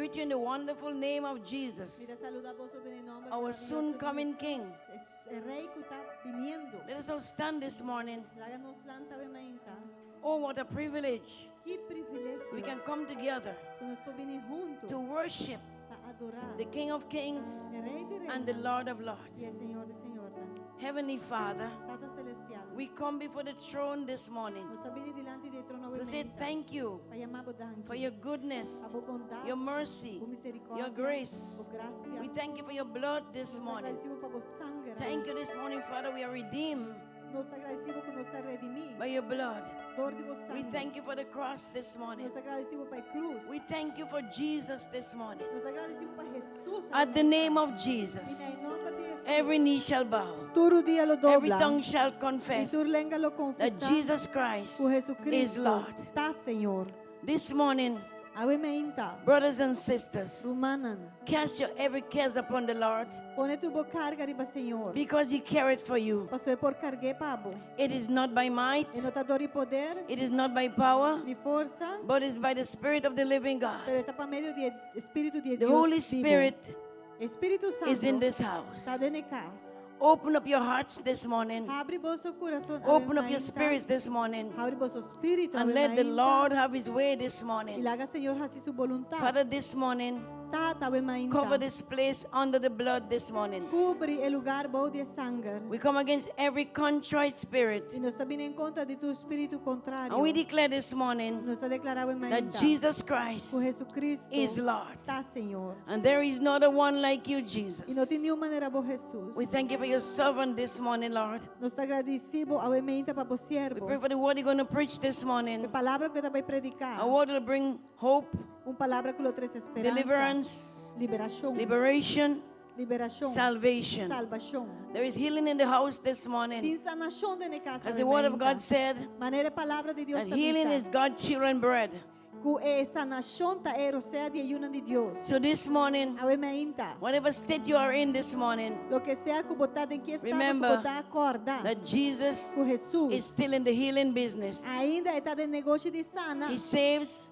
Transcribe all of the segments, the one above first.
greet you in the wonderful name of Jesus, Mi ta saluda boso den nomber our soon coming King. E rey cu ta biniendo. Let us all stand this morning. Laga nos lanta awe mainta. Oh, what a privilege. Ki privilegio. We can come together Cu nos por bini hunto to worship pa adora the King of Kings e Rey di and the Rey Lord of Lords. y e Señor di Señor. Heavenly Father, Tata Celestial. we come before the throne this morning Nos ta bini dilanti di trono to say thank you Pa yama bo danki. for your goodness, Pa bo bondad. your mercy, Bo misericordia. your grace. Bo gracia. We thank you for your blood this Nos morning. agradecido pa bo sanger. Thank you this morning, Father. We are redeemed Nos ta agradecido cu nos ta redimi. by your blood. Door di bo We sanger. thank you for the cross this morning. Nos ta agradecido pa e cruz. We thank you for Jesus this morning. Nos ta agradecido pa Jesus. At the name of Y Jesus, na nomber di Jesus. every knee shall bow, Tur rudia lo dobla. every tongue shall Y confess tur lenga lo that confesa. Jesus Christ Cu Jesucristo is Lord. ta Señor. This morning, Awe mainta. brothers and sisters, Rumannan. cast your every cares upon the Lord Pone tur bo carga riba Señor. because He careth for you. Paso E por carga pa bo. It is not by might, E no ta door di poder, it is not by power, ni forsa, but it's by the Spirit of the living God. pero ta pa medio di Spirito di The Dios Holy bibo. Spirit Spirito Santo is in this house. ta den e cas. Open up your hearts this morning. Habri boso curason. Open up your spirits this morning. Habri boso spirito. And let the Lord have his way this Y morning. laga Señor haci su voluntad. Father, this morning, Tata awe mainta. cover this place under the blood this morning. Cubri e lugar bou di sanger. We come against every contrite spirit. Y nos ta bin en contra di tur spirito contrario. And we declare this morning Nos ta declara awe that mainta. Jesus Christ Cu Jesucristo is Lord. ta Señor. And there is not a one like you, Y no Jesus. tin ningun manera bo Jesus. We thank you for your servant this morning, Lord. Nos ta agradecido awe mainta pa bo We siervo. pray for the word you're going to preach this E morning. palabra cu e ta bay predica. A word will bring hope, Un palabra cu lo trece speransa. deliverance, Liberacion. liberation, Liberacion. salvation. Salvacion. There is healing in the house this morning. Tin sanacion den cas. As the word of God said, Manera palabra di Dios that healing is God's children bread. Cu e sanacion ta e rosea di e yiunan di Dios. So this morning, Awe mainta. whatever state you are in this morning, Loke sea cu bo ta den ki estado Remember cu bo ta corda. that Jesus Cu Jesus is still in the healing business. ainda e ta den negoshi di sana. He saves,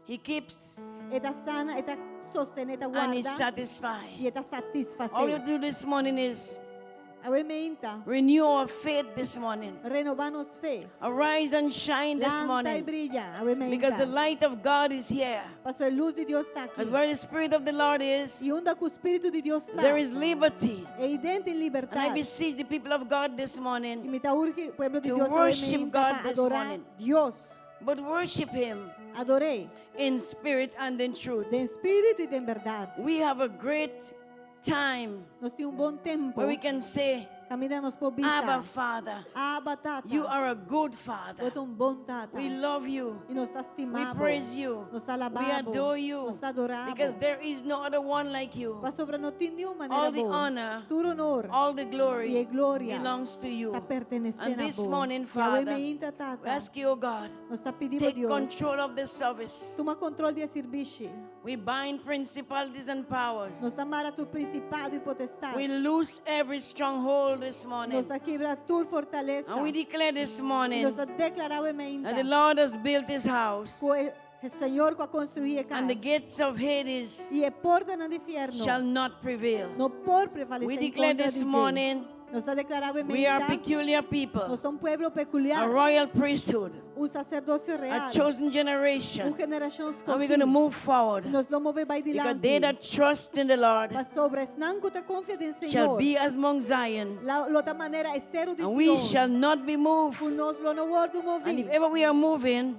He keeps, E ta sana, e ta sostene, e ta and He warda. satisfies. Y e ta satisface. All you do this morning is Awe mainta. renew our faith this morning. Renoba nos fe. Arise and shine this Lanta y morning briya. Awe mainta. because the light of God is here. Paso e luz di Dios ta aki. Because where the Spirit of the Lord is, Y unda cu Spirito di Dios ta. there is liberty. Eyden tin And I libertad. beseech the people of God this Y morning, mi ta urgi pueblo di To Dios worship awe mainta God pa this adora morning. Dios. but worship Him Ador'e in spirit and in truth. Den spirito y den berdad. We have a great time Nos tin un bon tempo. where we can say, Caminda nos por bisa. Abba, Father, Abba Tata. you are a good Father. Bo ta un bon Tata. We love you. Y nos ta We stima bo. praise you. Nos ta alaba bo. We adore you. Nos ta adora bo. Because there is no other one like you. Pasobra no tin ningun manera All the bo. honor, Tur honor. All the glory Y e gloria belongs to you. ta pertenece And na this bo. morning, Y awe Father, mainta, Tata. we ask you, O God, Nos ta pidi take Dios. control of this service. Tuma control di e servicio. We bind principalities and powers. Nos ta mara tur principado y potestad. We loose every stronghold this morning. Nos ta kibra tur fortalesa. And we declare this morning Nos ta declara awe mainta. that the Lord has built his house Cu e Señor cu a construi e cas. and the gates of Hades Y e portanan di fierno. shall not prevail. No por prevalece We en declare contra this di dje. morning Nos ta declara awe we are mainta. peculiar people, Nos ta un pueblo a peculiar. royal priesthood, Un sacerdocio a real. chosen Un generation. generacion And we're going to scogi. move forward Nos lo move bay because they dilanti. that trust in the Lord Pasobra esnan cu ta confia den shall Señor. be as Mount Zion, La, lo ta manera e sero di and we Sion. shall not be moved. Cu nos lo no wordo And if movi. ever we are moving,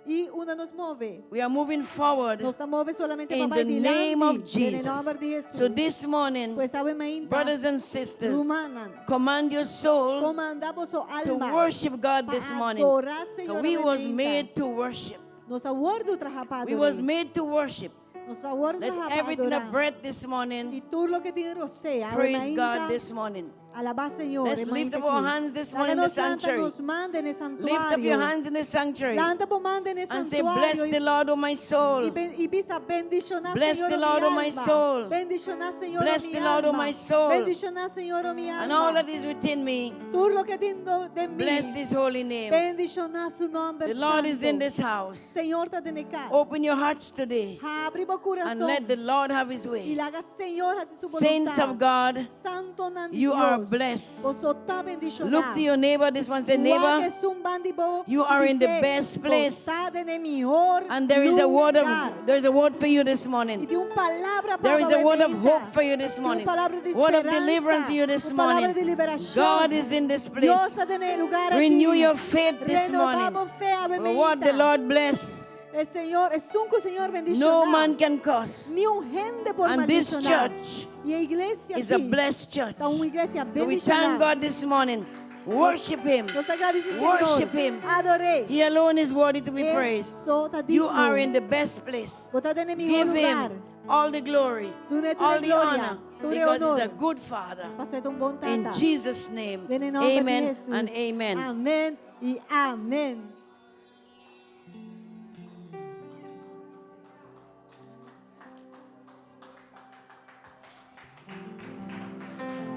Y unda nos move. we are moving forward Nos ta move solamente in pa the bay name of dilanti. Den Jesus. nomber di Jesus. So this morning, Pues awe mainta. brothers and sisters, Rumannan. command your soul Comanda boso to alma. worship God Pa this morning. adora Señor We awe was mainta. made to worship. Nos a wordo traha pa We was adora. made to worship. Nos a wordo Let traha pa everything that adora. breath this Y morning tur loke tin rosea. praise God this morning. Alabá Señor. Let's e lift mainta up our aki. hands this Laga morning in the nos lanta sanctuary. nos man den e Lift up your santuario. hands in the sanctuary Lanta bo man den e and say, Bless santuario. the I, Lord, O my i, soul. ben, i bisa bendishoná Bless Señor the o mi Lord, O my alma. soul. Bendishoná Señor o Bless mi the Lord, O alma. my soul. Bendishoná Señor o mi And all alma. that is within me, Tur loke tin den mi. bless his holy name. Bendishoná su nòmber The Lord is in santu. this house. Señor ta den e kas. Open your hearts today Habri bo and kurason. let the Lord have his I way. laga Señor hasi su Saints boluntat. of God, Santonan di you are Dios. blessed. Boso ta bendishoná. Look to your neighbor this one. Say, neighbor, Esun bandi bo, you are in the bis'é, best place. Bo ta den e mihó And there is a word of lugá. there is a word for you this I morning. tin un palabra pa There is a word of hope for you this Tin un morning. palabra di Word of speransa. deliverance to you this Un palabra morning. di liberashon. God is in this Dios place. ta den e lugá aki. Renew your faith this Renobá morning. bo fe, awe For what the mainta. Lord bless, E Señor, esun ku Señor bendishoná. no man can curse. Niun hende por And this maldishoná. church I e iglesia is a aki blessed church. ta un iglesia So we thank bendishoná. God this morning. Worship Him. Nos ta gradisí Señor. Worship Him. Ador'é. He alone is worthy to be E praised. so ta You digno. are in the best place. Bo ta den e mihó Give lugá. Him all the glory, Dun'é tur all e the gloria, honor, tur e because He's a honor. good Father. Paso e ta un bon In tata. Jesus' name, Den e nòmber di amen Jesus. and amen. Amèn i amèn.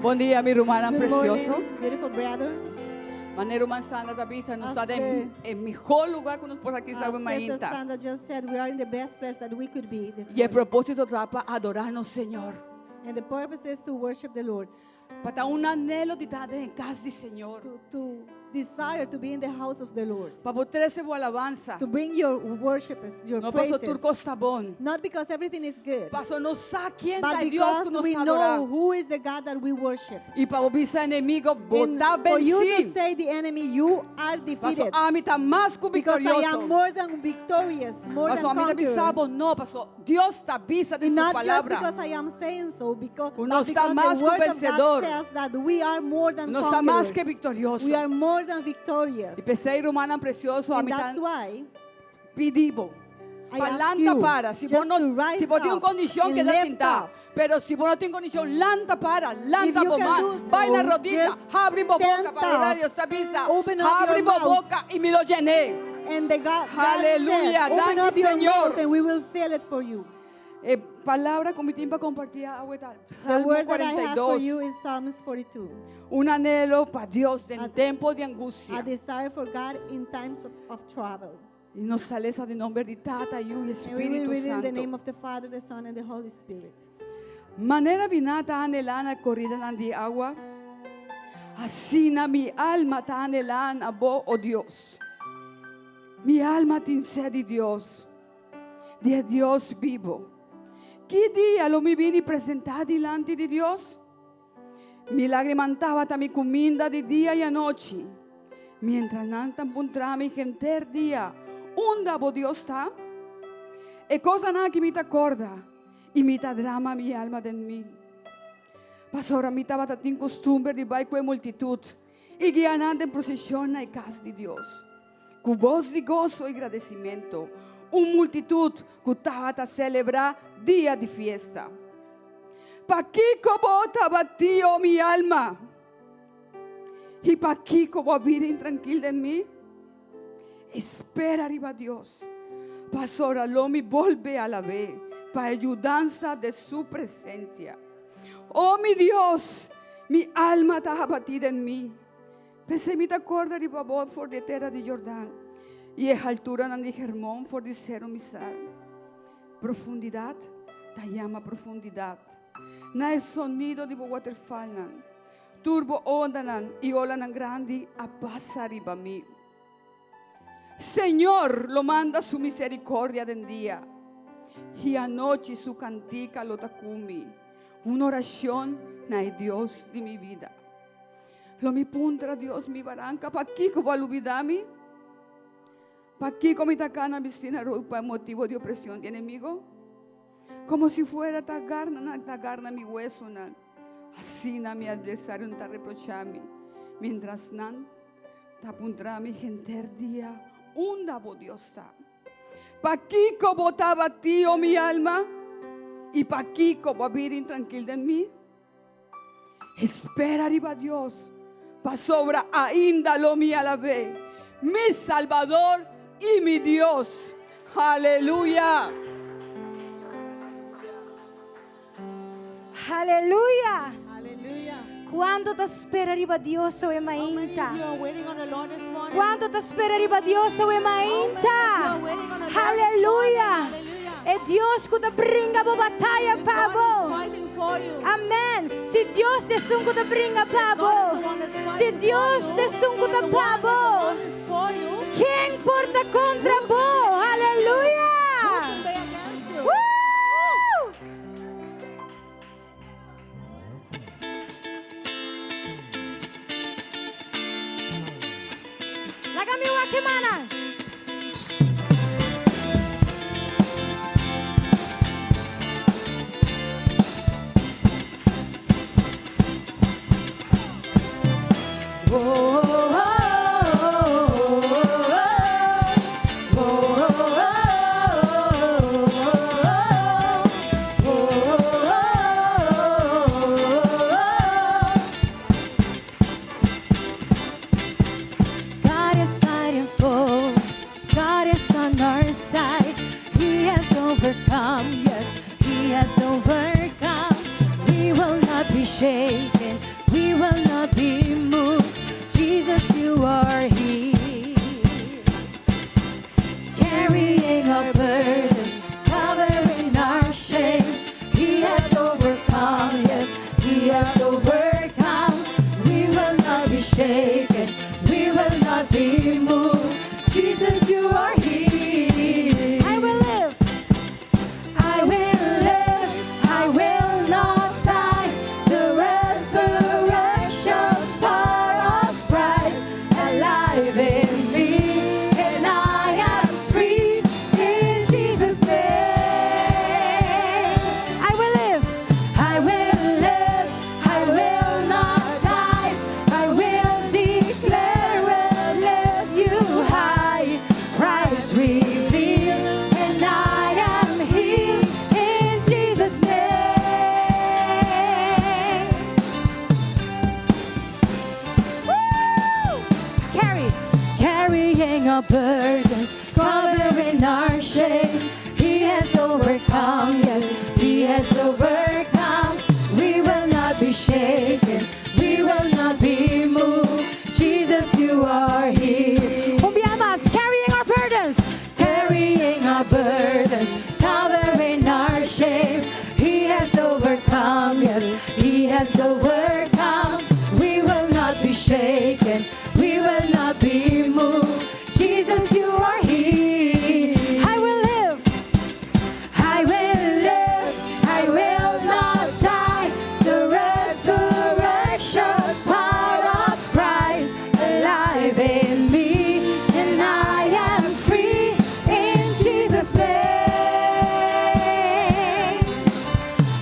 Bon dia, mi rumannan Good morning, presioso. beautiful brother. Manera ruman Sandra ta bisa, nos ta Así. den e mihó lugá ku nos por aki As sabe Sister mainta. Sandra just said, we are in the best place that we could be this I e morning. propósito ta pa adorá nos Señor. And the purpose is to worship the Lord, Pa ta un anhelo di ta den kas di Señor. to desire to be in the house of the Lord, Pa bo trese bo alabansa. to bring your worship, your No paso praises. tur kos ta bon. Not because everything is good, Paso nos sa ken but ta Dios because ku nos we ta know adorá. who is the God that we worship. I pa bo bisa enemigu, And bo ta for you to vensí. say the enemy, you are Paso defeated. ami ta mas ku Because I am viktorioso. more than victorious, more Paso than ami ta conqueror. bisa bo no, paso Dios ta bisa den And su not just palabra. because I am saying so, because, Uno but está because más the que word of vencedor. God says that we are more than Uno está más conquerors. que victorioso. We are more than victorious. I p'esei rumannan presioso, And ami that's ta why pidi bo. I ask Pa lanta you para. Si just bo no, to rise si bo tin un up kondishon, and keda lift sintá. up. Pero si bo no tin kondishon, lanta para, lanta If you bo can man, do so, bai na rudia, just habri bo boka stand pa adorá up, Dios, ta bisa. open up Habri your bo mouth. boka i mi lo yen'é. And the God, God Hallelujah. said, open Thank up you, your Señor. mouth and we will fill it for you. E palabra ku mi tin pa kompartí awe ta The Salmo word that I have for 42. you is Psalms 42. Un anhelo pa Dios den A- tempu di A angustia. desire for God in times of trouble. I nos ta lesa den nòmber di Tata, Yu i And we will Spiritu read in the name Santu. of the Father, the Son, and the Holy Spirit. Manera biná ta anhelá na koridanan di awa, asina mi alma ta anhelá na bo, o Dios. Mi alma tin set di Dios, di e Dios bibu. Ki dia lo mi bini presentá dilanti di Dios? Mi lágrimanan tabata mi kuminda di dia i anochi, miéntras nan ta puntra mi henter dia, Unda bo Dios ta? E kosnan aki mi ta kòrda, i mi ta drama mi alma den mi. Pasobra mi tabata tin kustumber di bai ku e multitut i guia nan den proseshon na e kas di Dios, ku bos di goso i gradesimentu, un multitut ku tabata selebrá dia di fiesta. Pakiko bo ta batí, o mi alma? I pakiko bo a bira intrankil den mi? Spera riba Dios, pasobra lo mi bolbe alab'é pa e yudansa di su presensia. O mi Dios, mi alma ta abatí den mi. P'esei mi ta kòrda riba bo for di e tera di Jordan i e halturanan di Hermon for di Seru Misar. Profundidat ta yama profundidat na e sonido di bo waterfalnan. Tur bo ondanan i olanan grandi a pasa riba mi. Señor lo manda su misericordia den dia, i anochi su cantica lo ta cu mi, un oracion na e Dios di mi bida. Lo mi puntra Dios mi baranca, Pakico bo a lubida mi? Pakico mi ta cana bisti na rug pa e motibo di opresion di enemigo? Como si fuera ta garna nan ta garna mi huesonan, asina mi adversarionan ta reprocha mi, mientras nan ta puntra mi henter dia, Unda bo Dios ta? Pakico bo ta abatí, o mi alma? I pakico bo a bira intrankil den mi? Spera riba Dios, pasobra ainda lo mi alab'é, mi Salbador i mi Dios. Aleluya! Aleluya! Hallelujah. Kuantu ta spera riba Dios awe How many mainta? of you are waiting on the Lord this morning? Kuantu ta spera riba Dios awe mainta? How many of you are waiting on the Lord this Aleluya! morning? Hallelujah. E Dios ku ta bringa bo bataya The pa God bo. is fighting for you. Amen. Si Dios ta esun ku ta bringa God pa bo. is the one that's Si fighting Dios for you. ta esun ku ta The pa one, bo. the one is for you. Ken por ta kontra bo? Aleluya! Who can be against you? Woo! Laga mi wak mana. God is fighting for us. God is on our side. He has overcome. Yes, He has overcome. We will not be shaken. We will not be moved. Jesus, you are here. Carrying our burdens, covering our shame. He has overcome, yes, He has overcome. We will not be shaken, we will not be moved. Jesus, you are here. I will live. I will live, I will not die. The resurrection power of Christ alive in me, and I am free in Jesus' name. I will live, I will live, I will not die. I will declare and lift you high. Christ revealed, and I am healed in Jesus' name. Woo! Carry, carrying our burdens, covering our shame. He has overcome, yes, He has overcome. We will not be shaken, we will not be moved. Jesus, you are here. Un bia mas, carrying our burdens, carrying our burdens, covering our shame. He has overcome, yes, He has overcome. We will not be shaken, we will not be moved. Jesus, you are here. I will live. I will live, I will not die. The resurrection power of Christ alive in me, and I am free in Jesus' name.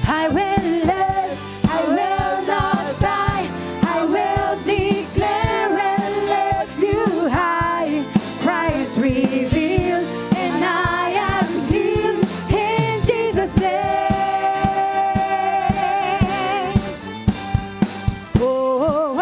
I will live, I will not die. I will declare and lift you high. Christ revealed, and I am healed in Jesus' name. Oh, oh,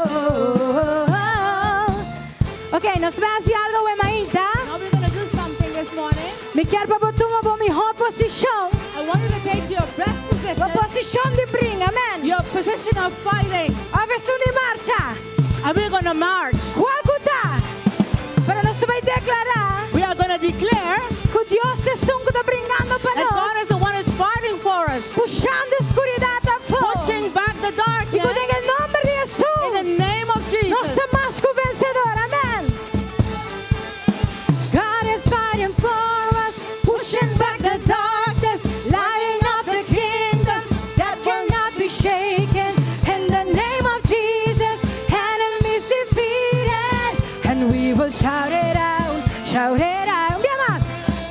oh, oh. Ok, nos ta bai hasi algu awe mainta. Now we're going to do something this morning. Mi ke pa bo tuma bo mihó posishon. I want you to take your best Bo position, posishon di bringa, amen. your position of fighting, Òf esun di marcha. and we're going to march. Kual ku ta? Pero nos ta bai deklará We are going to declare ku Dios ta esun ku ta bringando pa that God is nos. the one who's fighting for us, Pushando skuridat afó. pushing back the I ku darkness den nòmber di in the Jesus. name of Nos Jesus. ta mas ku vensedó, amen. God is fighting for us, pushing back the darkness, lighting up the kingdom that cannot be shaken. In the name of Jesus, enemies defeated, and we will shout it out, shout it out. Un bia mas.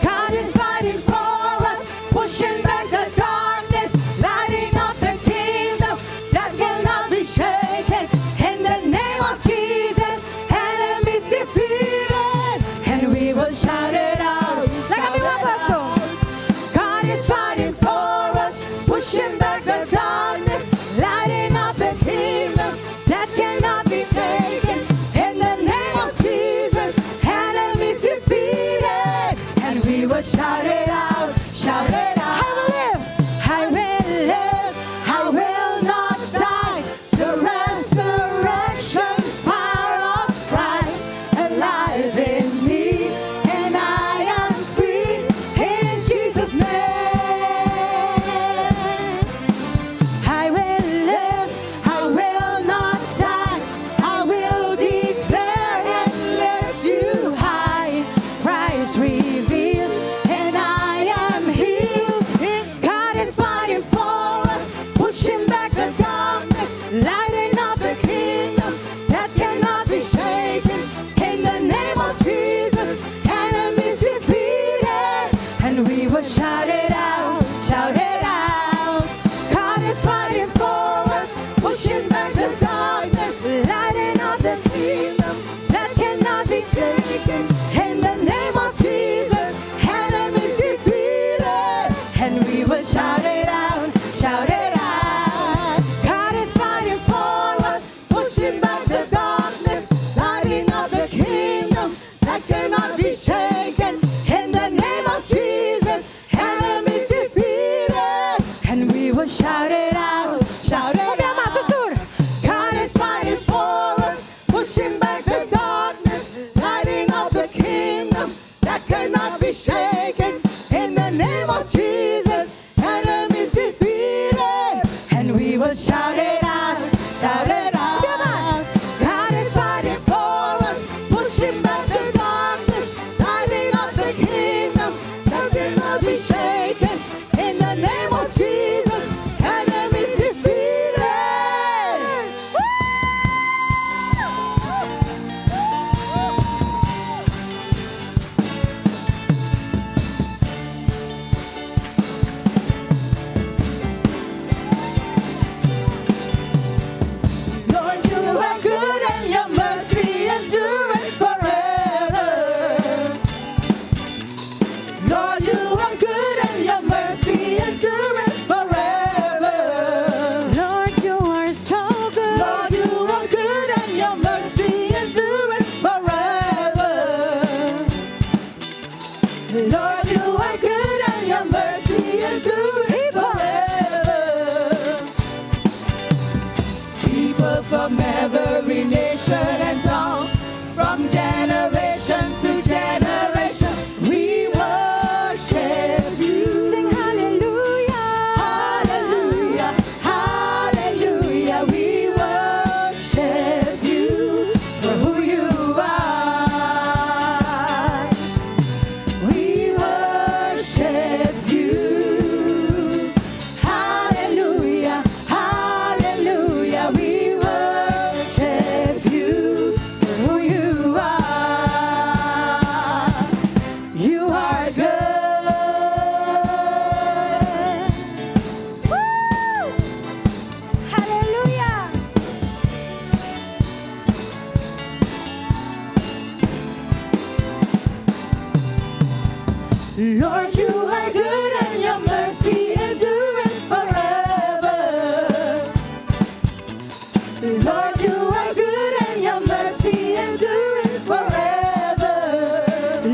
God is fighting for us, pushing back the darkness, lighting up the kingdom that cannot be shaken. In the name of Jesus, enemies defeated, and we will shout it out. Laga mi wak boso. God is fighting for us, pushing back the darkness, lighting is revealed, and I am healed. God is fighting for us, pushing back the darkness, lighting up the kingdom that cannot be shaken. In the name of Jesus, enemies defeated, and we will shout it out, shout it out. God is fighting for us, pushing back the darkness, lighting up the kingdom that cannot be shaken. In the name of Jesus, enemies defeated, and we will shout it out, shout it out. God is fighting for us, pushing back the darkness, lighting up the kingdom that cannot be shaken. In the name of Jesus, enemies defeated, and we will shout it out, shout it out. God is fighting for us, pushing back the darkness, lighting up the kingdom that cannot be shaken. In the name of Jesus, enemies defeated, and we will shout it out, shout it out. God is fighting for us, pushing back the darkness, lighting up the kingdom that cannot be shaken. In the name of Jesus, enemies defeated. Lord, you are good and your mercy endureth forever. Lord, you are good and your mercy endureth forever. Lord, you are so good. Lord, you are good and your mercy endureth forever. Lord, you are good and your mercy endureth forever. People from every nation and tongue, from generation to generation, we worship you. Sing hallelujah. Hallelujah, hallelujah, we worship you for who you are. We worship you. Hallelujah, hallelujah, we worship you for who you are. You are good. Woo! Hallelujah. Lord, you are good and your mercy endureth forever. Lord, you are good and your mercy endureth forever.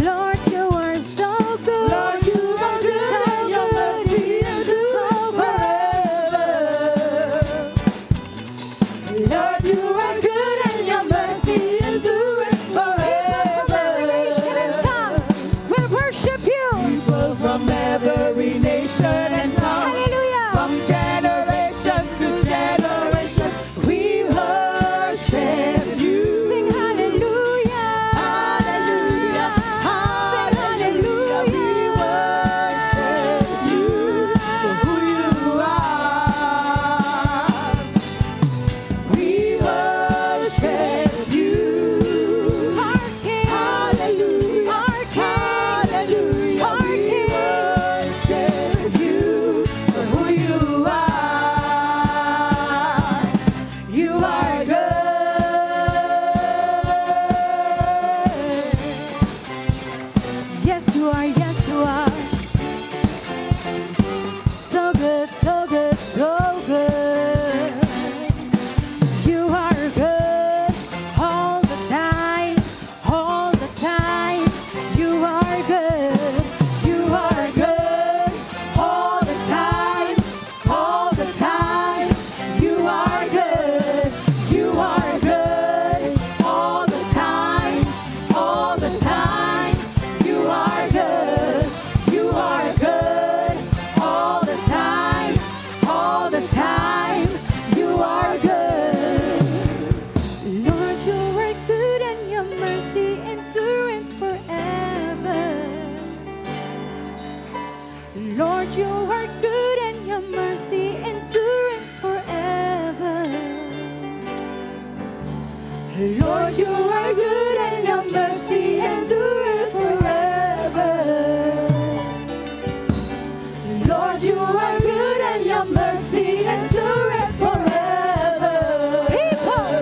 Lord, you are so good. Lord, you are good and your mercy endureth forever. Lord, you are good and your mercy endureth People from every nation and forever. tongue will worship you. People from every nation and tongue, Hallelujah. from generation to generation, we worship you. Sing hallelujah. Hallelujah, hallelujah, we worship you for who you are. We worship you. Our King. Hallelujah, Our King. hallelujah, Our we King. worship you for who you are. You are good. Yes, you are. Yes, you are. So good, so good, so good. You are good all the time, all the time. You are good. You are good all the time, all the time. You are good. You are good all the time, all the time. You are good. Lord, you are good and your mercy endureth forever. Lord, you are good and your mercy endureth forever. Lord, you are good and your mercy endureth forever. People,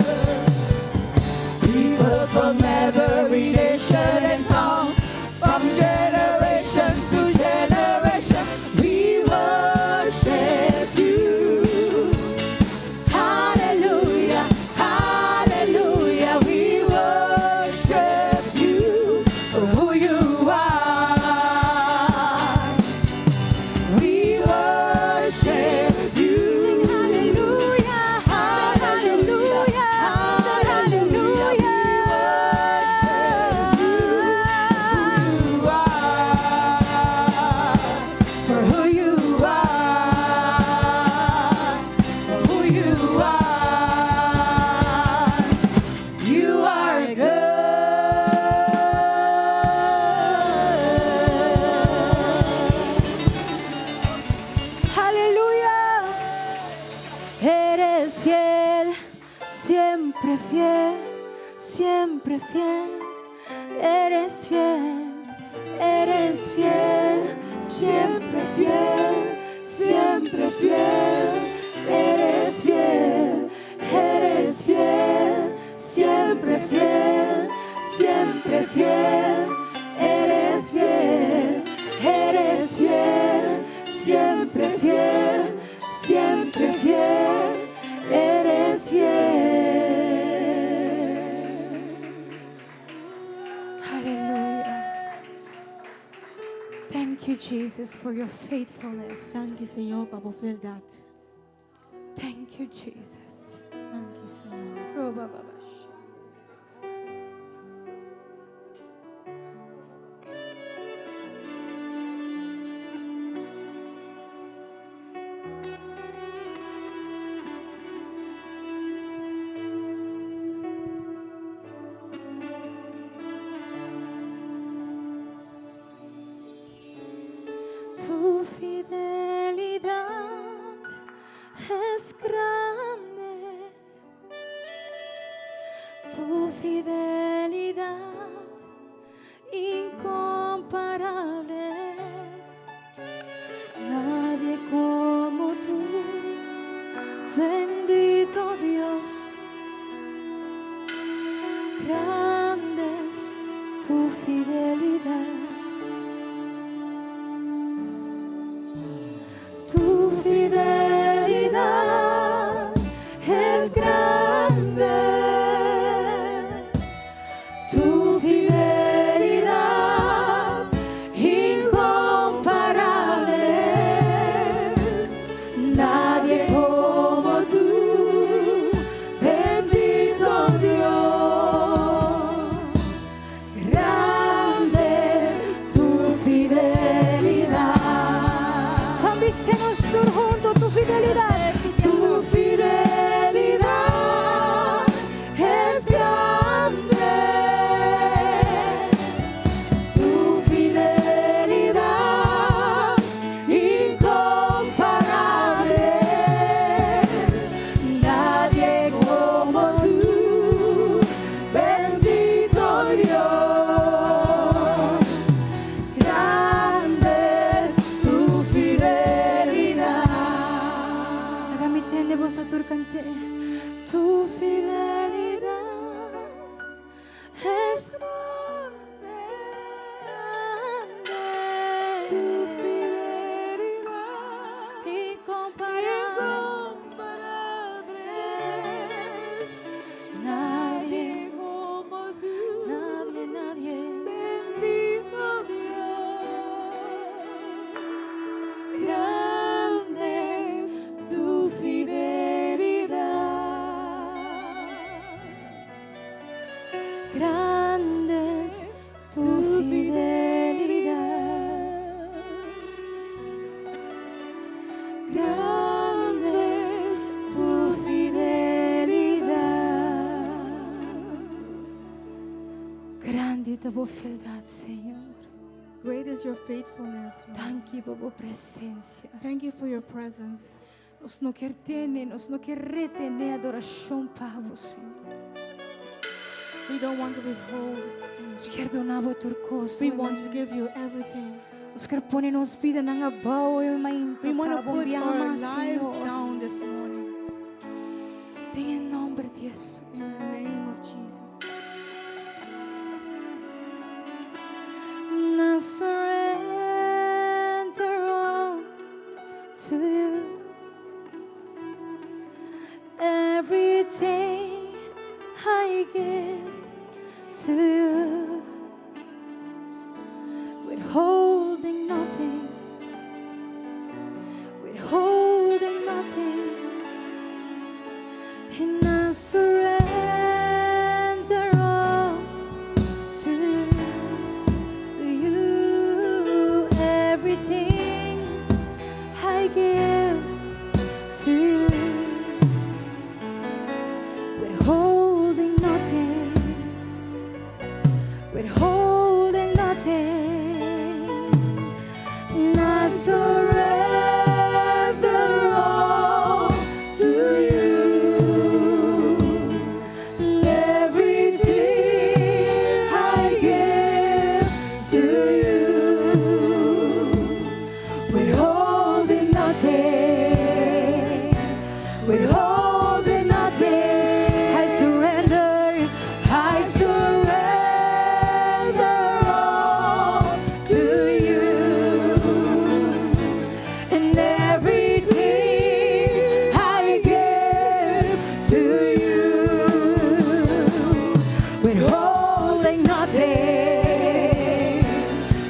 People from every nation and tongue, from generation to generation, we worship you. Hallelujah, hallelujah, we worship you for who you are. We worship you. Sing hallelujah, sing hallelujah, sing hallelujah. You are, for who you are, for who you are. You are good. Aleluya. Eres fiel, siempre fiel, siempre fiel. Eres fiel, eres fiel, siempre fiel, siempre fiel. Eres fiel, eres fiel, siempre fiel, siempre fiel. Eres fiel, eres fiel, siempre fiel, siempre fiel, eres fiel. Hallelujah. Thank you, Jesus, for your faithfulness. Danki, Señor, pa bo fieldat. Thank you, Jesus. Danki, Señor. Roba babash. Tu fidelidad es grande. Tu fidelidad incomparable es. Nadie como tú, bendito Dios. Grande es tu fidelidad. Tu fidelidad es grande. Tu fidelidad incomparable es. Nadie como tú, bendito Dios. Grande es tu fidelidad. Tambe nos tur huntu, tu fidelidad. Tu fidelidad es grande. Tu fidelidad incomparable es. Nadie como tú, bendito Dios. Grande es tu fidelidad. Laga mi tende boso tur kant'é. Tu fidelidad es grande. Tu fidelidad Incomparable. incomparable es. Nadie, como tú, nadie, nadie. bendito Dios. Grande es tu fidelidad. Grande es tu fidelidad. Grande es tu fidelidad. Grandi ta bo fieldat, Señor. Great is your faithfulness, Lord. Danki pa bo presensia. Thank you for your presence. Nos no ke tene, nos no ke retené adorashon pa bo, Señor. We don't want to withhold. Nos ke duna bo tur kos. We want to give you everything. Nos ke pone nos bidanan abou e mainta We want to put our lives Señor. Down this morning. Den nòmber di Jesus. In the name of Jesus. And I surrender all to you. Everything I give to you, withholding nothing, withholding nothing. And I surrender all to you. Everything I give to you, withholding nothing, withholding nothing. And I surrender all to you. Everything I give to you, withholding nothing, withholding nothing. I surrender all to you, and everything I give to you, withholding nothing,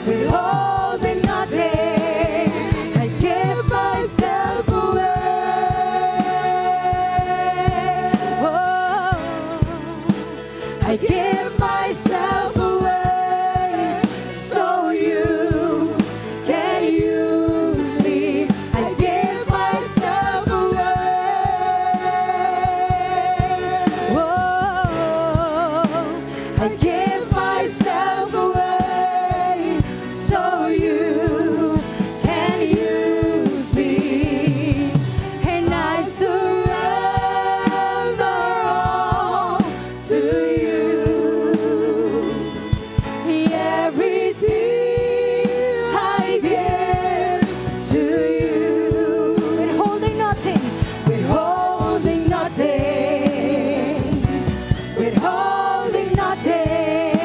withholding nothing. I give myself away. Oh, I give myself away so you can use me. I give myself away. Oh, I give myself away so you can use me. And I surrender all to you. Everything I give to you. Withholding nothing, withholding nothing, withholding nothing,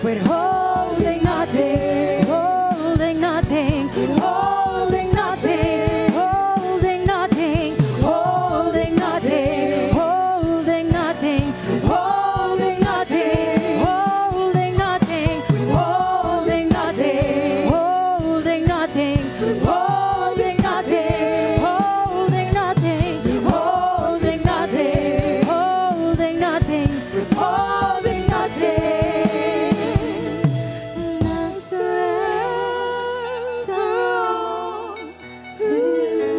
withholding nothing, holding nothing, holding nothing, holding nothing, holding nothing, holding nothing, holding nothing, holding nothing, holding nothing, holding nothing, holding nothing, holding nothing, holding nothing, holding nothing, holding nothing. And I surrender all to you.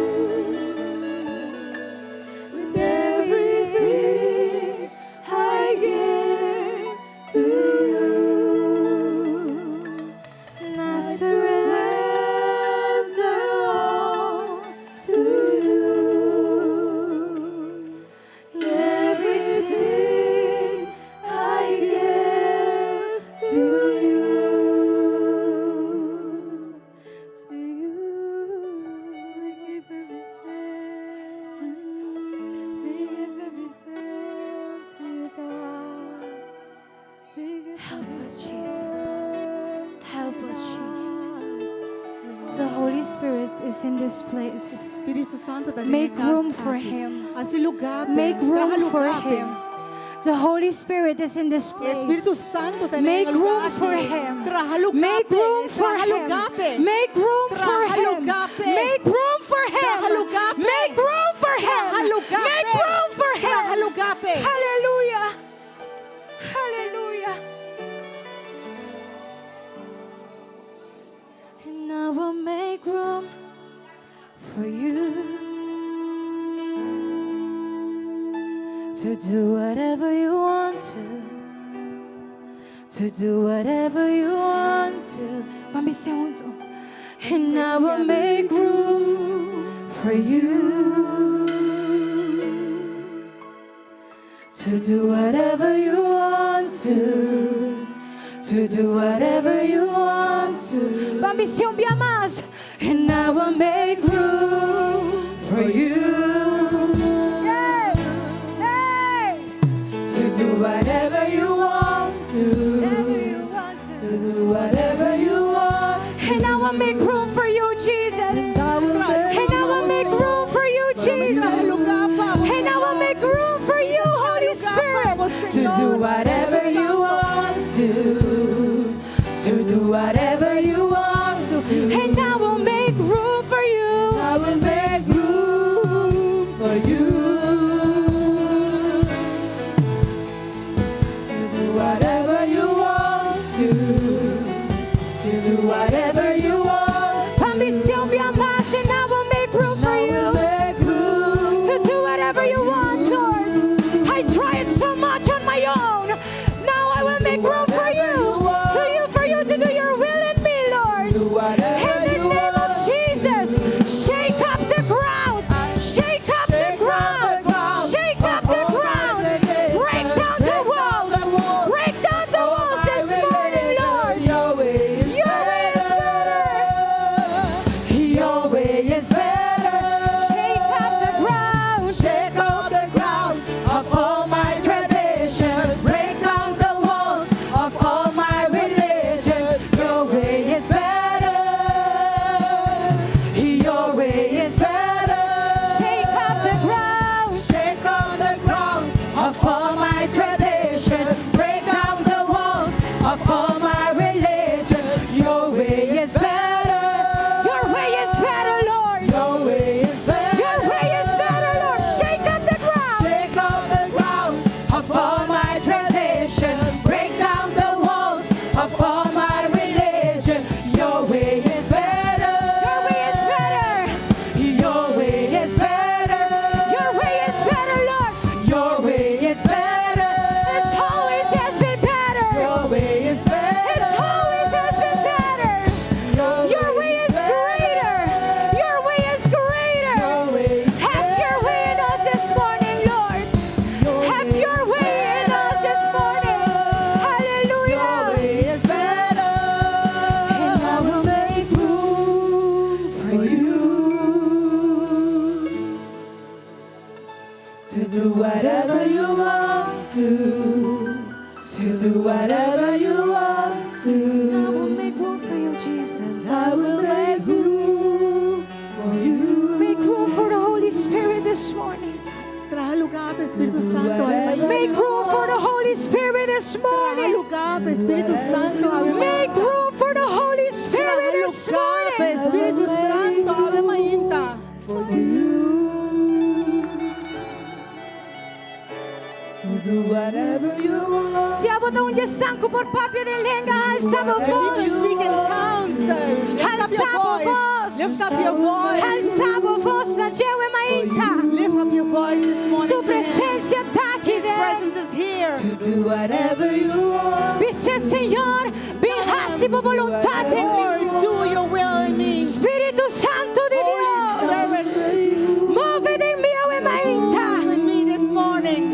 With everything I give to you. And I surrender all to you. Everything I give to you. To you. We give everything. We give everything to you, God. We give Help us, Jesus. everything, Help us, Jesus. God. The Holy Spirit is in this place. Spiritu Santu ta Make room for Him. Hasi lugá. Make room for Him. The Holy Spirit is in this place. Spiritu Santu ta Make room for Him. Make room for Him. Make room for Him. Make room for Him. Make room for Him. Make room for Him. Hallelujah. Hallelujah. And I will make room for you to do whatever you want to do whatever you want. to. Ban bisa huntu. And I will make room for you to do whatever you want to. To do whatever you want to. Ban bis'é un bia mas. And I will make room for you. Hey, hey. To do whatever you want to. Whatever you want To to. do whatever you want. And I will make room for you, Jesus. And I will make room for you, Jesus. And I will make room for you, Holy Spirit. To do whatever you want to. To do whatever you want to. And I will make room for you. I will make room for you. To do whatever you want to. To do whatever you want. Ban bis'é un bia mas, and I will make room for I will you. make room To do whatever you want, Lord. I tried so much on my own. Now I will make room for you. To you, for you to do your will in me, Lord. Do whatever In the you name of want. Jesus, shake up the ground. Shake up the Shake up the ground. ground. Shake up the Of all my ground. traditions. Break down the Break down walls. the walls. Break down the All walls my this morning, religion, Lord. Your way is Your way is better. Your way is better. Shake up the ground. Shake up the ground of all my traditions. Break down the walls of all my religion. Your way is better. Your way is better. Shake up the ground. Shake up the ground of all my tradition. Break down the walls of all my religion. Your way is better. Your way is better, Lord. Your way is better. Your way is better, Lord. Shake up the ground. Shake up the ground of all my tradition. Break down the walls of all my religion. Your way is better. Your way is better. Your way is better. Your way is better, Lord. Your way is better. It's always has been better. Your way is better. It's always has been better. Your way is greater. Your way is greater. Your way is Have your way in us this morning, Lord. Your Have your way in us this morning. Your Hallelujah. way is better. And I will make room for you to do whatever you want to, to do whatever you want I will to. make room for you, Jesus. I will make room for you. Make room for the Holy Spirit this morning. Traha lugá pa Spiritu Santu. Make room for the Holy Spirit this Traha morning. lugá pa Spiritu Santu. Make room for the Holy Spirit this morning. Spiritu Santu. Awe mainta. For you to do whatever you want. Si abo ta un di esnan ku por papia den lenga, alsa bo If you voz. can speak in tongues, lift up your Alsa bo voice. voz. Lift up your voice. Alsa bo voz na dje awe mainta. Lift up your voice this morning. Su to Him. presensia ta aki His den. presence is here. To do whatever you want. Bis'é Señor, bin hasi bo boluntat den mi. Lord, do your will in me. Spiritu Santu di Holy Dios. Spirit, Move den mi awe mainta. move in me this morning.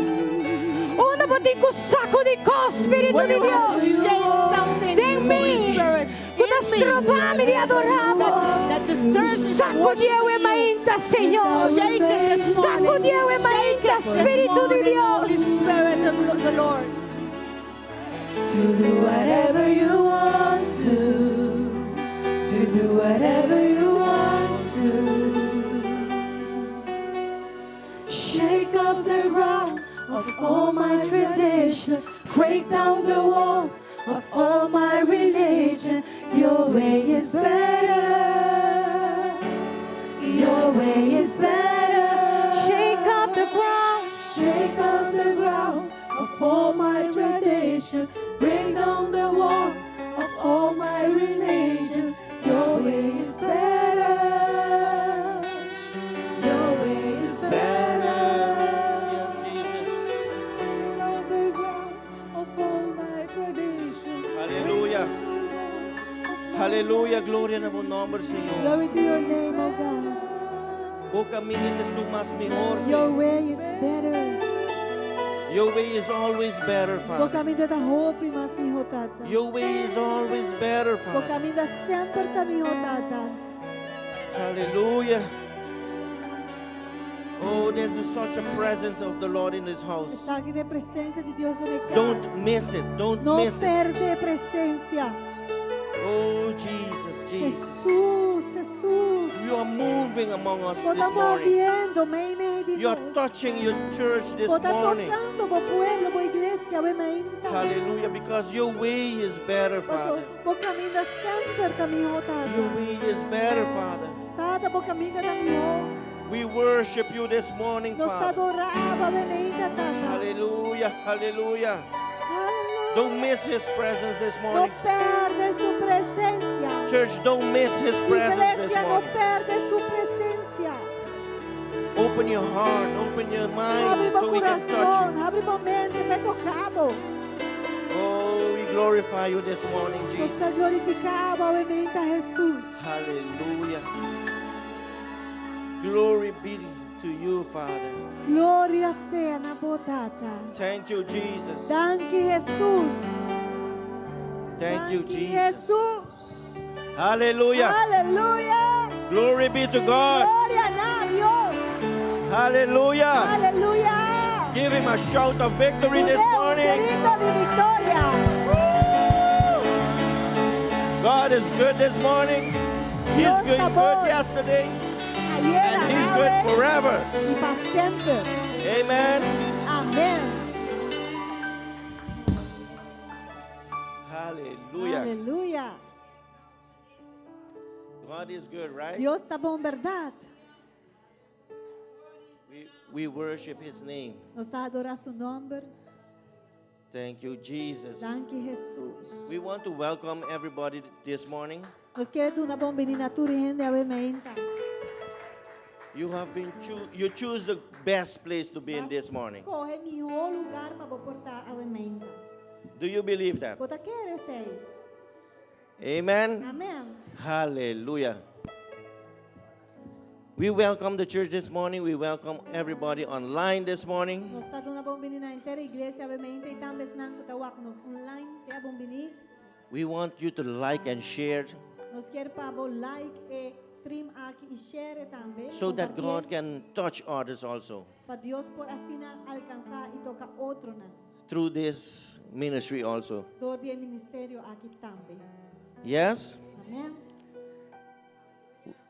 Unda bo tin ku sakudí kos, Spiritu When di you have to Dios. shake something, Den Holy mi. Spirit, Ku ta in me stroba mi di adorá bo. that disturbs me from Sakudí awe worshiping you. mainta, Señor. Shake it this morning. Sakudí awe Shake mainta, it this Spiritu di morning, Holy Dios. Spirit of the Lord. To do whatever you want to. To do whatever you want to. Shake up the ground of all my tradition. Break down the walls of all my religion. Your way is better. Your way is better. Shake up the ground. Shake up the ground of all my tradition. Bring down the walls of all my religion. Your way is better. Your way is better. Bring down the ground of all my tradition. Aleluya. Break down the walls of Aleluya, gloria na bo nòmber, Señor. Glory to your name, oh God. Bo kaminda ta esun mas mihó, Your Señor. way is better. Your way is always better, Bo Father. kaminda ta hopi mas mihó, Tata. Your way is always better, Bo Father. kaminda semper ta mihó, Tata. Hallelujah. Oh, there's such a presence of the Lord in this house. Esaki ta e presensia di Dios den kas. Don't miss it. Don't No miss it. pèrdè presensia. Oh, Jesus, Jesus. Hesus, Hesus. You are moving among us Bo this ta morning. moviendo, meimei di You are nos. touching your church this Bo ta morning. tokando bo pueblo, bo iglesia, awe mainta. Hallelujah. Because your way is better, Paso, Father. bo kaminda semper ta mihó, Your Tata. way is better, Father. Tata, bo kaminda ta mihó. We worship you this morning, Nos Father. ta adorá bo awe mainta, Tata. Hallelujah. Hallelujah. Aleluya. Don't miss his presence this No morning. pèrdè su presensia. Church, don't miss his presence this Iglesia, no morning. pèrdè su presensia. Open your heart, open your mind Habri so we can touch kurason, you. habri bo mente, pa E toka bo. Oh, we glorify you this morning, Nos Jesus. ta glorifiká bo awe mainta, Hesus. Hallelujah. Glory be to you, Father. Gloria sea na bo, Tata. Thank you, Jesus. Danki, Hesus. Thank you, Danki, Jesus. Hesus. Hallelujah. Aleluya. Glory be to God. Gloria na Dios. Hallelujah. Aleluya. Give him a shout of victory this Dun'é un morning. grito di viktoria. God is good this morning. He's Dios good, ta good bon. yesterday, Ayera, and he's good awe, forever. i pa semper. Amen. Amèn. Hallelujah. Aleluya. God is good, right? Dios ta bon, bèrdat? We worship his name. Nos ta adorá su nòmber. Thank you, Jesus. Danki, Hesus. We want to welcome everybody this morning. Nos ke duna bon biní na tur hende awe mainta. You choose the best place to be in this morning. Skohe mihó lugá pa bo por ta awe mainta. Do you believe that? Bo ta kere esei. Amen. Amèn. Hallelujah. We welcome the church this morning. We welcome everybody online this morning. Nos ta duna bon biní na henter iglesia awe mainta i tambe esnan ku ta wak nos online, sea bon biní. We want you to like and share Nos ke pa bo like e stream aki i share tambe. so that God kompartí, can touch others also Pa Dios por asina alkansá i toka otronan. through this ministry also. Dor di e ministerio aki tambe. Yes? Amèn.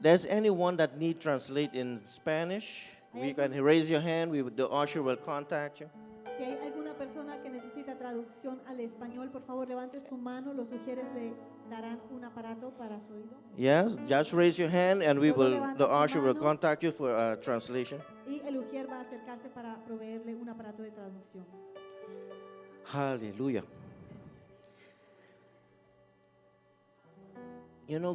There's anyone that need translate in Spanish? You can raise your hand. The usher will contact you. Si hay alguna persona que necesita traducción al español, por favor levante su mano. Los ujieres le darán un aparato para su oído. Yes, just raise your hand and we Solo will levanta the su usher will mano. contact you for a translation. Y el ujier va a acercarse para proveerle un aparato de traducción. Hallelujah.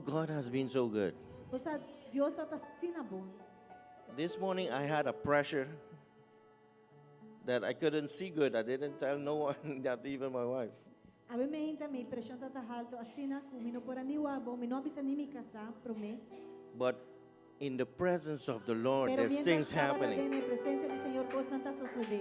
God has been so good. O sea, Dios ta asina bon. This morning I had a pressure that I couldn't see good. I didn't tell no one, not even my wife. Awe mainta mi preshon tabata haltu asina ku mi no por a ni wak bon, mi no a bisa ni mi kasá, promé. But in the presence of the Lord, Pero there's mientras things tabata happening. den presensia di Señor, kosnan ta sosodé.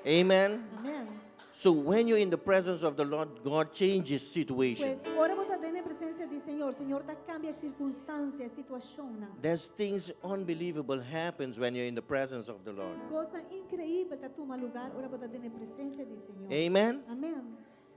Amen. Amèn. So when you're in the presence of the Lord, God changes situation. Pues ora bo ta den presensia di Señor, Señor ta kambia sirkunstansia, situashonnan. There's things unbelievable happens when you're in the presence of the Lord. Kosnan inkreibel ta tuma lugá ora bo ta den presensia di Señor. Amen. Amèn.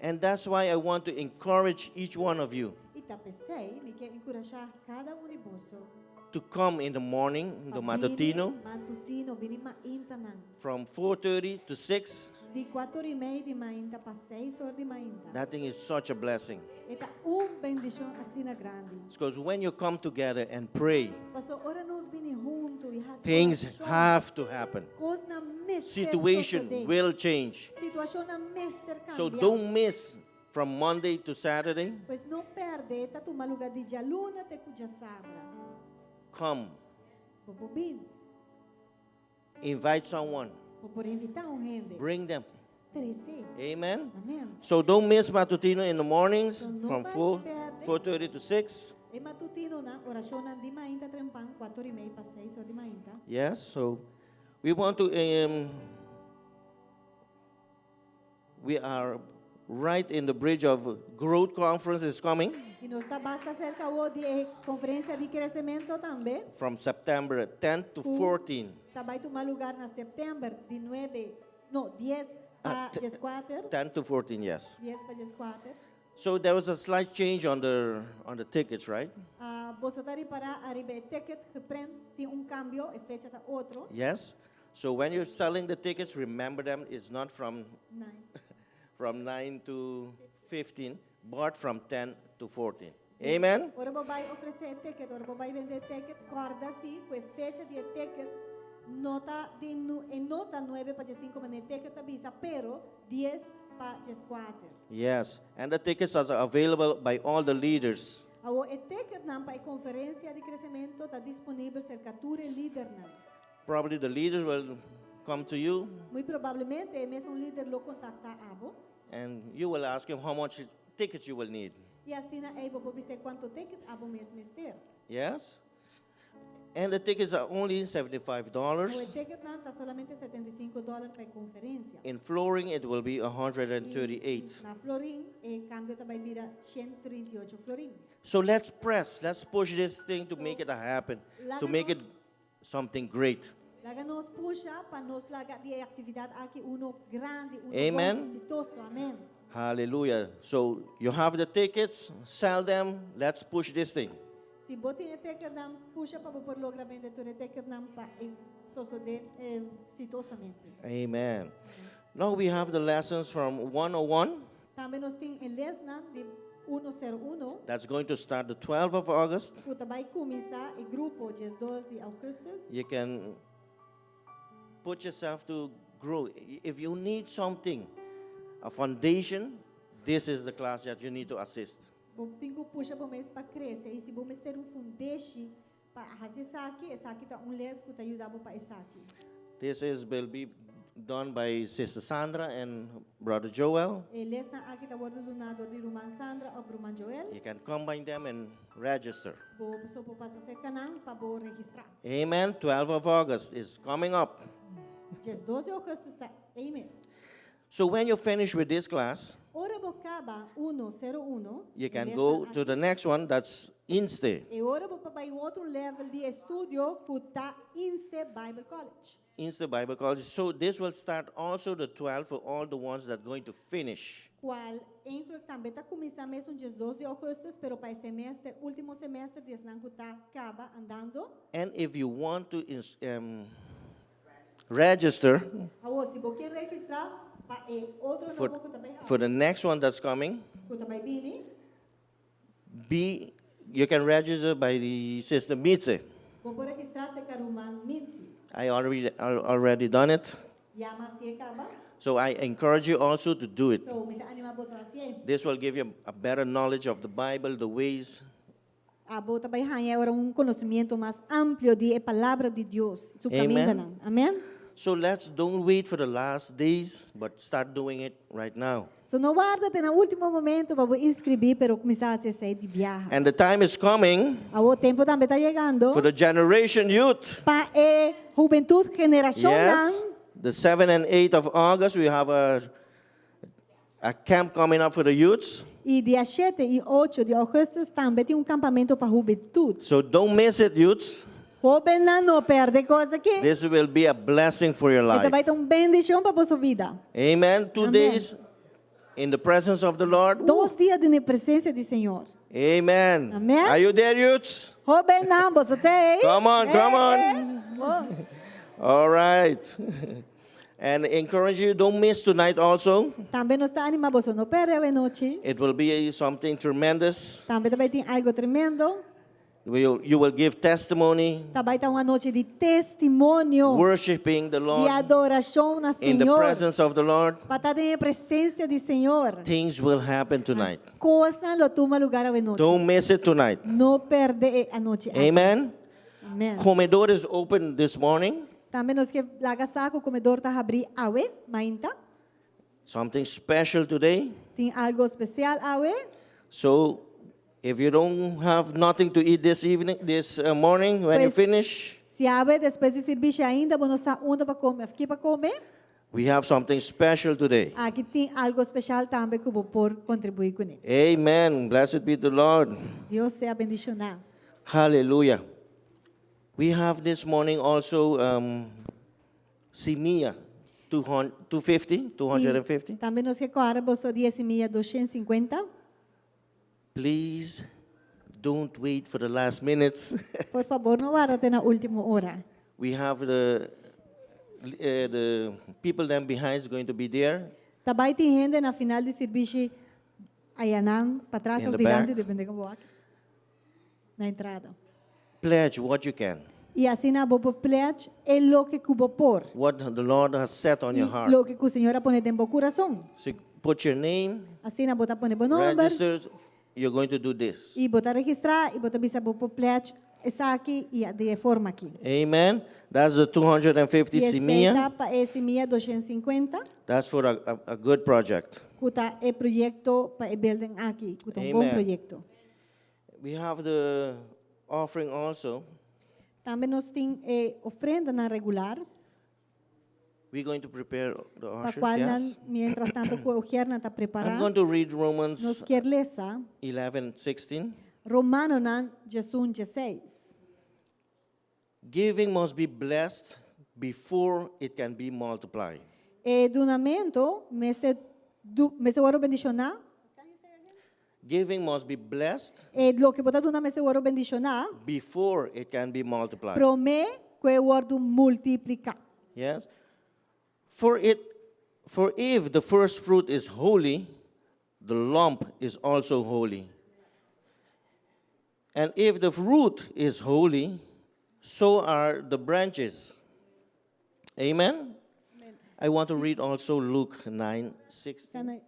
And that's why I want to encourage each one of you I ta p'esei, mi ke enkurashá kada un di boso. to come in the morning, the matutino, Matutino, bini mainta nan. from 4:30 to 6. Di 4 i mei di mainta pa 6 or di mainta. That thing is such a blessing. E ta un bendishon asina grandi. Because when you come together and pray, Paso ora nos bini huntu i hasi things orashon. have to happen. Kosnan mester Situation sosodé. will change. Situashonnan mester kambia. So don't miss from Monday to Saturday. Pues no pèrdè, ta tuma lugá di djaluna te ku djasabra. Come, Bo por bin, invite someone, bo por invitá un hende. bring them. Trese. Amen. Amèn. So don't miss Matutino in the mornings So no from bai 4 pèrdè. 4:30 to 6. E matutinonan, orashonnan di mainta trempan, 4 i mei pa 6 or di mainta. Yes, so we want to, we are right in the bridge of Growth Conference is coming I nos ta basta serka di e konferensia di kresementu tambe. From September 10 to 14. Ta bai tuma lugá na sèptèmber di 9, no, 10 Ah, pa 14. 10 to 14, yes. 10 pa 14. So there was a slight change on the tickets, right? Bo ta ripará ariba e ticket geprint tin un kambio, e fecha ta otro. Yes. So when you're selling the tickets, remember them. It's not from 9. from 9 to 15, but from 10 to 14. Amen. Ora bo bai ofresé ticket, ora bo bai bende ticket, kòrda si, ku e fecha di ticket no ta di nu, e no ta 9 pa 5 ma ticket ta bisa, pero 10 pa 4. Yes. And the tickets are available by all the leaders. Awor e ticketnan pa e konferensia di kresementu ta disponibel serka tur e lidernan. Probably the leaders will come to you Muy probablemente e mesun lider lo kontaktá abo. And you will ask him how much tickets you will need. I asina ei bo por bis'é kuantu ticket abo mes mester. Yes? And the tickets are only $75. O ticketnan ta solamente 75 dòler pa e konferensia. In florin, it will be 138. Na florin, e kambio ta bai bira 138 florin. So let's press, let's push this thing to make it happen, to make it something great. Laga nos pusha pa nos laga di e aktividat aki uno grandi, uno Amen. bon, eksitoso. Amèn. Hallelujah. So you have the tickets, sell them, let's push this thing. Si bo tin e ticketnan, pusha pa por logra bende tur e ticketnan pa e sosodé eksitosamente. Amen. Now we have the lessons from 101. Tambe nos tin e lèsnan di 101, That's going to start the 12th of August. ku bai kuminsá e grupo dia 2 di ougùstùs. You can put yourself to grow. If you need something, a foundation, this is the class that you need to assist. Bo tin ku pusha bo mes pa krese. I si bo mester un fundeshi pa hasi esaki, esaki ta un lès ku ta yuda pa esaki. This is will be done by Sister Sandra and Brother Joel. E lèsnan aki ta wòrdu duná di Ruman Sandra òf Ruman Joel. You can combine them and register. Bo so por pasa serka nan pa bo registrá. Amen. 12 of August is coming up. Dia 12 di ougùstùs ta ei mes. So when you finish with this class, Ora bo kaba 101. You can go to the next one, that's Inste. I ora bo por bai otro level di estudio ku ta Inste Bible College. Inste Bible College. So this will start also the 12 for all the ones that are going to finish. Kual eigenlijk tambe ta kuminsá mesun dia 12 di ougùstùs, pero pa e semester, último semester, di esnan ku ta kaba andando. And if you want to register Awor, si bo ke registrá, pa e otro nobo ku tambe for the next one that's coming, ku tambe bini, be you can register by the Sister Mitzi. bo por registrá serka Ruman Mitzi. I already done it. Ya m'a hasié kaba. So I encourage you also to do it. So, mi ta animá bo hasié. This will give you a better knowledge of the Bible, the ways. Abo ta bai haña awor un konosementu mas amplio di e palabra di Dios. Su Amen. kaminda. Amèn? So let's don't wait for the last days, but start doing it right now. So no warda te na último momento pa inskribí, pero kuminsá hasi di biaha. And the time is coming Awor tempu tambe ta yegando for the generation youth. Pa e hubentut generashon. Yes. The 7 and 8 of August, we have a camp coming up for the youths. I dia 7 i 8 di ougùstùs tambe tin un kampamentu pa hubentut. So don't miss it, youths. Hóbennan, no pèrdè e kos aki. This will be a blessing for your Esaki bai life. ta un bendishon pa bo bida. Amen. 2 Amen. days in the presence of the Lord. 2 dia den presensia di Señor. Amen. Amen. Are you there, youths? Hóbennan, bo t'ei? Come on, come on. Oh. All right. And encourage you, don't miss tonight also. Tambe nos ta animá bo no pèrdè anochi. It will be something tremendous. Tambe bai tin algu tremendo. You will give testimony, Tambe ta un anochi di testimonio, worshiping the di Lord adorashon na in the Señor. Presence of the Lord. Pa ta den presensia di Señor. Things will happen tonight. Kosnan lo tuma lugá anochi. Don't miss it tonight. No pèrdè e anochi. Amen. Amèn. Komedor is open this morning. Tambe nos ke laga sa ku komedor ta habrí awe, mainta. Something special today. Tin algu spesial awe. So If you don't have nothing to eat this evening, this morning, when you Pues- finish, Si awe despues di sirbishi ainda bo no sa unda pa kome, òf ki pa kome, we have something special today. aki tin algu spesial tambe ku bo por kontribuí kuné. Amen. Blessed be the Lord. Dios sea bendishoná. Hallelujah. We have this morning also simia, 200, 250, 250. Tambe nos ke kòrda boso di e simia 250. Please don't wait for the last minutes. Por fabor, no warda te na último ora. We have the people then behind is going to be there. Ta bai tin hende na final di sirbishi ayanan, patras In òf the dilanti, back. depende kon bo wak. Na entrada. Pledge what you can, I asina bo por pledge e loke ku bo por. What the Lord has set on your I heart. loke ku Señor a pone den bo kurason. So put your name, Asina bo ta pone bo nòmber. Register, you're going to do this. I bo ta registrá i bo ta bisa bo por pledge esaki i di e forma aki. Amen. That's the 250 I esei simia. ta pa e simia 250. That's for a good project. Ku ta e proyekto pa e building aki, ku ta un bon Amen. proyekto. We have the offering also. Tambe nos tin e ofrendanan regular. We're going to prepare the Pa ushers, kual nan, yes. mientras tanto ku e ushèrnan ta I'm prepará, going to read Romans nos kier lesa 11, 16. Romanonan 11, 16. Giving must be blessed before it can be multiplied. E dunamentu mester du, mester wòrdu bendishoná. Giving must be blessed E loke bo ta duna mester wòrdu bendishoná. Before it can be multiplied. Promé ku e wòrdu multipliká. Yes. For if the first fruit is holy, the lump is also holy. And if the root is holy, so are the branches. Amen. I want to read also Luke 9 16.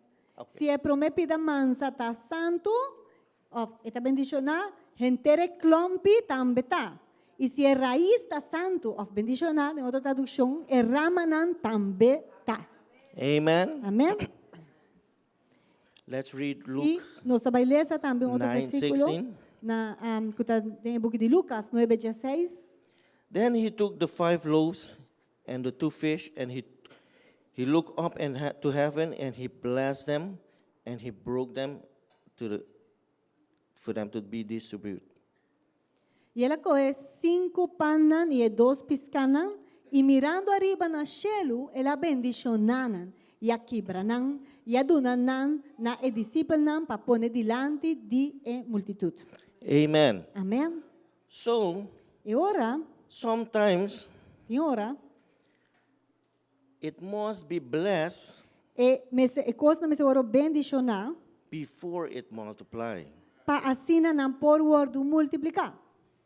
Si e promé pida mansa ta santu, òf e ta bendishoná, henter e klòmpi tambe ta. I si e rais ta santu, òf bendishoná, den otro tradukshon, e ramanan tambe ta. Amen. Amèn? Let's read I Luke nos ta bai lesa tambe un otro 9, versíkulo 16. na um, ku ta den e buki di Lucas 9, 16. Then he took the five loaves and the two fish, and he looked up and to heaven, and he blessed them, and he broke them for them to be distributed. I el a kohe sinku pannan i e dos piskanan, i mirando ariba na shelu, el a bendishoná nan, i a kibra nan, i a duna nan na e disipelnan pa pone dilanti di e multitut. Amen. Amèn. So, I ora, sometimes tin ora, it must be blessed e mester e kosnan mester wòrdu bendishoná before it multiply. Pa asina nan por wòrdu multipliká.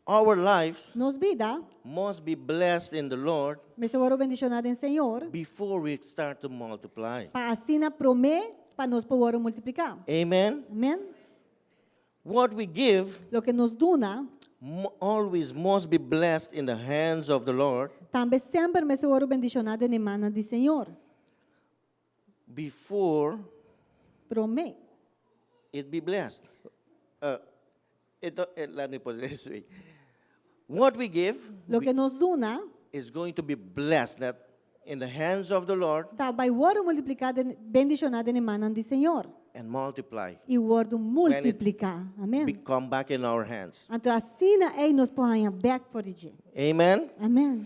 Our lives Nos bida must be blessed in the Lord mester wòrdu bendishoná den Señor before we start to multiply. pa asina promé pa nos por wòrdu multipliká. Amen. Amèn. What we give Loke nos duna always must be blessed in the hands of the Lord tambe semper mester wòrdu bendishoná den e mannan di Señor. Before Promé. It be blessed. Let me put it this way. What we give Loke nos duna is going to be blessed that in the hands of the Lord ta bai wòrdu multipliká den bendishoná den e mannan di Señor. And multiply. I wòrdu multipliká. Amèn. Come back in our hands. Anto asina ei nos por haña bèk for di dje. Amen. Amèn.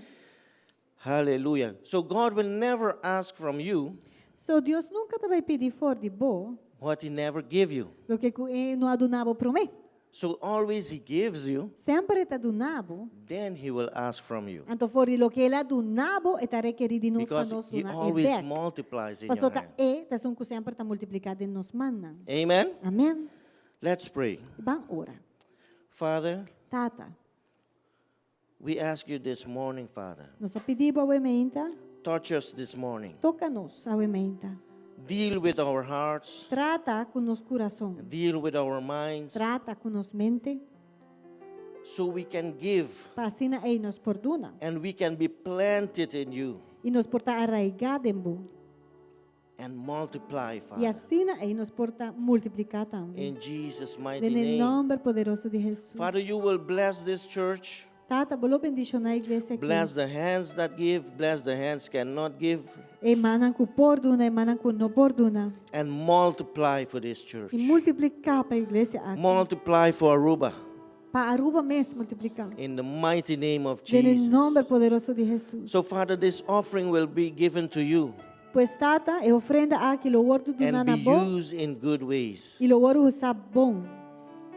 Hallelujah. So God will never ask from you So Dios nunka ta bai pidi for di bo what he never give you. loke ku e no a duna bo promé. So always he gives you, Semper e ta duna bo. Then he will ask from you. Anto for di loke el a duna bo e ta rekerí di nos pa Because nos he duna e always bèk. multiplies in your Pasobra hand. e ta esun ku semper ta multipliká den nos mannan. Amen. Amèn. Let's pray. Ban ora. Father, Tata, we ask you this morning, Father, nos ta pidi bo awe mainta, touch us this morning. toka nos awe mainta. Deal with our hearts, Trata ku nos kurason. Deal with our minds, Trata ku nos mente. So we can give Pa asina ei nos por duna. And we can be planted in you I nos por ta arraigá den bo. And multiply, I Father. asina ei nos por ta multipliká tambe. In Jesus' mighty Den e name. nòmber poderoso di Hesus. Father, you will bless this church. Tata, bo lo bendishoná e iglesia aki. Bless the hands that give, bless the hands cannot give, E mannan ku por duna, e mannan ku no por duna. and multiply for this church. I multipliká pa e iglesia aki. Multiply for Aruba. Pa Aruba mes multipliká. In the mighty name of Den e Jesus. nòmber poderoso di Hesus. So, Father, this offering will be given to you Pues Tata, e ofrenda aki lo wòrdu duna and na be bo used in good ways. i lo wòrdu usá bon.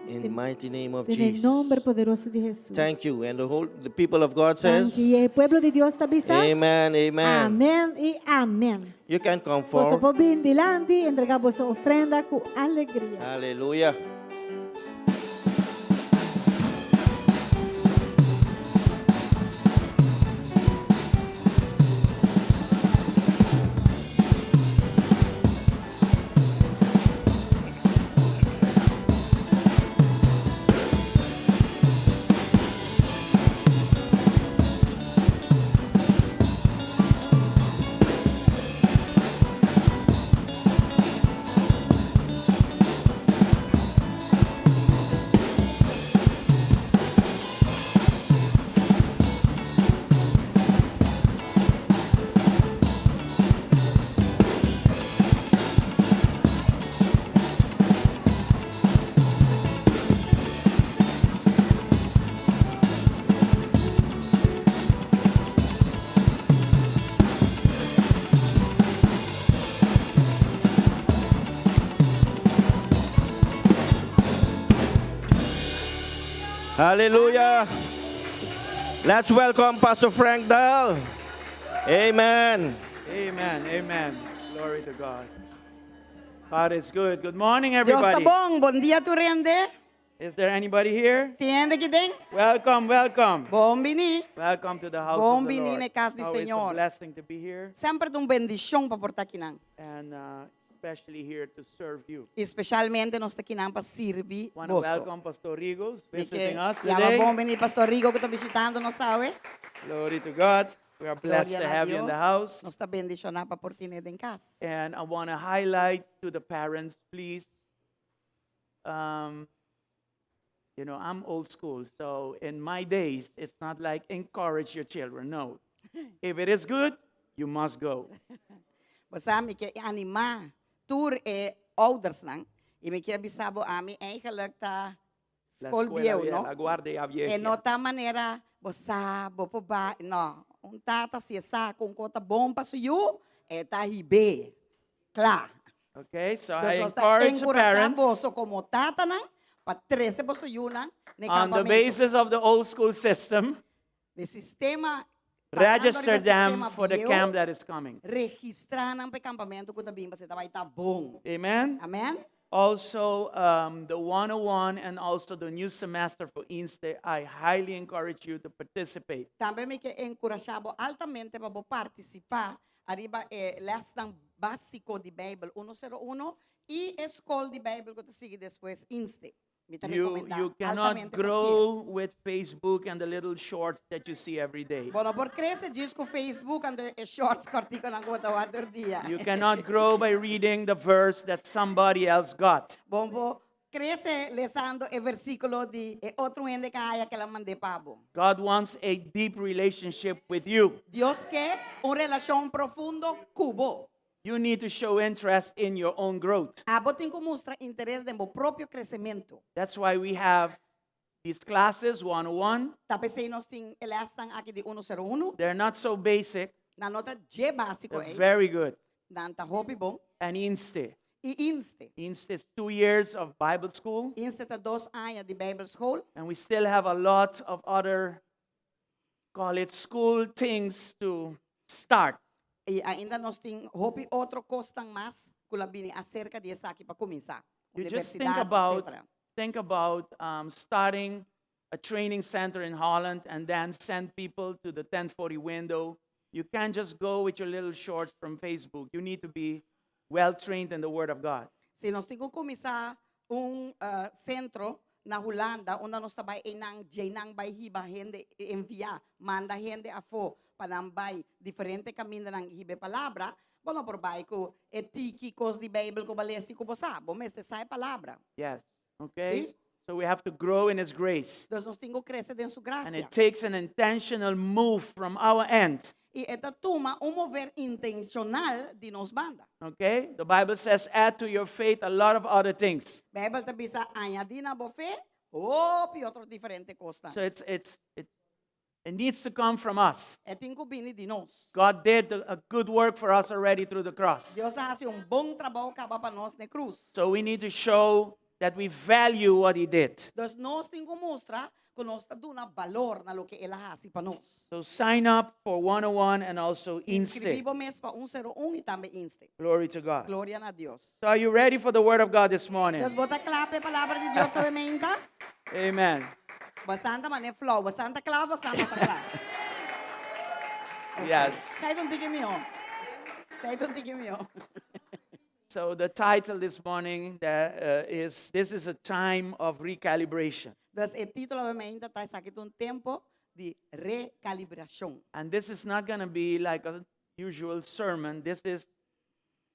In the mighty name of Den e nòmber Jesus. poderoso di Hesus. Thank you. And the whole the people of God Thank says, you. I e pueblo di Dios ta bisa. Amen, amen. Amèn i amèn. You can come Boso forward. por bin dilanti, entregá boso ofrenda ku alegria. Hallelujah. Hallelujah. Let's welcome Pastor Frank Dahl. Amen. Amen. Amen. Glory to God. God is good. Good morning, Dios ta everybody. bon. Bon dia tur hende. Is there anybody here? Tin hende aki den? Welcome, welcome. Bon bini. Welcome to the house Bon of the bini Lord. na kas di Always a Señor. blessing to be here Semper un bendishon pa por ta akinan. and especially here to serve you. I spesialmente nos ta akinan pa sirbi Want to boso. welcome Pastor Rigos Mi ke visiting us yama today. bon bini Pastor Rigo ku ta bishitando nos awe. Glory to God. We are blessed Gloria to na have you in the Dios. house. Nos ta bendishoná pa por tin'é den kas. And I want to highlight to the parents, please. I'm old school, so in my days, it's not like encourage your children. No. If it is good, you must go. Bo sa mi ke animá tur e oudersnan i mi ke bisa bo ami eigenlijk ta La skol escuela bieu, vieja, no? la guardia E no vieja. ta manera bo sa bo por bai, no. Un tata si e sa ku un kos ta bon pa su yu, e ta hib'é. Kla. Okay, so Dus I nos ta encourage the enkurashá parents boso komo tatanan pa trese boso yunan na e on the kampamentu. basis of the old school system, De sistema, parando register riba e them sistema for the bieu, camp that is coming. registrá nan pa e kampamentu ku ta bin, pasobra ta bai ta bon. Amen. Amen? Also, the 101 and also the new semester for INSTE, I highly encourage you to participate. Tambe mi ke enkurashá bo altamente pa bo partisipá ariba e lèsnan básiko di Beibel 101 i e skol di Beibel ku ta sigui despues INSTE. Mi ta You, rekomendá you cannot altamente pa siña. grow with Facebook and the little shorts that you see every day. Bo no por krese djis ku Facebook anto e shorts kòrtikonan ku bo ta wak tur dia. You cannot grow by reading the verse that somebody else got. Bo no por krese lesando e versíkulo di e otro hende ku a haya ku el a mand'é pa bo. God wants a deep relationship with you. Dios ke un relashon profundo ku bo. You need to show interest in your own growth. Abo tin ku mustra interes den bo propio kresementu. That's why we have these classes 101. Ta p'esei nos tin e lèsnan aki di 101. They're not so basic, Nan no ta dje básiko they're ei. very good. Nan ta hopi bon. And INSTE. I INSTE. INSTE is 2 years of Bible school, INSTE ta 2 aña di Bijbelschool. and we still have a lot of other, call it school things to start. I ainda nos tin hopi otro kosnan mas ku lo bini aserka di esaki pa kuminsá. You just think Universidat, about, etcetera. think about starting a training center in Holland and then send people to the 1040 window. You can't just go with your little shorts from Facebook. You need to be well trained in the Word of God. Si nos tin ku kuminsá un sentro na Hulanda unda nos ta bai einan djeinan bai hiba hende enviá, manda hende afó pa nan bai diferente kamindanan hiba e palabra. Bo no por bai ku e tiki kos di Beibel ku bo a lesa i ku bo sa. Bo mester sa e palabra. Yes. Okay? Si. So we have to grow in His grace. Dus nos tin ku krese den su And grasia. it takes an intentional move from our end. I e ta tuma un mover intenshonal di nos banda. Okay? The Bible says, add to your faith a lot of other things. Beibel ta bisa, añadí na bo fe hopi otro diferente kosnan. So it's, it's, it, it needs to come from us. E tin ku bini di nos. God did a good work for us already through the cross. Dios a hasi un bon trabou kaba pa nos na krus. So we need to show that we value what He did. Dus nos tin ku mustra ku nos ta duna balor na loke el a hasi pa nos. So sign up for 101 and also Inskribí Inste. bo mes pa 101 i tambe Inste. Glory to God. Gloria na Dios. So are you ready for the word of God this morning? Dus bo ta kla pa e palabra di Dios awe mainta? Amen. Bastante mané flow, bastante kla, bastante ta kla. Yes. Sai un tiki mihó. Sai un tiki mihó. So the title this morning that, is This is a Time of Recalibration. Dus e título awe mainta ta esaki ta un tempu di rekalibrashon. And this is not going to be like a usual sermon. This is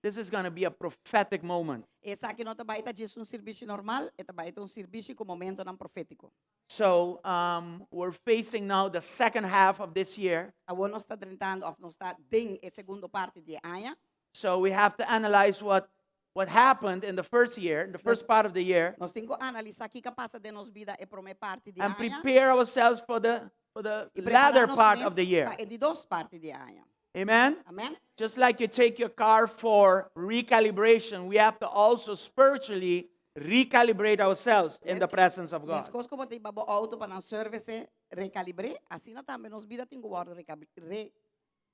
this is going to be a prophetic moment. Esaki no ta bai ta djis un sirbishi normal, e ta bai ta un sirbishi ku momentonan profétiko. So um, we're facing now the second half of this year. Awor nos ta drentando òf nos ta den e segundo parti di e aña. So we have to analyze what, what happened in the first year, in the first part of the year, Nos tin ku analisá kiko a pasa den nos bida e promé parti di and aña. prepare ourselves for the, for the I prepará latter nos part mes of the year. pa e di dos parti di aña. Amen? Amèn? Just like you take your car for recalibration, we have to also spiritually recalibrate ourselves in the presence of God. Meskos ku bo ta hiba bo outo pa nan service rekalibr'é, asina tambe nos bida tin ku wòrdu rekabri, re,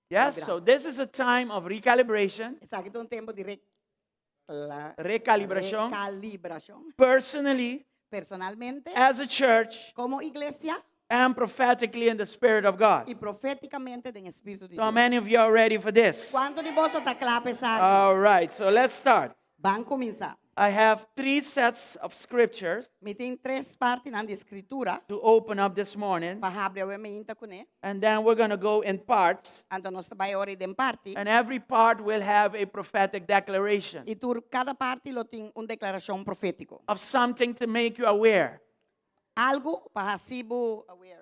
Yes, kalibrá. so this is a time of recalibration. Esaki ta un tempu di rekla, Rekalibrashon. rekalibrashon. Personally, Personalmente, as a church, komo iglesia and prophetically in the Spirit of God. i profétikamente den e Spiritu di So, how Dios. many of you are ready for this? Kuantu di boso ta kla pa esaki? All right, so let's start. Ban kuminsá. I have three sets of scriptures Mi tin tres partinan di Skritura to open up this morning, pa habri awe mainta kuné. and then we're going to go in parts, Anto nos ta bai ora den parti. and every part will have a prophetic declaration I tur kada parti lo tin un deklarashon profétiko. of something to make you aware, Algu pa hasi bo aware,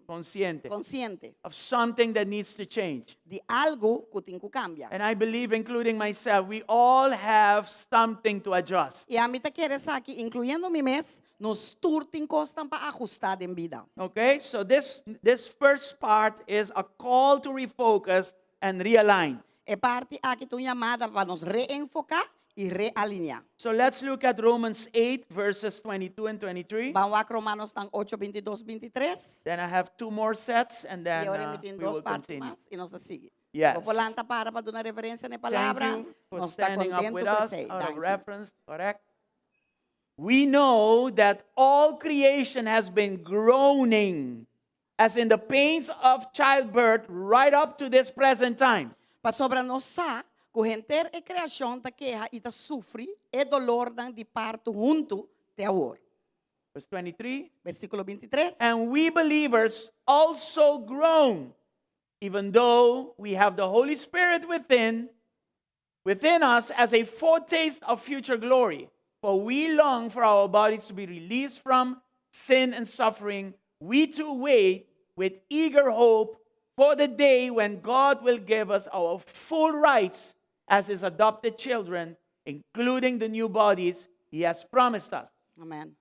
consciente, konsiente of something that needs to change. di algu ku tin ku kambia. And I believe, including myself, we all have something to adjust. I ami ta kere esaki, inkluyendo mi mes, nos tur tin kosnan pa ahustá den bida. Okay, so this, this first part is a call to refocus and realign. E parti aki ta un yamada pa nos reenfoká i realiniá. So let's look at Romans 8, verses 22 and 23. Ban wak Romanonan 8, 22, 23. Then I have two more sets and then I ora uh, mi tin we dos will parti continue. mas i nos ta sigui. Yes. Bo por lanta para pa duna reverensia na e palabra. Thank you for Nos ta standing up kontentu with ku us esei. out of Danki. reference, correct? We know that all creation has been groaning, as in the pains of childbirth, right up to this present time. Pasobra nos sa ku henter e kreashon ta keha i ta sufri e dolornan di parto huntu te awor. Verse 23. Versíkulo 23. And we believers also groan, even though we have the Holy Spirit within, within us as a foretaste of future glory. For we long for our bodies to be released from sin and suffering. We too wait with eager hope for the day when God will give us our full rights as his adopted children, including the new bodies he has promised us. Amen.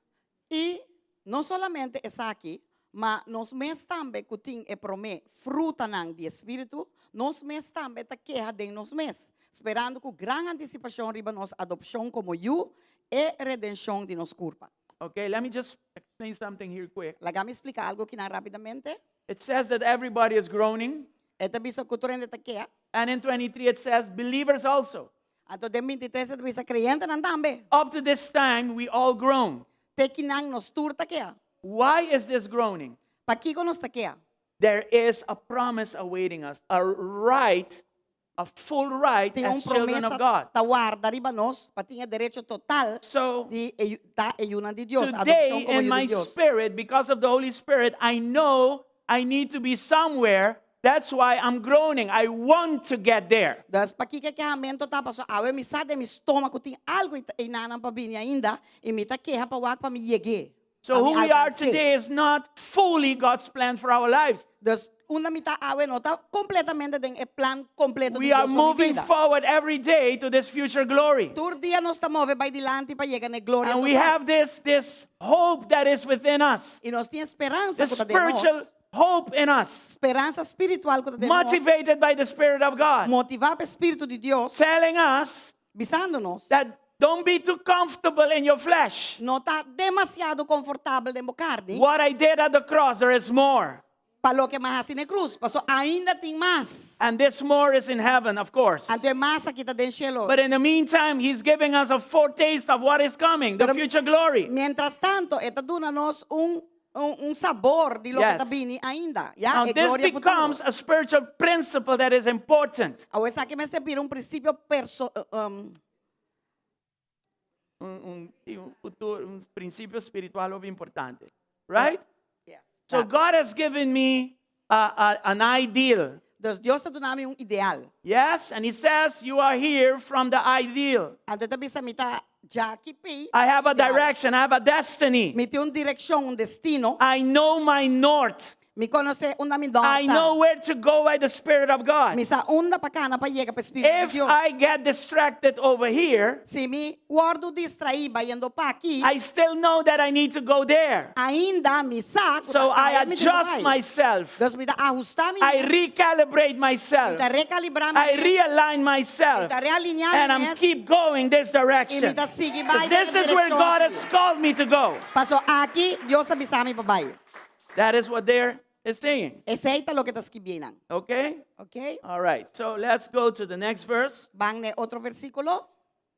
I no solamente esaki, ma nos mes tambe ku tin e promé frutanan di e Spiritu, nos mes tambe ta keha den nos mes, sperando ku gran antisipashon riba nos adopshon komo yu, e redenshon di nos kurpa. Okay, let me just explain something here quick. Laga mi splika algu akinan rápidamente. It says that everybody is groaning. E ta bisa ku tur hende ta keha. And in 23 it says believers also. Anto den 23 e ta bisa kreyentenan tambe. Up to this time we all groan. Te kinan nos tur ta keha. Why is this groaning? Pakiko nos ta keha? There is a promise awaiting us, a right, a full right Tin un as children of promesa God. ta warda riba nos pa tin e derecho total So di e ta e yunan di Dios, today adopshon komo in yu my di Dios. spirit, because of the Holy Spirit, I know I need to be somewhere. That's why I'm groaning. I want to get there. Dus pakiko e kehamentu ta paso awe mi sa den mi stoma ku tin algu einanan pa bini ainda i mi ta keha pa wak pa mi yeg'é. So Pa mi who we are alkans'é. today is not fully God's plan for our lives. Dus unda mi ta awe no ta kompletamente den e plan kompleto di We are Dios pa mi moving bida. forward every day to this future glory. Tur dia nos ta move bai dilanti pa yega na e gloria And we total. have this, this hope that is within us, I nos tin speransa the ku ta den nos. spiritual hope in us, Speransa spiritual ku ta den nos. motivated by the Spirit of God, Motivá pa e Spiritu di Dios, telling us bisando nos, that don't be too comfortable in your flesh. no ta demasiado konfortabel den bo karni What I did at the cross, there is more. pa loke m'a hasi na krus. Paso ainda tin mas. And this more is in heaven, of course. Anto e mas aki ta den shelu. But in the meantime, he's giving us a foretaste of what is coming, the future glory. Mientras tanto, e ta duna nos un un, un sabor di loke Yes. ta bini ainda. Ya, Now, e this gloria futuro. becomes a spiritual principle that is important. Awor esaki mester bira un prinsipio perso, um, Un, un, sí, un futuro, un prinsipio spiritual hopi importante. Right? yes. So God has given me an ideal. Dus Dios ta duna mi un ideal. Yes? And he says, You are here from the ideal. Anto e ta bisa mi ta djaki p'e. I have a ideal. direction, I have a destiny. Mi tin un direkshon, un destino. I know my north. Mi konosé unda mi nort I know where to go by the Spirit of God. Mi sa unda pa kana pa yega pa Spiritu di If Dios. I get distracted over here, Si mi wòrdu distraí bayendo pa aki, I still know that I need to go there. ainda mi sa ku So ta I aya mi tin ku adjust bai. myself. Dus mi ta ahustá mi I mes. recalibrate Mi myself. ta rekalibrá mi I mes. realign myself. Mi ta realineá mi And I'm mes. keep going this direction. I mi ta sigui bai 'Cause this den is where direkshon God aki. has called me to go. Paso aki Dios a bisa mi pa bai. That is what they're saying. Esei ta loke ta skibí nan. Okay? Ok? All right. So let's go to the next verse. Ban na otro versíkulo.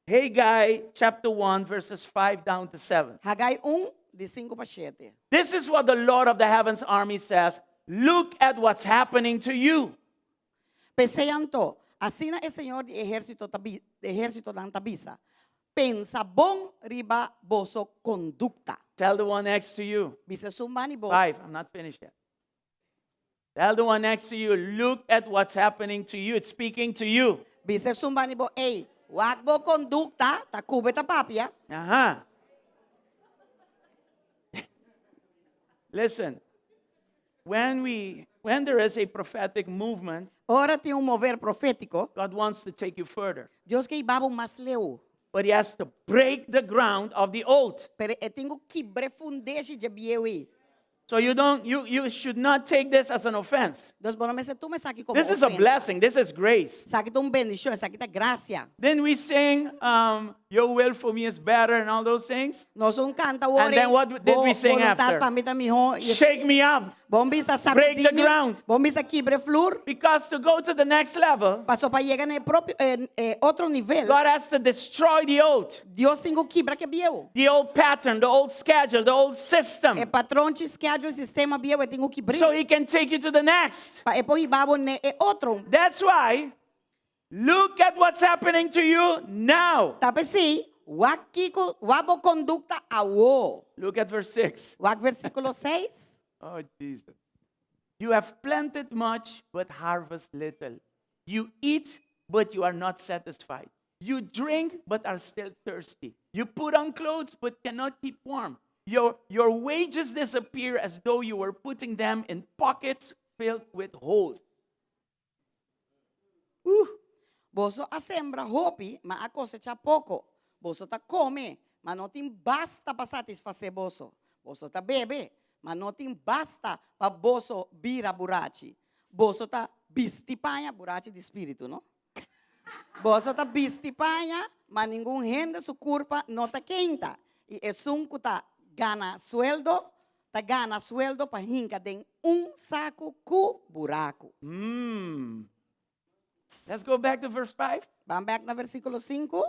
Haggai chapter 1, verses 5 down to 7. Hagai 1, di 5 pa 7. This is what the Lord of the heavens army says. Look at what's happening to you. P'esei anto, asina e Señor di ehérsito ta bi, ehérsitonan ta bisa, Pensa bon riba boso kondukta. Tell the one next to you. Bisa esun banda di bo. Five, I'm not finished yet. Tell the one next to you, look at what's happening to you. It's speaking to you. Bisa esun banda di bo, ey, wak bo kondukta, ta ku bo e ta papia. Aha. Listen, when we when there is a prophetic movement, Ora tin un mover profétiko, God wants to take you further. Dios ke hiba bo mas leu. But he has to break the ground of the old. Pero e tin ku kibra e fundeshi dje bieu ei. So you don't you you should not take this as an offense. Dus bo no mester tuma esaki komo This is a ofensa. blessing. This is grace. Esaki ta un bendishon, esaki ta grasia. Then we sing um, Your will for me is better and all those things. Nos un kanta wori. And then what did we sing boluntat after? pa mi ta mihó. Shake me up. Bo n' bisa Break the sakudí mi. ground. Bo n' bisa kibra e flur. Because to go to the next level, Paso pa yega na e propio eh, eh, otro nivel. God has to destroy the old. Dios tin ku kibra ke bieu. The old pattern, the old schedule, the old system. E patronchi, schedule, sistema bieu e tin ku kibr'é. So he can take you to the next. Pa e por hiba bo na e otro. That's why look at what's happening to you now. Ta p'esei, wak kiko, wak bo kondukta awo. Look at verse 6. Wak versíkulo 6. Oh, Jesus. You have planted much, but harvest little. You eat, but you are not satisfied. You drink, but are still thirsty. You put on clothes, but cannot keep warm. Your, your wages disappear as though you were putting them in pockets filled with holes. Whew. Boso a sembra hopi, ma a kosechá poko. Boso ta kome, ma no tin basta pa satisfasé boso. Boso ta bebe, ma no tin basta pa boso bira burachi. Boso ta bisti paña, burachi di spiritu, no? Boso ta bisti paña, ma ningun hende su kurpa no ta keinta. I esun ku ta gana sueldo, ta gana sueldo pa hinka den un saku ku buraku. Mm. Let's go back to verse 5. Ban bèk na versíkulo sinku.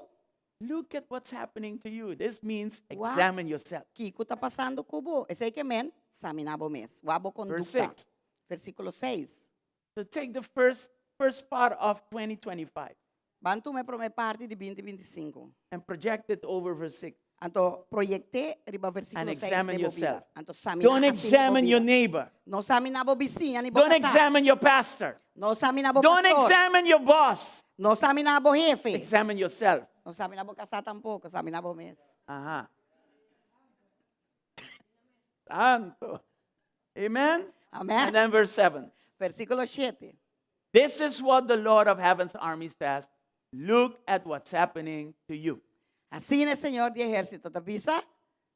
Look at what's happening to you. This means Wak examine yourself. kiko ta pasando ku bo. Esei ke men, saminá bo mes. Wak bo Verse kondukta. 6. Versíkulo seis. So take the first first part of 2025 Ban tuma e promé parti di binti 25. and project it over verse 6. Anto proyekt'é riba versíkulo And 6 examine den bo bida. yourself. Anto saminá Don't asina bo examine your bida. neighbor. No saminá bo bisiña ni bo Don't kasá. examine your pastor. No saminá bo Don't pastor. examine your boss. No saminá bo hefe. Examine yourself. No saminá bo kasá tampoko, saminá bo mes. Aha. Santo. Amen. Amen. And then verse 7. Versíkulo 7. This is what the Lord of heaven's army says. Look at what's happening to you. Asina Señor di ehérsito ta bisa,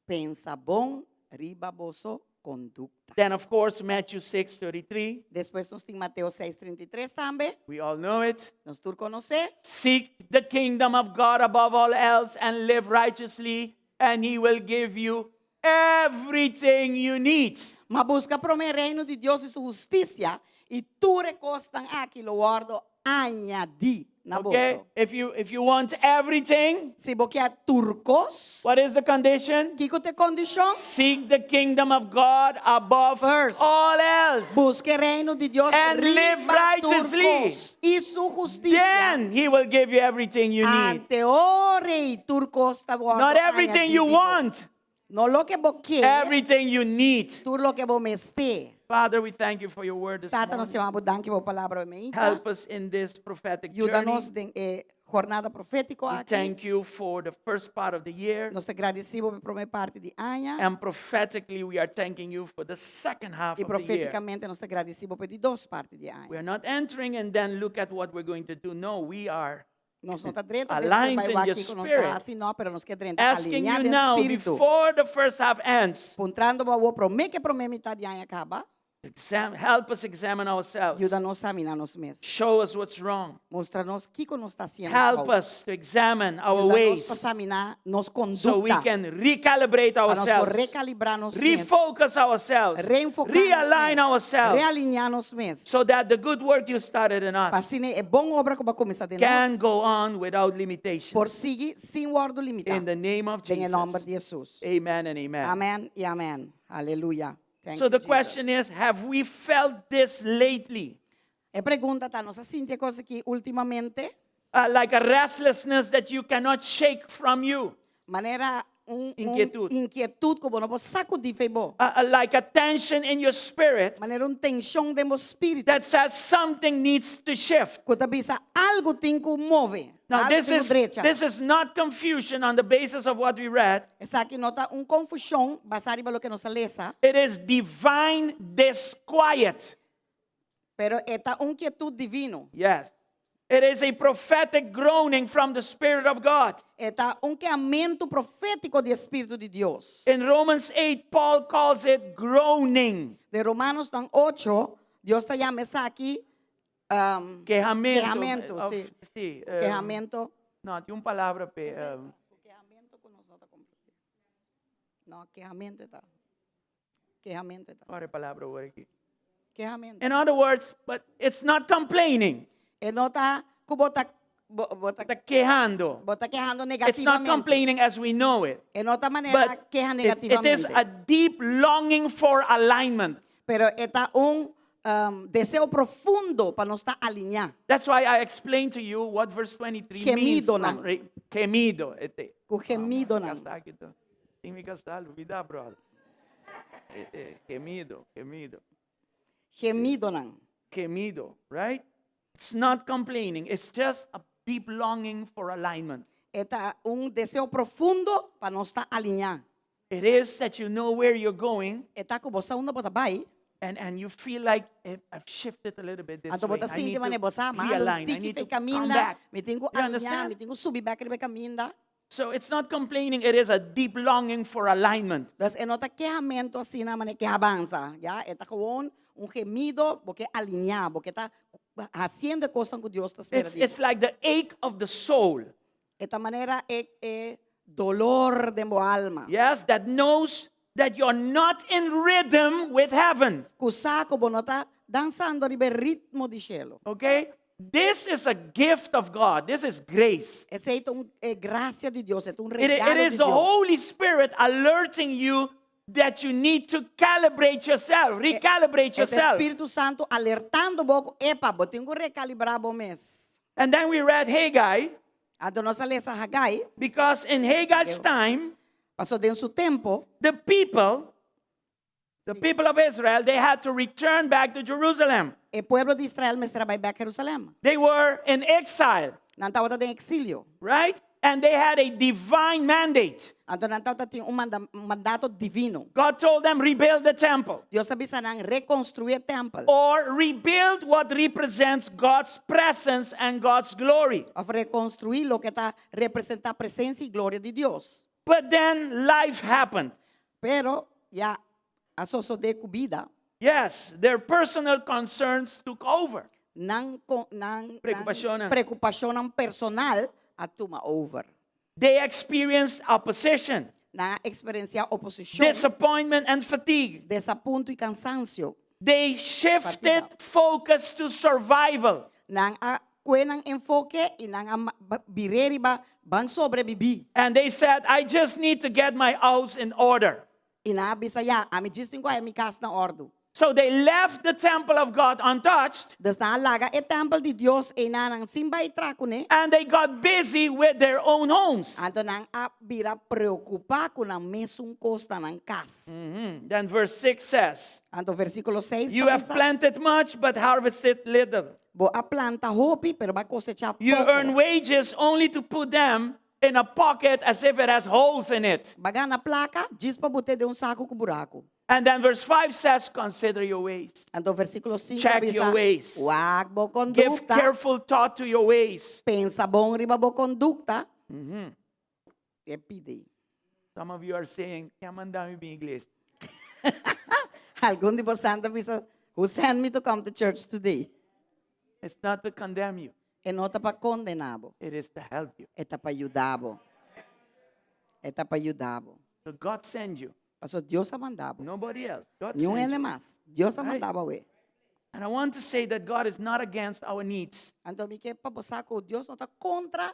Pensa bon riba boso kondukta. Then, of course, Matthew 6 33. Despues nos tin Mateo 6, 33 tambe. We all know it. Nos tur konosé. Seek the kingdom of God above all else and live righteously, and he will give you everything you need. Ma buska promé reino di Dios i su hustisia, i tur e kosnan aki lo wòrdu añadí na Okay? boso. If you if you want everything, Si bo kier tur kos, what is the condition? kiko ta e kondishon? Seek the kingdom of God above First. all else. Buska e reino di Dios And live riba tur righteously. kos i su hustisia. Then he will give you everything you need. Anto e ora ei tur kos ta wòrdu Not everything añadí you di bo. want, No loke bo ke, everything you need. tur loke bo mester. Father, we thank you for your word this Tata, nos morning. yama bo danki pa bo palabra mainta. Help us in this prophetic Yuda journey. nos den e jornada profétiko We aki. thank you for the first part of the year. Nos ta gradisí bo pa e promé parti di aña. And prophetically, we are thanking you for the second half I of the year. profétikamente nos ta gradisí bo pa e di dos parti di aña. We are not entering and then look at what we're going to do. No, we are Nos no ta drenta despues aligned bai in wak your kiko nos ta spirit. hasi, no, pero nos ke drenta Asking alineá you den now, spiritu. before the first half ends, Puntrando bo awor promé ke promé mitad di aña kaba, exam- help us examine ourselves. yuda nos saminá nos mes. Show us what's wrong. Mustra nos kiko nos ta hasiendo Help fout. us to examine our Yuda nos ways pa saminá nos so we kondukta. can recalibrate Pa nos por ourselves, rekalibrá nos mes. refocus ourselves, Reenfoká nos realign mes. ourselves Realineá nos mes. so that the good work you started in Pa us asina e bon obra ku bo a kuminsá den can nos go on without limitations. por sigui sin wòrdu limitá. In the name of Den e nòmber Jesus. di Hesus. Amen and amen. Amèn i amèn. Aleluya. Thank So you, the Jesus. question is have we felt this lately? E pregunta ta, nos a sinti e kos aki últimamente? Uh, like a restlessness that you cannot shake from you, Manera un, un Inkietut. inkietut ku bo no por sakudí fei bo. Like a tension in your spirit Manera un tenshon den bo spiritu. that says something needs to shift. Ku ta bisa algu tin ku move. Now, Algu this tin ku is, drecha. this is not confusion on the basis of what we read. Esaki no ta un konfushon basá riba loke nos a lesa, It is divine disquiet. pero e ta un kietut divino. Yes. It is a prophetic groaning from the Spirit of God. E ta un kehamentu profétiko di e Spiritu di Dios. In Romans 8, Paul calls it groaning. Den Romanonan 8, Dios ta yama esaki um, Kehamentu. Kehamentu, Of- si. Si. Kehamentu. No, tin un palabra p'e. Kehamentu ku nos no ta komprondé. No, kehamentu ta. Kehamentu ta. Kua e palabra awor aki? Kehamentu. In other words, but it's not complaining. E no ta ku bo ta bo ta Ta kehando. bo ta kehando It's not negativamente. complaining as we know it. E no ta manera But keha it is negativamente. a deep longing for alignment. Pero e ta un um, deseo profundo pa nos ta alineá. That's why I explained to you what verse 23 means. Gemido nan. Gemido. Ete. Ku gemido nan. Sin mi kasá, lubidá, brother. Gemido, gemido. Gemido nan. Gemido, right? It's not complaining. It's just a deep longing for alignment. E ta un deseo profundo pa nos ta alineá. It is that you know where you're going E ta ku bo sa unda bo ta bai. and you feel like eh, I've shifted a little bit this Anto way. bo ta I sinti need mane to bo sa, ma realign. I tiki need fe to come kaminda, back. mi tin ku You alineá, understand? mi tin ku subi bèk riba e kaminda. So it's not complaining, it is a deep longing for alignment. Dus e no ta kehamentu asina mane kehabansa, ya? E ta gewoon un gemido bo ke alineá, bo ke ta hasiendo e kosnan ku Dios ta spera It's, di bo. it's like the ache of the soul. E ta manera e e dolor den bo alma. Yes, that knows that you're not in rhythm with heaven. Ku sa ku bo no ta dansando riba e ritmo di shelu. Okay? This is a gift of God. This is grace. Esei ta un e grasia di Dios, e ta un It, regalo it is di the Dios. Holy Spirit alerting you that you need to calibrate yourself, recalibrate E ta yourself. Spiritu Santu alertando bo ku, epa, bo tin ku rekalibrá bo mes. And then we read Haggai, Anto nos a lesa Haggai, because in Haggai's time, Paso den su tempu, the people, the people of Israel, they had to return back to Jerusalem. e pueblo di Israel mester a bai bèk Jerusalèm. They were in exile, Nan tabata den eksilio. right? And they had a divine mandate. Anto nan tabatin un manda, un mandato divino. God told them, rebuild the temple Dios a bisa nan rekonstruí e tèmpel. or rebuild what represents God's presence and God's glory. Òf rekonstruí loke ta representá presensia i gloria di Dios. But then life happened. Pero ya a sosodé ku bida, Yes, their personal concerns took over. nan, ko- nan, nan Preokupashonnan. preokupashonnan personal a tuma over. They experienced opposition, Nan a eksperensiá oposishon, disappointment, and fatigue. desapunto i kansansio. They shifted Fatiga. focus to survival. Nan a kue nan enfoke i nan a ma- ba- bir'é riba ban sobrebibí. And they said, I just need to get my house in order. I nan a bisa ya, ami djis tin ku haña mi kas na òrdu. So they left the temple of God untouched Dus nan a laga e tèmpel di Dios einan sin bai traha kuné. and they got busy with their own homes. Anto nan a bira preokupá ku nan mesun kos na nan kas. Then verse 6 says, Anto versíkulo 6 You ta have bisa, planted much but harvested little. Bo a planta hopi, pero b'a kosechá You earn poko. wages only to put them in a pocket as if it has holes in it. B'a gana plaka, djis pa bot'é den un saku ku buraku. And then verse 5 says, Consider your ways. Anto versíkulo 5 Check bisa, your ways. Wak bo Give kondukta, careful thought to your ways. pensa bon riba bo kondukta. E pidi. Some of you are saying, "Ken a manda mi bin iglesia?" Algun di boso ta bisa, who sent me to come to church today? It's not to condemn you, E no ta pa kondená bo, it is to help you. e ta pa yuda bo. E ta pa yuda bo. So God send you, Paso Dios a manda bo. nobody else. God Niun send hende you. mas. Dios a Right. manda bo awe. And I want to say that God is not against our needs. Anto mi ke pa bo sa ku Dios no ta kontra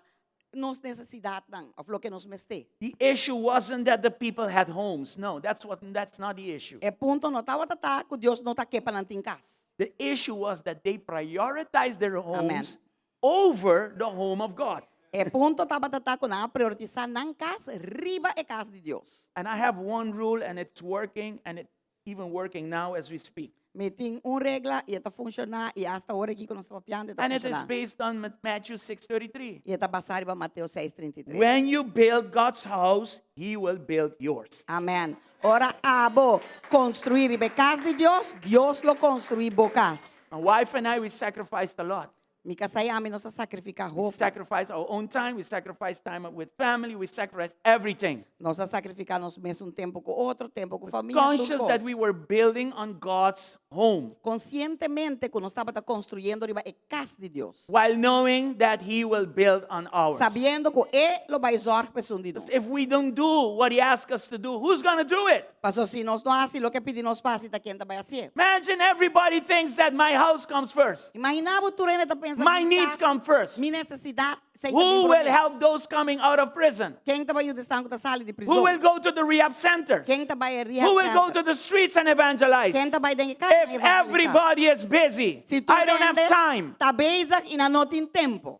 nos nesesidatnan, òf loke nos mester. The issue wasn't that the people had homes. No, that's what that's not the issue. E punto no tabata ta ku Dios no ta ke pa nan tin kas. The issue was that they prioritized their Amen. homes over the home of God. E punto tabata ta ku nan a prioritisá nan kas riba e kas di Dios. And I have one rule and it's working and it's even working now as we speak. Mi tin un regla i e ta funshoná i asta awor aki ku nos ta papiando e ta And it is funshoná. based on Matthew 6:33. I e ta basá riba Mateo 6:33. When you build God's house, he will build yours. Amen. Ora abo konstruí riba e kas di Dios, Dios lo konstruí bo kas. My wife and I we sacrificed a lot. Mi kasá i ami nos a sakrifiká We hopi. sacrificed our own time, we sacrificed time with family, we sacrificed everything. Nos a sakrifiká nos mesun tempu ku otro, tempu ku famia, tur Conscious kos. that we were building on God's home Konsientemente ku nos tabata konstruyendo riba e kas di Dios. while knowing that he will build on ours. Sabiendo ku e lo bai zòrg pa esun di nos. If we don't do what he asks us to do, who's going to do it? Paso si nos no hasi loke e pidi nos pa hasi, ta ken ta bai hasié? Imagine everybody thinks that my house comes first. Imaginá bo tur hende ta pensa My mi needs kas, come first. Mi nesesidat, sei Who will help those coming out of prison? Ken ta bai yuda esnan ku ta sali di Who will prizòn? go to the rehab centers? Ken ta bai e rehab Who will go to center? the streets and evangelize? Ken ta bai den e kaya If everybody is busy, Si tur I don't have hende time. ta bezig i nan no tin tempu.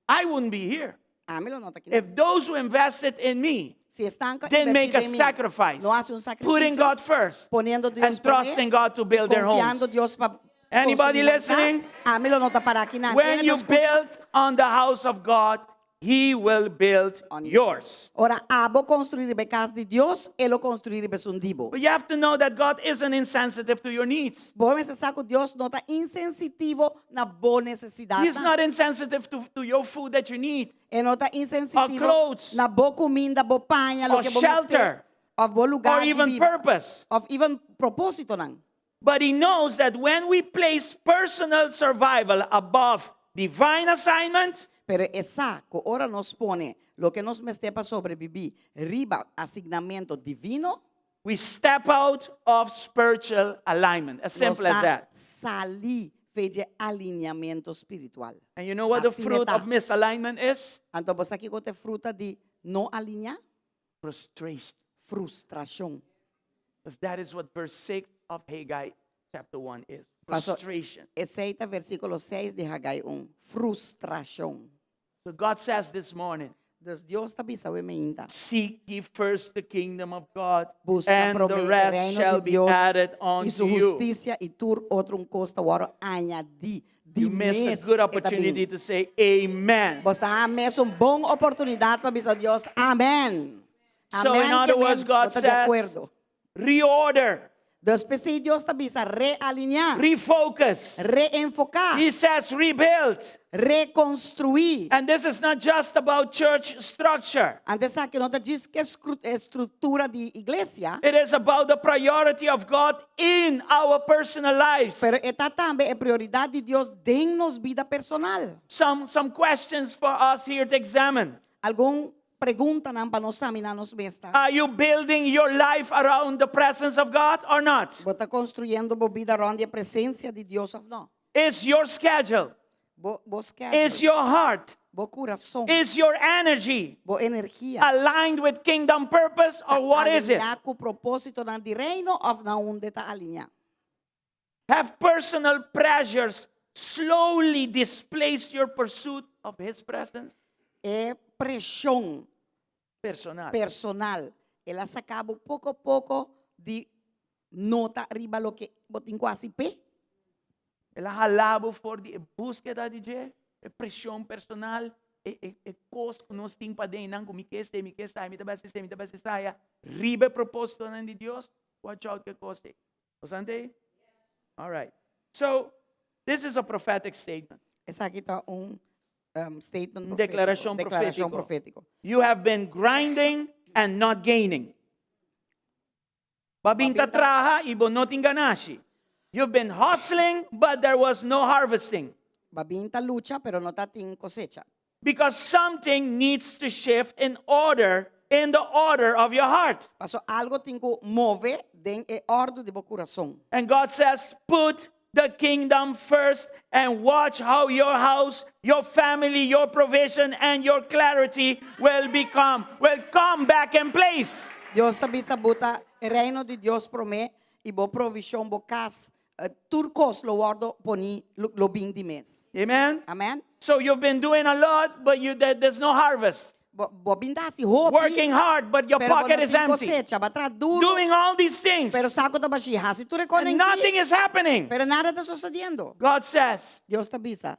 I wouldn't be here. Ami lo no ta aki. If those who invested in me Si esnan ku a didn't make invertí a den mi, sacrifice, no hasi un putting sakrifisio, God first poniendo Dios and trusting God to build their confiando homes. Dios pa Anybody construir nan listening? kas, ami lo no ta pará aki nan. When Ken you ta skucha? build on the house of God, He will build On yours. Ora abo konstruí riba e kas di Dios, e lo konstruí riba esun di bo. But you have to know that God isn't insensitive to your needs. Bo mester sa ku Dios no ta insensitivo na bo nesesidatnan. He's not insensitive to, to your food that you need, E no ta insensitivo Or clothes. na bo kuminda, bo paña, Or loke bo shelter. mester. Òf bo lugá or di even biba. purpose. Òf even propósitonan. But He knows that when we place personal survival above divine assignment, Pero e sa ku ora nos pone loke nos mester pa sobrebibí riba asignamentu divino, we step out of spiritual alignment. As nos simple as ta that. sali for di alineamentu spiritual. And you know what the Asina fruit ta. of misalignment is? Anto bo sa kiko ta e fruta di no alineá? Frustration. Frustrashon. Because that is what verse 6 of Haggai chapter 1 is. Paso, Frustration. esei ta versíkulo 6 di Haggai 1. Frustrashon. So God says this morning, Dus Dios ta bisa awe mainta. Seek ye first the kingdom of God, Buska and the promé e rest reino shall di be Dios added i unto su you. hustisia i tur otro un kos ta wòrdu añadí. Di You missed mes a good e ta opportunity bin. to say amen. Bo ta miss un bon oportunidat pa bisa Dios amèn. So in Amèn other ke words, men God bo ta di says, akuerdo. reorder, Dus p'esei Dios ta bisa realineá, refocus. reenfoká, He says rebuild. rekonstruí. And this is not just about church structure. Anto esaki no ta djis ku e struktura di iglesia, It is about the priority of God in our personal lives. pero e ta tambe e prioridat di Dios den nos bida personal. Some questions for us here to examine. Algun preguntanan pa nos saminá nos mes ta. Are you building your life around the presence of God or not? Bo ta konstruyendo bo bida rònt di e presensia di Dios òf no? Is your schedule, Bo bo schedule, is your heart, bo kurason, is your energy bo energia aligned with kingdom purpose ta or what is it? alineá ku propósitonan di Reino òf na unda ta alineá? Have personal pressures slowly displaced your pursuit of His presence? E preshon Personal. personal, el a saka bo poko poko di nota riba loke bo tin ku hasi p'e. El a hala bo for di e búskeda di dje, e preshon personal, e, e, e kos ku nos tin paden nan ku mi ke esei, mi ke esai, mi ta bai hasi esei, mi ta bai hasi esaya, riba e propósitonan di Dios, watch out ku e kos ei. Bosnan ei? All right. So, this is a prophetic statement. Esaki ta un um, statement Un profético. deklarashon Deklarashon profétiko. profétiko. You have been grinding and not gaining. Bo a bin ta traha i bo no tin ganashi. You've been hustling, but there was no harvesting. Bo a bin ta lucha, pero no tatin kosecha. Because something needs to shift in order, in the order of your heart. Paso algo tin ku move den e òrdu di bo kurason. And God says, put the kingdom first and watch how your house, your family, your provision, and your clarity will become, will come back in place. Dios ta bisa buta e reino di Dios promé i bo provishon, bo kas, tur kos lo wòrdu poni, lo bin di mes. Amen? Amen? So you've been doing a lot, but you, there, there's no harvest. Bo, bo bin ta hasi hopi, Working hard, but your pero bo pocket no is tin empty. kosecha. Bo a traha duru, Doing all these things, pero saku ta bashí. Hasi tur e and konen nothing is happening. pero nada ta sosediendo. God says, Dios ta bisa,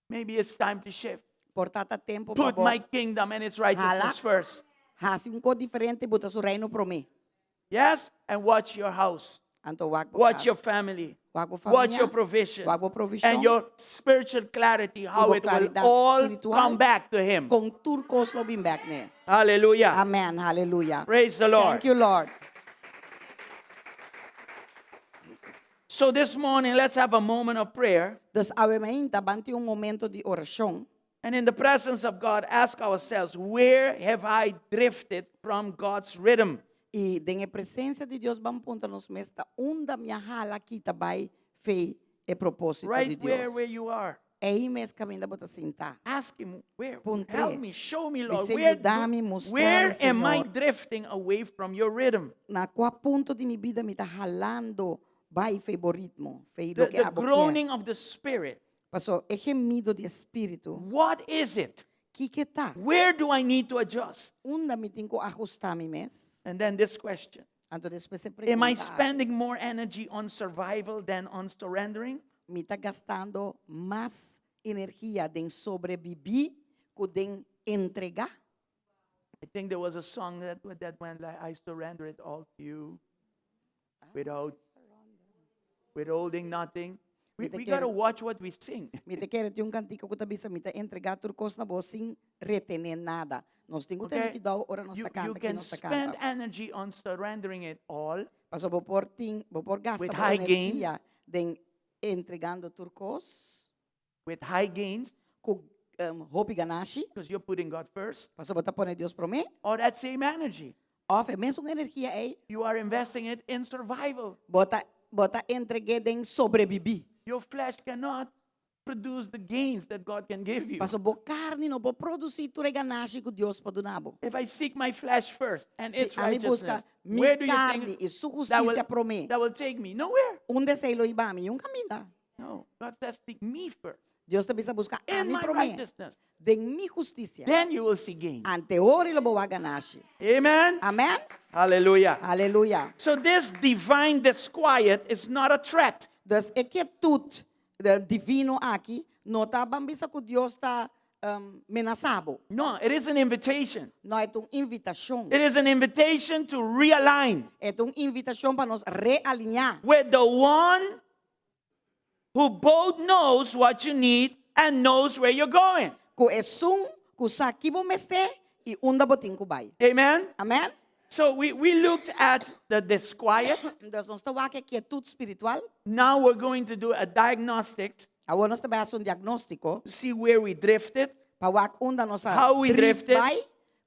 maybe it's time to shift. por ta ta tempu pa Put bo my kingdom and its righteousness Hala. first. hasi un kos diferente, buta su reino promé. Yes? And watch your house. Anto wak bo Watch your kas. family. Wak bo Watch your famia. provision. Wak bo And provishon. your spiritual clarity, how bo it will klaridat all spiritual. come back to Him. Kon tur kos lo bin bèk n'e. Hallelujah. Amen. Hallelujah. Praise the Lord. Thank you, Lord. So this morning, let's have a moment of prayer. Dus awe mainta ban tin un momento di orashon. And in the presence of God, ask ourselves, where have I drifted from God's rhythm? I den e presensia di Dios ban puntra nos mes ta unda mi a hala kita bai fei e propósito di Right where, Dios. where you are. Ei mes kaminda bo ta sintá. Ask Him, where? Puntr'é. Help me, show me, Lord. Bis'é, Where, yuda mi, mustra mi, where am I Señor. drifting away from your rhythm? Na kua punto di mi bida mi ta halando bai fei bo ritmo, fei The, loke the abo kier. groaning of the Spirit. Paso e gemido di espíritu, What is it? kiko ta? Where do I need to adjust? Unda mi tin ku ahustá mi mes? And then this question Anto despues e Am I pregunta aki, spending more energy on survival than on surrendering? Mi ta gastando mas energia den sobrebibí ku den entregá? I think there was a song that, that went like, I surrender it all to you without withholding nothing. We, Mi ta we kere got to watch what we sing. Mi ta kere tin un kantika ku ta bisa mi ta entregá tur kos na bo sin retené nada. Nos tin ku tene Okay? kuidou ora nos You, ta you kanta, ki can nos ta spend kanta. energy on surrendering it all Pasobra bo por tin, bo por gasta with bo high gains, energia den entregando tur kos with high gains, ku hopi ganashi, because you're putting God first, pasobra bo ta pone Dios promé, or that same energy. òf e mesun energia ei, You are investing it in survival. bo ta, bo ta entreg'é den sobrebibí. Your flesh cannot produce the gains that God can give you. Paso bo carne no por produci tur e ganashi cu Dios por duna bo. If I seek my flesh first and Si its ami busca righteousness, mi where do you carne think y su that will, justicia prome, that will take me? Nowhere. unda esey lo hiba mi? Un caminda. No, God says, seek me first Dios ta bisa buska in ami my promé. righteousness. Den mi hustisia. Then you will see gain. Anto ora lo bo wak ganashi. Amen. Amèn? Hallelujah. Aleluya. So this divine disquiet is not a threat. Dus e kietut divino aki no ta ban bisa ku Dios ta um, menasá bo. No, it is an invitation. No, e ta un invitashon. It is an invitation to realign E ta un invitashon pa nos realiñá. with the one who both knows what you need and knows where you're going. Ku esun ku sa ki bo mester i unda bo tin ku bai. Amen. Amèn? So we looked at the disquiet. Dus nos a wak e kietut spiritual. Now we're going to do a diagnostics Awor nos ta bai hasi un diagnóstiko to see where we drifted. pa wak unda nos a How we drift drifted. bai,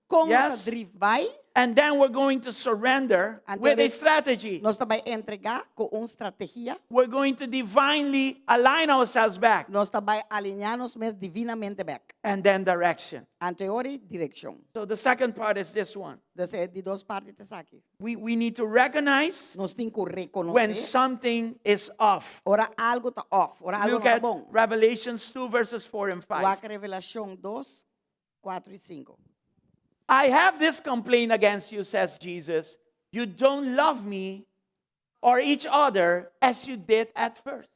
kon nos a Yes. drift bai, And then we're going to surrender Anto with a res- strategy. nos ta bai entregá ku un strategia, We're going to divinely align ourselves back nos ta bai aliñá nos mes divinamente bèk. and then direction. Anto e ora ei direkshon. So the second part is this one. Dus e di dos parti ta esaki. We need to recognize Nos tin ku when rekonosé something is off. ora algu ta off, ora algu Look no ta at bon. Revelations 2, verses 4 and 5. Wak Revelashon 2, 4 i 5. I have this complaint against you, says Jesus. You don't love me or each other as you did at first.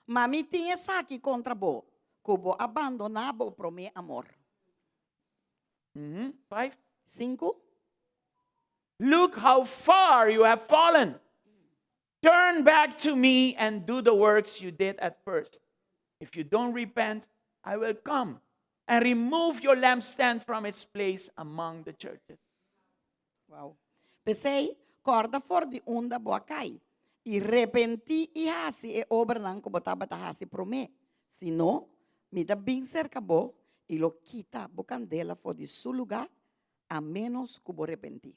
Ma mi tin esaki kontra bo, ku bo a bandoná bo promé amor. 5. 5. Look how far you have fallen. Turn back to me and do the works you did at first. If you don't repent, I will come and remove your lampstand from its place among the churches. Wow. P'esei, kòrda for di unda bo a kai, i repentí i hasi e obranan ku bo tabata hasi promé. Si no, mi ta bin serka bo i lo kita bo kandela for di su lugá, a ménos ku bo repentí.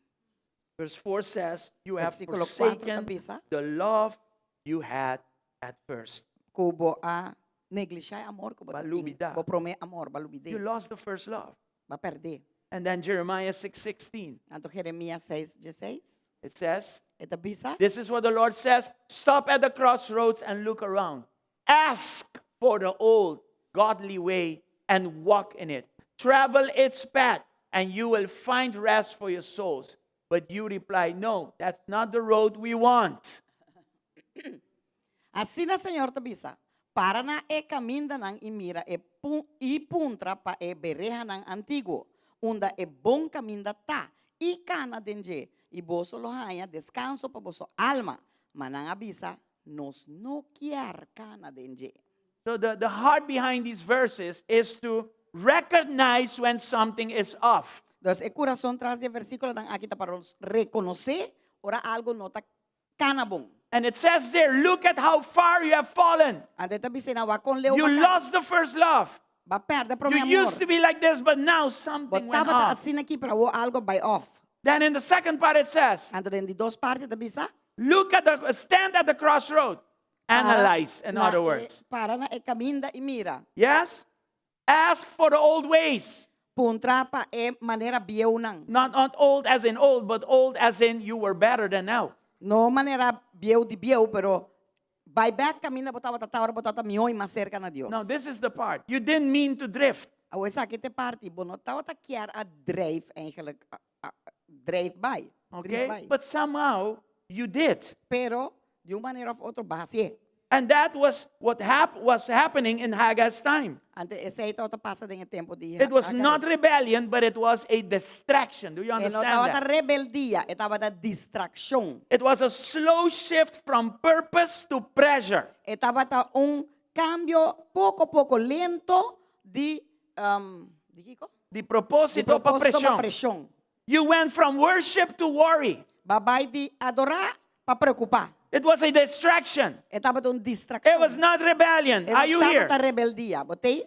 Verse 4 says, You have Versíkulo 4 ta forsaken bisa. the love you had at first. Ku bo a neglishá e amor ku bo B'a ta tin. lubidá. Bo promé amor, b'a lubid'é. You lost the first love. B'a pèrdè. And then Jeremiah 6:16. Anto Jeremias 6, 16. It says, E ta bisa. This is what the Lord says Stop at the crossroads and look around. Ask for the old godly way and walk in it. Travel its path, and you will find rest for your souls. But you reply, No, that's not the road we want. Asina Señor ta bisa, Para na e kamindanan i mira e i puntra pa e berehanan antiguo, unda e bon kaminda ta, i kana den dje, i boso lo haña deskanso pa boso alma. Ma nan a bisa, Nos no kier kana den dje. So the, the heart behind these verses is to recognize when something is off. Dus e kurason tras di e versíkulonan aki ta pa nos rekonosé ora algu no ta kana bon. And it says there, look at how far you have fallen. Anto e ta bisa nan, wak kon leu You b'a kai. lost the first love. B'a pèrdè promé You amor. used to be like this, but now Bo something went tabata off. asina aki, pero awor algu a bai off. Then in the second part it says, Anto den di dos parti ta bisa. look at the stand at the crossroad. Para Analyze, in na other e, words. para na e kaminda i mira. Yes? Ask for the old ways. Puntra pa e manera bieunan. Not, not old as in old, but old as in you were better than now. No manera bieu di bieu, pero bai bèk kaminda bo tabata ta ora bo tabata mihó i mas serka na Dios. Now, this is the part. You didn't mean to drift. Awor esaki ta e parti, bo no tabata kier a drijf eigenlijk, a, a, drijf bai. Drijf Okay? bai. But somehow you did. Pero, di un manera of otro, bo a hasié. And that was what hap- was happening in Haggai's time. Anto esei tabata pasa den e tempu di It was Haggai. not rebellion, but it was a distraction. Do you E no understand tabata that? rebeldia, e tabata distrakshon. It was a slow shift from purpose to pressure. E tabata un kambio poko poko lento di um, di kiko? Di Di propósito pa propósito pa preshon. preshon. You went from worship to worry. B'a bai di adorá pa preokupá. It was a distraction. E tabata un It distrakshon. was not rebellion. E Are you here? tabata rebeldia. Bo t'ei?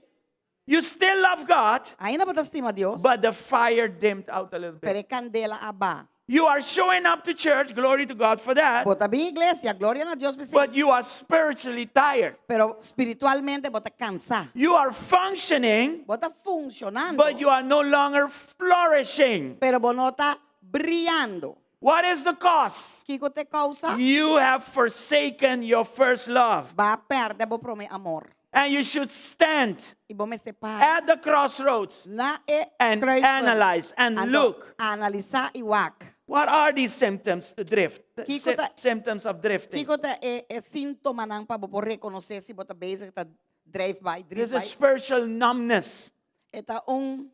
You still love God, Ainda bo ta stima Dios, but the fire dimmed out a little pero bit. e kandela a baha. You are showing up to church, glory to God for that, Bo ta bin iglesia, gloria na Dios p'esei. but you are spiritually tired. Pero spiritualmente bo ta kansá. You are functioning, Bo ta funshonando. but you are no longer flourishing. Pero bo no ta briando. What is the cause? Kiko ta e kousa? You have forsaken your first love. B'a pèrdè bo promé amor. And you should stand I bo mester para. at the crossroads Na e and kruispunt. analyze and Anto, look. Analisá i wak. What are these symptoms to drift? Kiko ta- Symptoms of drifting. Kiko ta e, e síntomanan pa bo por rekonosé si bo ta bezig ta drive bai, There's drift a bai. spiritual numbness. E ta un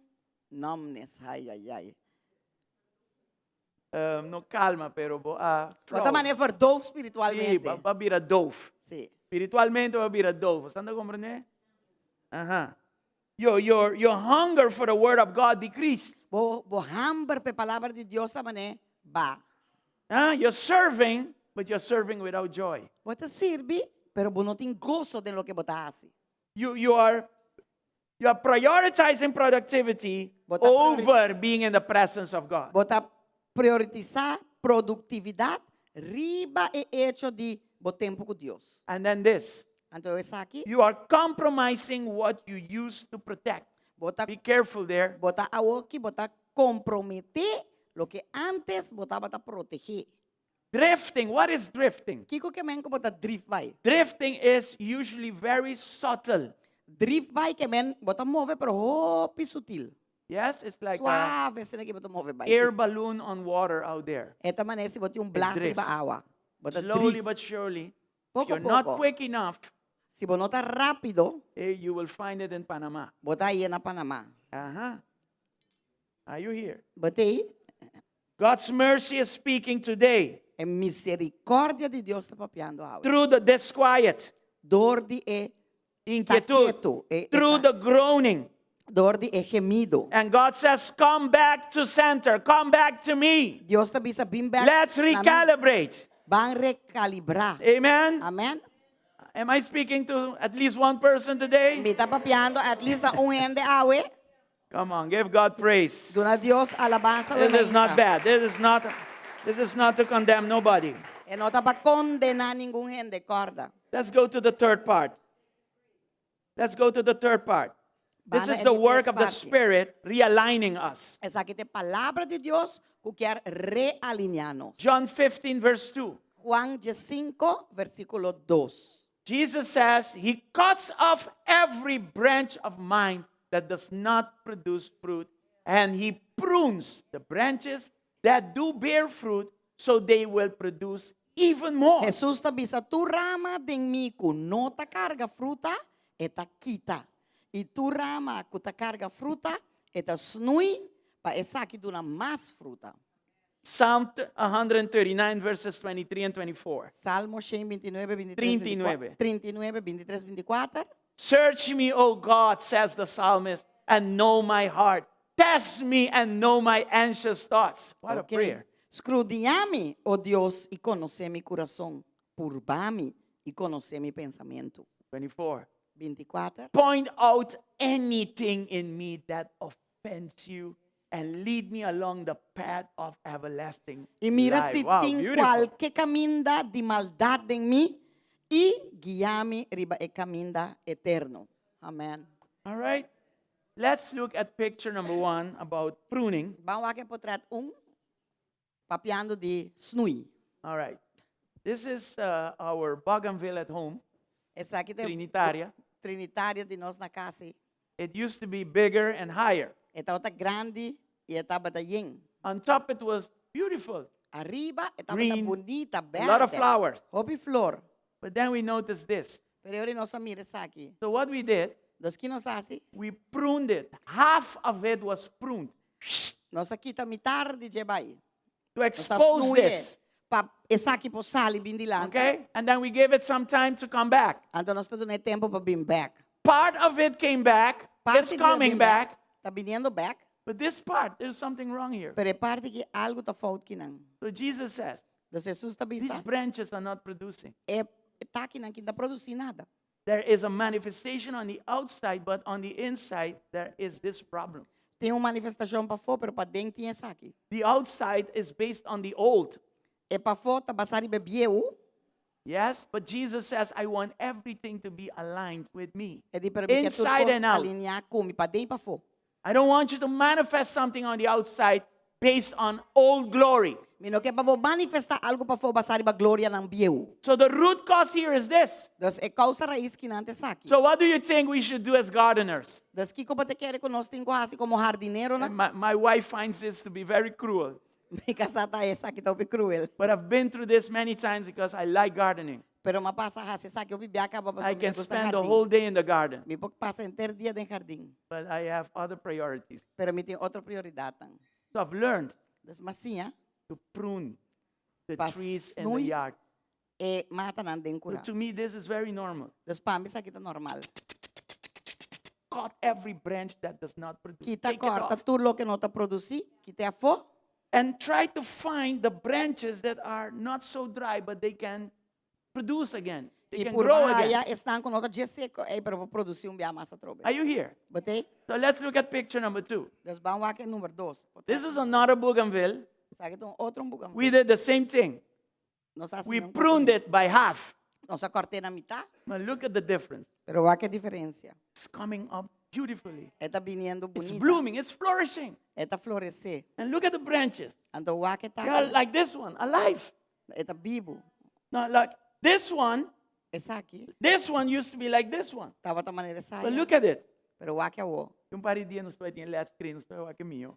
numbness. Ai, ai, ai. No kalma, pero bo a Bo ta manera verdoof Sí, spiritualmente. b'a bira doof. Sí. Spiritualmente b'a bira doof. Bo ta komprondé? Aha. Your hunger for the word of God decreased. Bo hamber p'e palabra di Dios a manera baha. Huh? You're serving, but you're serving without joy. Bo ta sirbi, pero bo no tin goso den loke bo ta hasi. You are prioritizing productivity Bo ta priori- over being in the presence of God. Bo ta priorisá produktividat riba e echo di bo tempu ku Dios. And then this, Anto esaki, you are compromising what you used to protect. bo ta Be careful there. bo ta awoki, bo ta komprometé loke antes bo tabata protehé. Drifting, what is drifting? Kiko ke men ku bo ta drift bai. Drifting is usually very subtle. Drift bai ke men bo ta move pero hopi sutil. Yes, it's like a Suave asina ku bo ta move bai. Air balloon on water out there. E ta manera si bo tin un blas drifts. riba awa. Bo ta Slowly drift. but surely. If Poko you're not poko. quick enough, Si bo no ta rápido, you will find it in Panama. bo ta hay'é na Panama. Are you here? Bo t'ei? God's mercy is speaking today E miserikòrdia di Dios ta papiando awe. Through the disquiet, Dor di e inquietud, ta ketu, e, e through ta- the groaning. Dor di e gemido. And God says, "Come back to center, come back to me. Dios ta bisa bin bèk. Let's na mi. recalibrate." Ban rekalibrá. Amen. Amèn. Am I speaking to at least one person today? Mi ta papiando at least na un hende awe. Come on, give God praise. Duna Dios alabansa. This is not bad. This is not to condemn nobody. E no ta pa kondená ningun hende, kòrda. Let's go to the third part. Let's go to the third part. This Ban na is the e di work tres of the parti. Spirit realigning us. Esaki ta e palabra di Dios ku ke realineá nos. John 15, verse 2. Juan 5, versíkulo 2. Jesus says he cuts off every branch of mine that does not produce fruit, and he prunes the branches that do bear fruit so they will produce even more. Hesus ta bisa tur rama den mi ku no ta karga fruta, e ta kita. I tur rama ku ta karga fruta, e ta snui pa esaki duna mas fruta. Psalm 139, verses 23 and 24. Salmo 129, 23, 39. 39, 23, 24. "Search me, O God," says the psalmist, "and know my heart. Test me and know my anxious thoughts." What a Ok. prayer. Skrudiñá mi, o Dios, i konosé mi kurason. Purba mi i konosé mi pensamentu. 24. 24. "Point out anything in me that offends you and lead me along the path of everlasting I mira life." si Wow, tin beautiful. kualke kaminda di maldat den mi i guia mi riba e kaminda eterno. Amèn. All right. Let's look at picture number one about pruning. Ban wak portrèt 1, papiando di snui. All right. This is our bougainville at home, Esaki ta Trinitaria. Trinitaria di nos na kas. It used to be bigger and higher. E tabata grandi i e tabata yen. On top, it was beautiful. Ariba e tabata Green, bunita, a lot of bèrdè. Flowers. Hopi flor. But then we noticed this. Pero ora nos a mira esaki. So what we did, Anto kiko nos a hasi? We pruned it. Half of it was pruned Nos a kita mitar di dje bai. To Nos a expose snui this. pa esaki por sali bin dilanti. Okay? And then we gave it some time to come back. Anto nos a dun'é tempu pa bin bèk. Part of it came back. Parti It's dje coming bin back. Ta biniendo bèk. But this part, there's something wrong here. Pero e parti aki algu ta fout akinan. So Jesus says, Anto Hesus ta these bisa. branches are not producing. E takinan aki n' ta produsí nada. There is a manifestation on the outside, but on the inside, there is this problem. Tin un manifestashon pafó, pero paden tin esaki. The outside is based on the old. E pafó ta basá riba bieu. Yes, but Jesus says, "I want everything to be aligned with me." E di pero mi ke Inside and out. aliniá ku mi paden i pafó. I don't want you to manifest something on the outside. based on old glory. Mi no ke pa bo manifestá algu pafó basá riba glorianan bieu. So the root cause here is this. Dus e kousa rais kinan ta esaki. So what do you think we should do as gardeners? Dus kiko bo ta kere ku nos tin ku hasi komo hardineronan? And my, my wife finds this to be very cruel. Mi kasá ta esaki ta hopi kruel. But I've been through this many times because I like gardening. Pero m'a pasa hasi esaki hopi bia kaba I pasobra mi can gusta spend the hardin. whole day in the garden, Mi por pasa henter dia den hardin. but I have other priorities. Pero mi tin otro prioridatnan. So I've learned Dus m'a siña to prune the Pa trees in the snoei yard. e matanan den So kura. to me, this is very normal. Dus pa mi esaki ta normal. Cut every branch that does not produce. Kita Take it kòrta off. tur loke no ta produsí, kit'é afó. And try to find the branches that are not so dry, but they can produce again. They I can purba grow again. haya esnan ku no ta dje seko ei, pero por produsí un bia mas atrobe. Are you here? Bo t'ei? So let's look at picture number two. Dus ban wak e number dos. This is another bougainville. Esaki ta un otro bougainville. We did the same thing. Nos a hasi We mesmo pruned ku it by half. Nos a kòrt'é na mitá. But look at the difference. Pero wak e diferensia. It's coming up beautifully. E ta biniendo It's bunita. blooming. It's flourishing. E ta floresé. And look at the branches. Anto wak e They are taki. like this one, alive. E ta bibu. Now, like this one, Esaki this one used to be like this one. tabata manera esaya. But look at it. Pero wak awor. Un par di dia nos ta bai tin LED screen, nos ta bai wak mihó.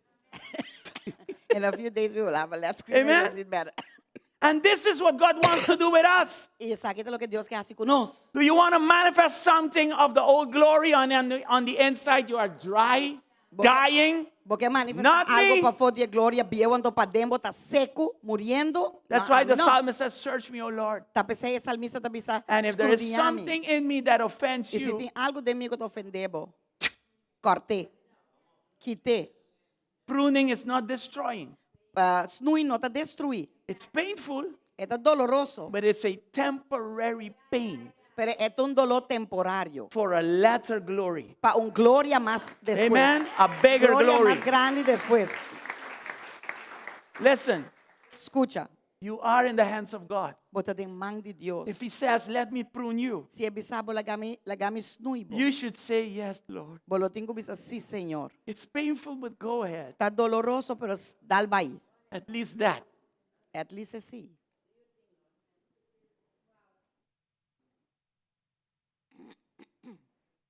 In a few days we will have a LED screen. Amen. We'll see it better. And this is what God wants to do with us. I esaki ta loke Dios ke hasi ku nos. Do you want to manifest something of the old glory on, on, the, on the inside? You are dry, dying. Bo ke manifestá Not algu me. pafó di e gloria bieu anto paden bo ta seku, muriendo. That's No, why the no. psalmist says, Search me, O Lord. Ta p'esei e salmista ta bisa, And if there is Skrudiñá mi. something in me that offends I si you, tin algu den mi ku ta ofendé bo, kòrt'é, kit'é. pruning is not destroying. Uh, snui no ta destruí. It's painful, E ta doloroso, but it's a temporary pain pero e ta un doló temporario. for a latter glory. Pa un gloria mas despues. Amen. A bigger gloria glory. mas grandi despues. Listen, Skucha, you are in the hands of God. bo ta den man di Dios. If He says, Let me prune you, Si e bisa bo laga mi, laga mi snui bo. you should say, Yes, Lord. Bo lo tin ku bisa si, Señor. It's painful, but go ahead. Ta doloroso, pero dal bai. At least that. At least esei.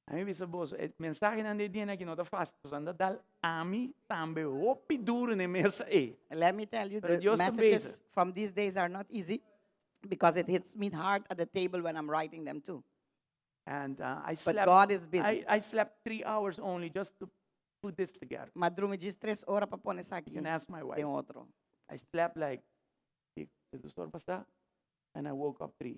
A mi bisa boso, e mensahenan di e dianan aki no ta fácil, pasobra nan ta dal ami tambe hopi duro na e mesa ei. Let me tell you, Pero the Dios ta messages bezig. from these days are not easy because it hits me hard at the table when I'm writing them too. And uh, I But slept, God is busy. I, I slept three hours only just to put this together. M'a drumi djis tres ora pa pone esaki You can ask my wife. den otro. I slept like, dos or pasá, and I woke up three.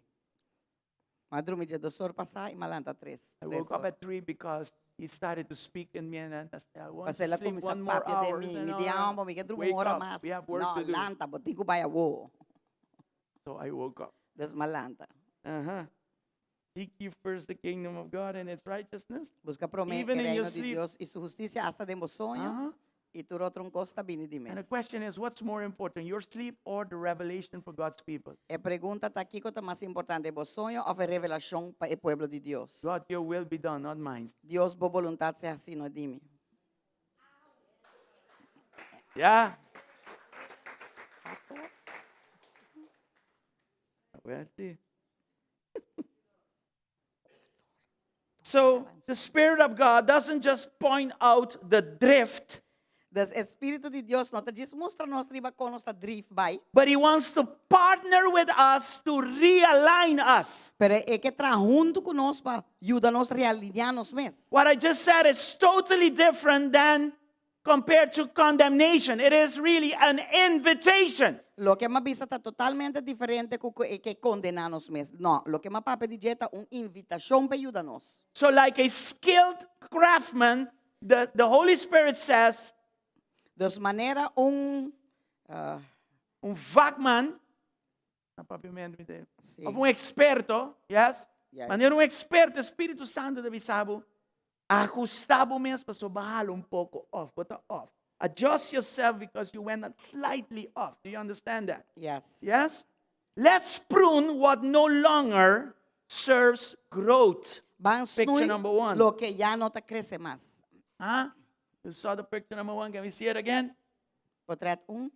M'a drumi diesdos or pasá i m'a lanta tres. I Tres woke up ora. at 3 because he started to speak in me and I said, I want Paso to el a sleep kuminsá one more papia den hour. mi. He said, Mi no, di, no, amo, mi ke drumi un wake ora up. mas. We have work No, to do. lanta, bo tin ku bai awor. So I woke up. Dus m'a lanta. Uh-huh. Seek ye first the kingdom of God and its righteousness. Buska promé Even e in your reino di sleep. Dios i su hustisia asta den bo soño. Uh-huh. I tur otro kos ta bini di And the mes. question is, what's more important, your sleep or the revelation for God's people? E pregunta ta kiko ta mas importante, bo soño òf e revelashon pa e pueblo di Dios? God, your will be done, not mine. Dios, bo boluntat sea hasí, no di mi. Yeah. Well, see. So the Spirit of God doesn't just point out the drift, Dus e Spiritu di Dios no ta djis mustra nos riba kon nos ta drift bai, but He wants to partner with us to realign us. pero e ke traha huntu ku nos pa yuda nos realiniá nos mes. What I just said is totally different than compared to condemnation. It is really an invitation. Loke m'a bisa ta totalmente diferente ku ku e ke kondená nos mes. No, loke m'a papia di dje ta un invitashon pa yuda nos. So, like a skilled craftsman, the, the Holy Spirit says, Dus manera un un vakman, na papiamento mi ta, Sí. of un eksperto, yes? Yes. Manera un eksperto, Spiritu Santu ta bisa bo, ahustá bo mes pasobra bo a hala un poko off, bo ta off. Adjust yourself because you went slightly off. Do you understand that? Yes. Yes? Let's prune what no longer serves growth. Ban Picture snoei number one. loke ya no ta krese mas. Huh? You saw the picture number one. Can we see it again? Portrèt 1.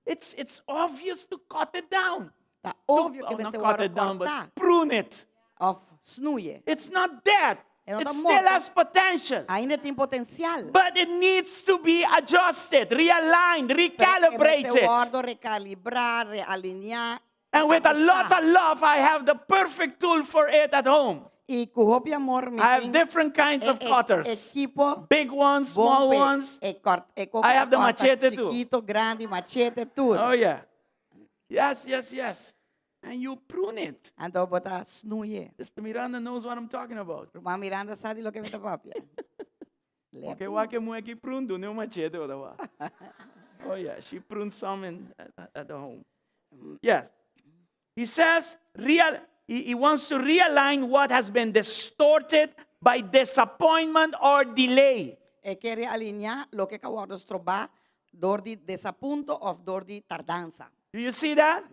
It's, it's obvious to cut it down. Ta To- obvio oh, ku not mester cut wòrdu it down, but kòrtá prune it. òf snoei. It's not dead. E no It ta still morto. has potential. Ainda tin potensial. But it needs to be adjusted, realigned, Pero e mester recalibrated. wòrdu rekalibrá, realiniá. And with a lot ahustá. of love, I have the perfect tool for it at home. I ku hopi amor mi I have tin different kinds e, of e, cutters. ekipo Big ones, small bon p'e. ones. E kort, e I have the kòrta machete too. Chikitu, grandi, machete, tur. Oh, yeah. Yes. And you prune it. Anto bo ta snoei. Sister Miranda knows what I'm talking about. Ruman Miranda sa di loke mi ta papia. Okay, wak e muhé aki prune, dun'é un machete ora wa. Oh yeah, she pruned some in, at, at the home. Yes. He says, real, he, he wants to realign what has been distorted by disappointment or delay. E ke realiniá loke a wòrdu strobá dor di desapunto òf dor di tardansa. Do you see that?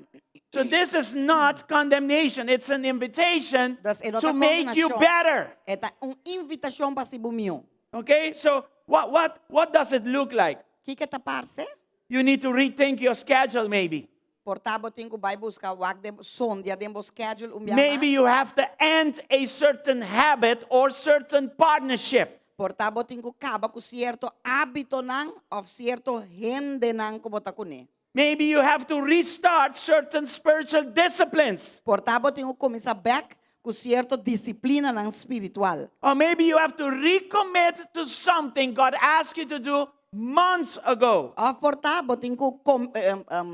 So this is not condemnation. It's an invitation Dus e no to ta make you kondenashon. better. E ta un invitashon pa hasi bo mihó. Okay? So what, what, what does it look like? Kiko e ta parse? You need to rethink your schedule maybe. Por ta bo tin ku bai buska wak den sondia den bo schedule un bia Maybe mas. you have to end a certain habit or certain partnership. Por ta bo tin ku kaba ku sierto hábitonan òf sierto hendenan ku bo ta kuné. Maybe you have to restart certain spiritual disciplines. Por ta bo tin ku kuminsá bèk ku sierto disiplinanan spiritual. Or maybe you have to recommit to something God asked you to do months ago. Òf por ta bo tin ku kom, um, um,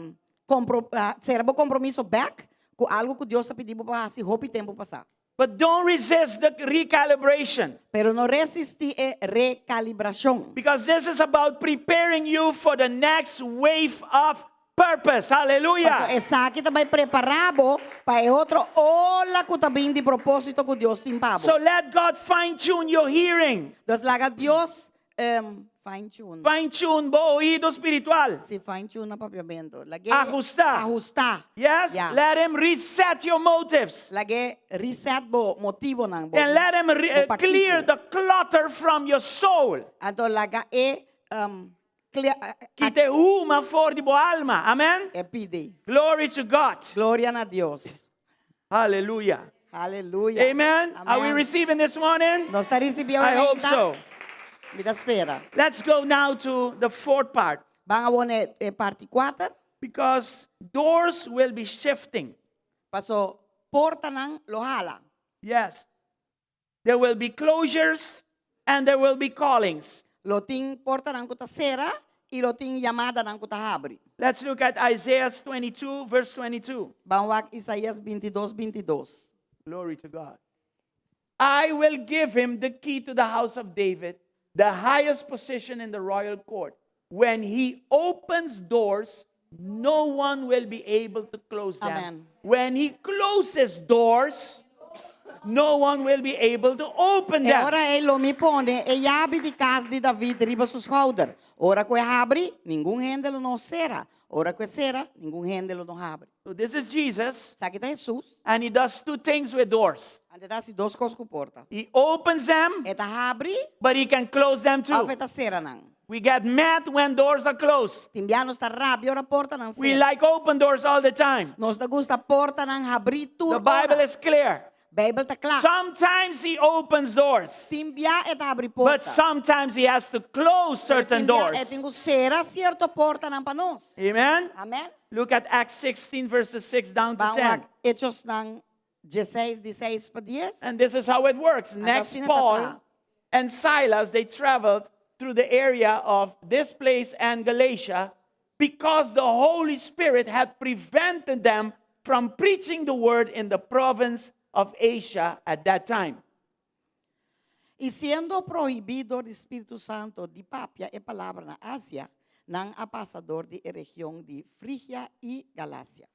kompro, sera bo kompromiso bèk ku algu ku Dios a pidi bo pa hasi hopi tempu pasá. But don't resist the recalibration. Pero no resistí e rekalibrashon. Because this is about preparing you for the next wave of purpose. Hallelujah. Paso esaki ta bai prepará bo pa e otro ola ku ta bin di propósito ku Dios tin pa bo. So let God fine tune your hearing. Dus laga Dios fine tune. Fine tune bo oído spiritual. Si fine tune na papiamento. Lag'é Ahustá. Ahustá. Yes, Ya. let him reset your motives. Lag'é reset bo motivonan. Bo, And let him re- bo eh, pakiko. clear the clutter from your soul. Anto laga e clear, Kita e huma for di bo alma. Amen. e pidi. Glory to God. Gloria na Dios. Hallelujah. Hallelujah. Amen. Are we Amen. receiving this morning? Nos ta risibí I hope mainta? so. Mi ta spera. Let's go now to the fourth part Ban awor na e parti 4. because doors will be shifting. Paso portanan lo hala. Yes. There will be closures and there will be callings. Lo tin portanan ku ta sera i lo tin yamadanan ku ta habri. Let's look at Isaiah 22, verse 22. Ban wak Isaías 22, 22. Glory to God. I will give him the key to the house of David, the highest position in the royal court. When he opens doors, no one will be able to close them. Amen. When he closes doors, no one will be able to open E them. ora ei lo mi pone e yabi di kas di David riba su skouder. Ora ku e habri, ningun hende lo no sera. Ora ku e sera, ningun hende lo no habri. So this is Jesus, Esaki ta Hesus. and he does two things with doors. Anto e ta hasi dos kos ku porta. He opens them, E ta habri, but he can close them too. òf e ta sera nan. We get mad when doors are closed. Tin bia nos ta rabia ora portanan We sera. like open doors all the time. Nos ta gusta portanan habrí tur The Bible ora. is clear. Beibel ta kla. Sometimes he opens doors, Tin bia e ta habri but porta. sometimes he has to close Pero certain tin bia e doors. tin ku sera sierto portanan pa nos. Amen. Amen. Look at Acts 16, verses 6 down to Ban 10. wak Hechosnan 16, di 6 pa 10. And this is how it works. Next, asina ta Paul traha. and Silas, they traveled through the area of this place and Galatia because the Holy Spirit had prevented them from preaching the word in the province of Asia at that time. I siendo prohibí dor di Spiritu Santu di papia e palabra na Asia, nan a pasa dor di e region di Frigia i Galasia.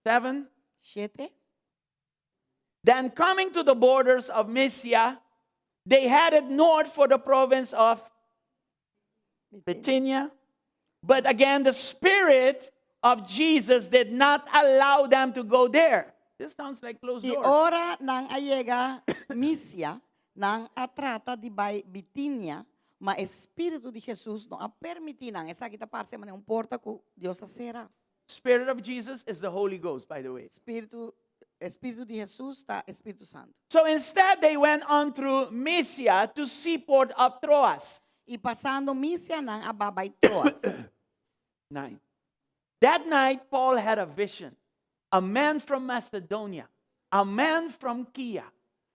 7. Shete. Then coming to the borders of Mysia, they headed north for the province of Bithynia. But again, the Spirit of Jesus did not allow them to go there. This sounds like closed I doors. ora nan a yega Misia, nan a trata di bai Bitinia, Ma e Spiritu di Jesus no a permití nan. Esaki ta parse manera un porta ku Dios a sera. Spirit of Jesus is the Holy Ghost, by the way. Spiritu, e Spiritu di Jesus ta e Spiritu Santu. So instead, they went on through Mysia to seaport of Troas. I pasando Misia nan a bai bai Troas. 9. That night, Paul had a vision. A man from Macedonia, a man from Kia,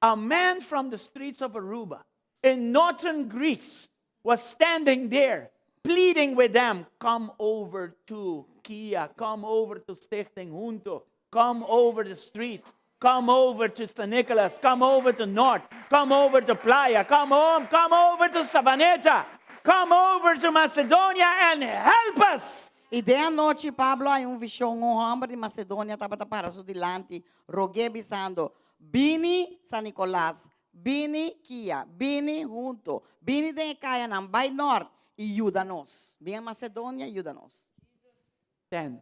a man from the streets of Aruba, in northern Greece, was standing there pleading with them come over to Kia, come over to Stichting Junto, come over the streets, come over to San Nicolas, come over to North, come over to Playa, come home, come over to Savaneta, come over to Macedonia and help us. I den anochi Pablo a haña un vishon, un hòmber di Masedonia tabata para su dilanti, rog'é bisando, Bini San Nikolas, bini Kia, bini hunto, bini den e kayanan, bai nòrt i yuda nos. Bin a Masedonia i yuda nos. 10.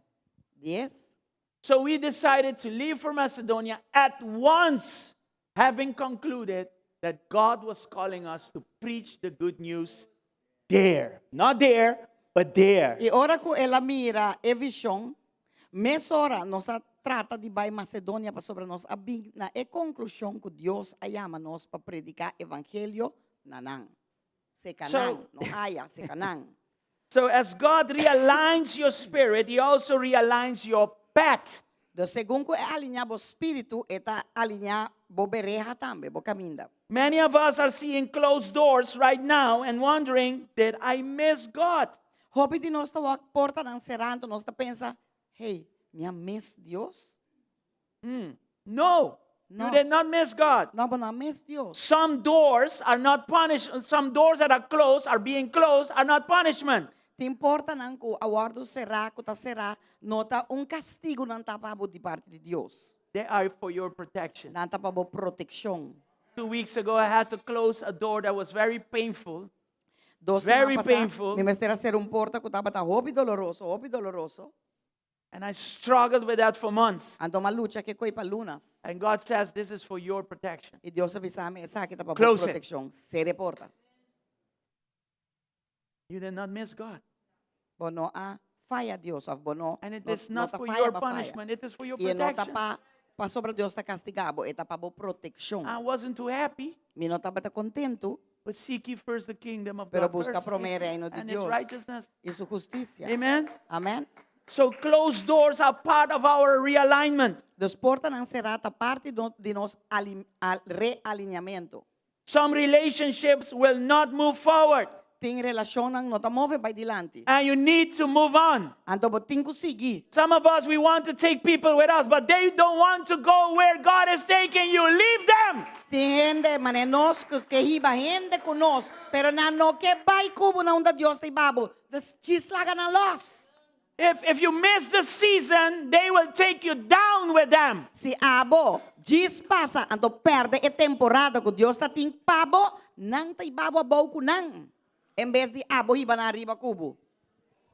Dies. So we decided to leave for Macedonia at once, having concluded that God was calling us to preach the good news there. Not there, but there. I ora ku el a mira e vishon, mesora nos a trata di bai Masedonia pasobra nos a bin na e konklushon ku Dios a yama nos pa prediká evangelio na nan. Seka nan, no aya, seka nan. So as God realigns your spirit, he also realigns your path. Dus segun ku e aliñá bo spiritu, e ta aliñá bo bereha tambe, bo kaminda. Many of us are seeing closed doors right now and wondering, did I miss God? Hopi di nos ta wak portanan será, anto nos ta pensa, Hey, mi a miss Dios? No, No. you did not miss God. No, bo no a miss Dios. Some doors are not punished. Some doors that are closed are being closed are not punishment. Tin portanan ku a wòrdu será, ku ta será, no ta un kastigu nan ta pa bo di parti di Dios. They are for your protection. Nan ta pa bo protekshon. 2 weeks ago, I had to close a door that was very painful. Dos Very siman pasá, painful. mi mester a sera un porta ku tabata hopi doloroso, hopi doloroso. And I struggled with that for months. Anto m'a lucha ku e kos pa lunas. And God says, This is for your protection. I Dios a bisa mi, esaki ta pa bo Close it. protekshon. Sera e porta. You did not miss God. Bo no a faya Dios, òf bo no, And it no, is no not ta for faya your pa faya. punishment, it is for your I e no ta protection. pa pasobra Dios ta kastigá bo, e ta pa bo protekshon. I wasn't too happy, Mi no tabata kontentu, but seek ye first the kingdom of pero God buska first promé reino di and his Dios righteousness. i su hustisia. Amen. Amèn. So closed doors are part of our realignment. Dus portanan será ta parti do- di nos ali- al- realineamentu. Some relationships will not move forward, Tin relashonnan no ta move bai dilanti. and you need to move on. Anto bo tin ku sigui. Some of us, we want to take people with us, but they don't want to go where God is taking you. Leave them. Tin hende, manera nos ku ke hiba hende ku nos, pero nan no ke bai ku bo na unda Dios ta hiba bo. Dus djis laga nan los. If you miss the season, they will take you down with them. Si abo djis pasa anto pèrdè e temporada ku Dios ta tin pa bo, nan ta hiba bo abou ku nan, en bes di abo hiba nan ariba ku bo.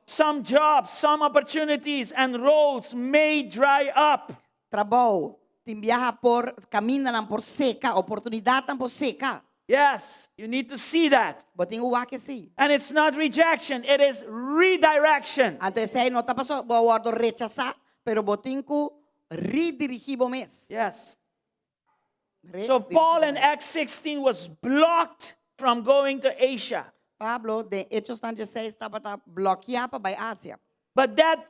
Some jobs, some opportunities, and roles may dry up. Trabou, tin biaha por kamindanan por seka, oportunidatnan por seka. Yes, you need to see that. Bo tin ku wak esei. And it's not rejection, it is redirection. Anto esei no ta paso bo a wòrdu rechasá, pero bo tin ku redirigí bo mes. Yes. Redirigí So Paul bo in mes. Acts 16 was blocked from going to Asia. Pablo den Hechosnan 16 tabata blòkiá pa bai Asia. But that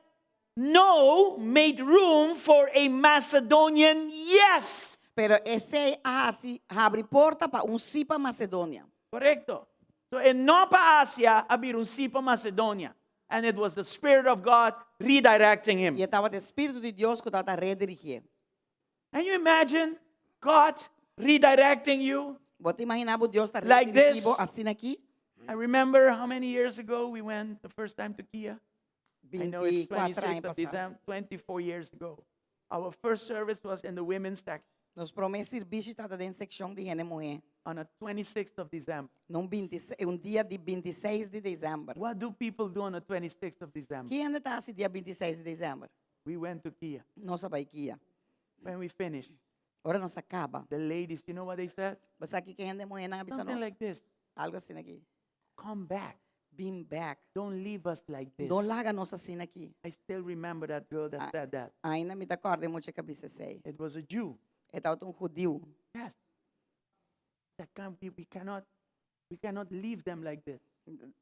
no made room for a Macedonian yes. Pero esei a hasi habri porta pa un sí pa Macedonia. Korekto. So e no pa Asia, a bira un sí pa Macedonia. And it was the Spirit of God redirecting him. I tabata e Spiritu di Dios ku tabata redirigié. Can you imagine God redirecting you? Bo ta imaginá bo Dios ta Like redirigí this. bo asina aki? I remember how many years ago we went the first time to Kia. I know it's 24 aña 26th of pasá. December, 24 years ago. Our first service was in the women's section Nos promé servisio tabata den sekshon di hende muhé. on the 26th of December. Num 26, un dia di 26 di desèmber. What do people do on the 26th of December? Kiko hende ta hasi dia 26 di desèmber? We went to Kia. Nos a bai Kia. When we finished, Ora nos a kaba. the ladies, you know what they said? Bo sa kiko hende muhénan a bisa Something nos. like this. Algu asina aki. Come back. Bin bèk. Don't leave us like this. No laga nos asina aki. I still remember that girl that Ah. said that. Ainda mi ta kòrda e mucha ku a bisa esei. It was a Jew. E tabata un hudiu. Yes. That can't be, we cannot leave them like this.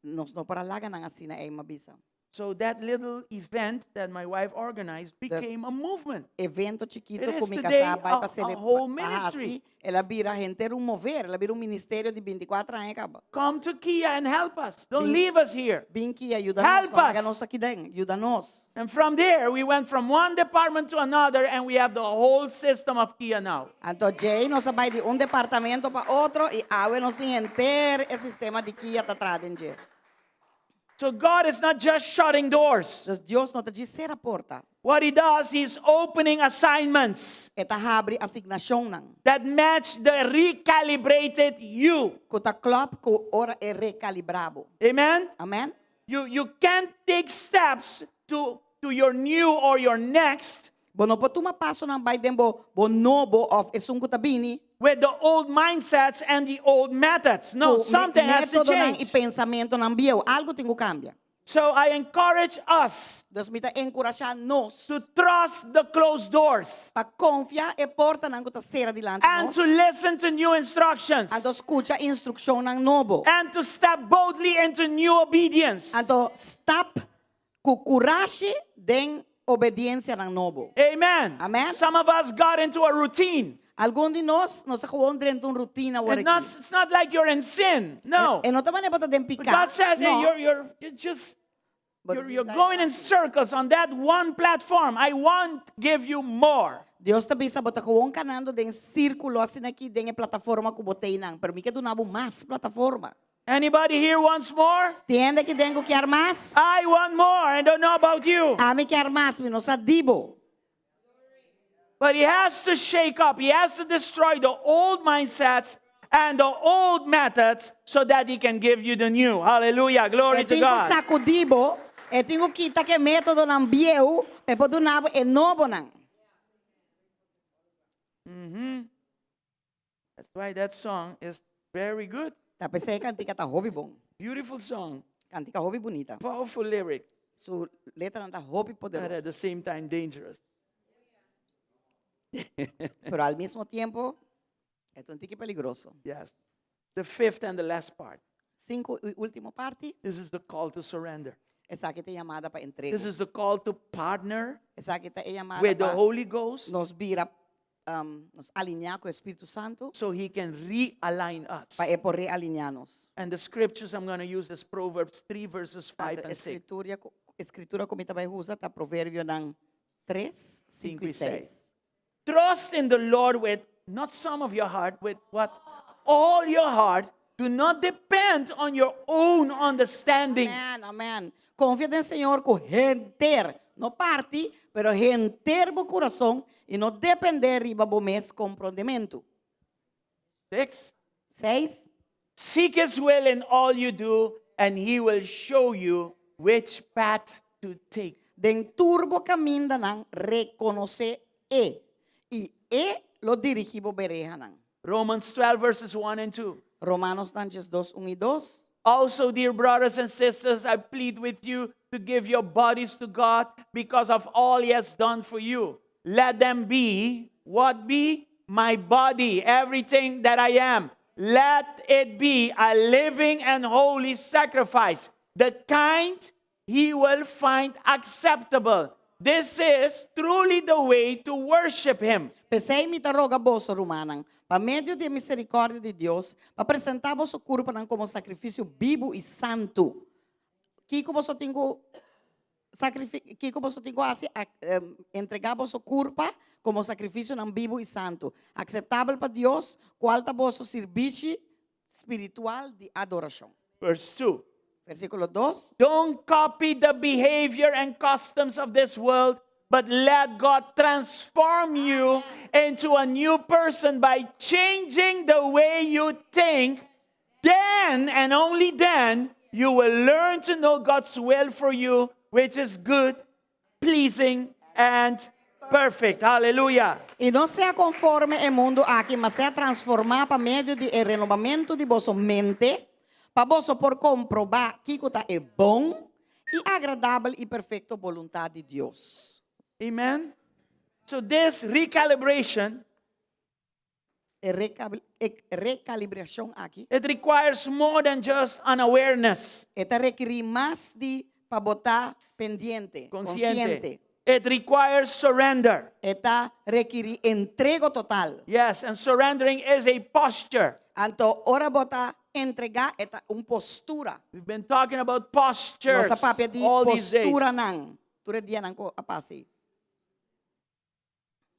Nos no por laga nan asina ei, el a bisa. So that little event that my wife organized became a movement. Evento chikitu It is ku mi today kasá bai pa a whole ministry. Asina, el a bira henter un mover, el a bira un ministerio di 24 aña kaba. Come to Kia and help us. Don't leave us here. Bin Kia yuda Help nos, no laga us. nos aki den, yuda nos. And from there, we went from one department to another, and we have the whole system of Kia now. Anto djei nos a bai di un departamento pa otro i awe nos tin henter e sistema di Kia ta tras di dje. So God is not just shutting doors. Dus Dios no ta djis sera porta. What He does, He's opening assignments E ta habri asignashonnan. That match the recalibrated you. Ku ta klòp ku ora e rekalibrá bo. Amen? Amen? You can't take steps to your new or your next Bo no por tuma pasonan bai den bo bo nobo òf esun ku ta bini. With the old mindsets and the old methods. No, Ku something has to métodonan i change. pensamentunan bieu. Algu tin ku kambia. So I encourage us Dus mi ta enkurashá nos to trust the closed doors pa konfia e portanan ku ta sera dilanti and nos. to listen to new instructions Anto skucha instrukshonnan nobo. And to step boldly into new obedience. Anto stap ku kurashi den obediensianan nobo. Amen. Amen. Some of us got into a routine. Algun di nos, nos a gewoon drenta un rutina It's not, it's not like you're in sin. No. E no ta manera bo ta den But piká. God says, hey, No. you're just But you're going in circles on that one platform. I want to give you more. Dios ta bisa bo ta gewoon kanando den sírkulo asina aki den e plataforma ku bo t'einan, pero mi ke duna bo mas plataforma. Anybody here wants more? Tin hende aki den ku ke mas? I want more. I don't know about you. Ami ke mas, mi no sa di bo. But he has to shake up. He has to destroy the old mindsets and the old methods so that he can give you the new. Hallelujah. Glory E to tin ku God. sakudí bo, e tin ku kita e métodonan bieu, pa e por duna bo e nobonan. That's why that song is very good. Ta p'esei e kantika ta hopi bon. Beautiful song. Kantika hopi bunita. Powerful lyrics. Su letranan ta hopi But poderoso. at the same time dangerous. Pero al mesmo tempu, e un tiki peligroso. Yes. The fifth and the last part. 5 i último parti, This is the call to surrender. Esaki ta e yamada pa entrega. This is the call to partner Esaki ta e yamada with the pa Holy Ghost nos bira, nos alineá ku Spiritu Santu so he can realign us. pa e por realineá nos. And the scriptures I'm going to use is Proverbs 3 verses 5 Anto, and 6. Skritura, skritura ku mi ta bai usa ta Proverbionan 3, 5 5 i i 6. 6. Trust in the Lord with not some of your heart, with what? All your heart. Do not depend on your own understanding. Amèn, amèn. Konfia den Señor ku henter, no parti, pero henter bo kurason i no dependé riba bo mes komprondementu. 6. 6. Seek his will in all you do, and he will show you which path to take. Den tur bo kamindanan rekonos'é e i e lo dirigí bo berehanan. Romans 12, verses 1 and 2. Romanonan 2, 1 i 2. Also, dear brothers and sisters, I plead with you to give your bodies to God because of all He has done for you. Let them be what be? My body, everything that I am. Let it be a living and holy sacrifice, the kind He will find acceptable. This is truly the way to worship Him. P'esei mi ta roga boso, rumannan, pa medio di miserikòrdia di Dios, pa presentá boso kurpanan komo sakrifisio bibu i santu. Kiko boso tin ku kiko boso tin ku hasi, entregá boso kurpa komo sakrifisionan bibu i santu, aseptabel pa Dios, kual ta boso servisio spiritual di adorashon. Verse 2. Versíkulo 2. Don't copy the behavior and customs of this world, but let God transform you into a new person by changing the way you think. Then and only then you will learn to know God's will for you, which is good, pleasing, and perfect. Hallelujah. I no sea konforme e mundu aki, ma sea transformá pa medio di renobamentu di boso mente, Pa boso por komprobá kiko ta e bon i agradabel i perfekto boluntat di Dios. Amen. So this recalibration E rekalibrashon aki. It requires more than just an awareness. E ta rekerí mas di pa bo ta pendiente, Konsiente. konsiente. It requires surrender. E ta rekerí entrego total. Yes, and surrendering is a posture. Anto ora bo ta entregá e ta un postura. We've been talking about postures Nos a papia di all these days. posturanan tur e dianan ku a pasa ei.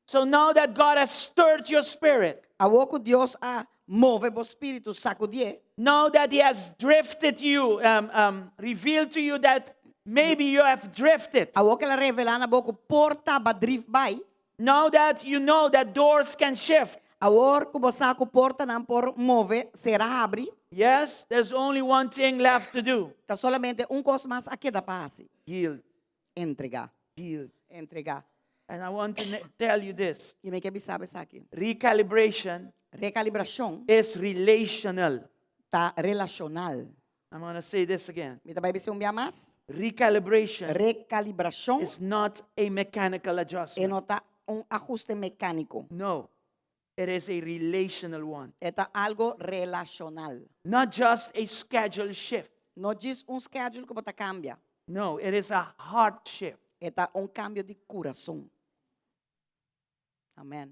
So now that God has stirred your spirit, Awor ku Dios a move bo spiritu, sakudié. Now that He has drifted you, um, um, revealed to you that maybe you have drifted. Awor ku el a revelá na bo ku por ta ba drif bai. Now that you know that doors can shift. Awor ku bo sa ku portanan por move, sera habri. Yes, there's only one thing left to do. Ta solamente un kos mas a keda pa hasi. Yield. Entregá. Yield. Entregá. And I want to tell you this. I mi ke bisa bo esaki. Recalibration Rekalibrashon is relational. ta relashonal. I'm going to say this again. Mi ta bai bisa un bia mas. Recalibration Rekalibrashon is not a mechanical e adjustment. no ta un ahuste mekániko. No, it is a relational one. E ta algo relashonal. Not just a schedule shift. No djis un schedule ku bo ta kambia. No, it is a heart shift. E ta un kambio di kurason. Amen.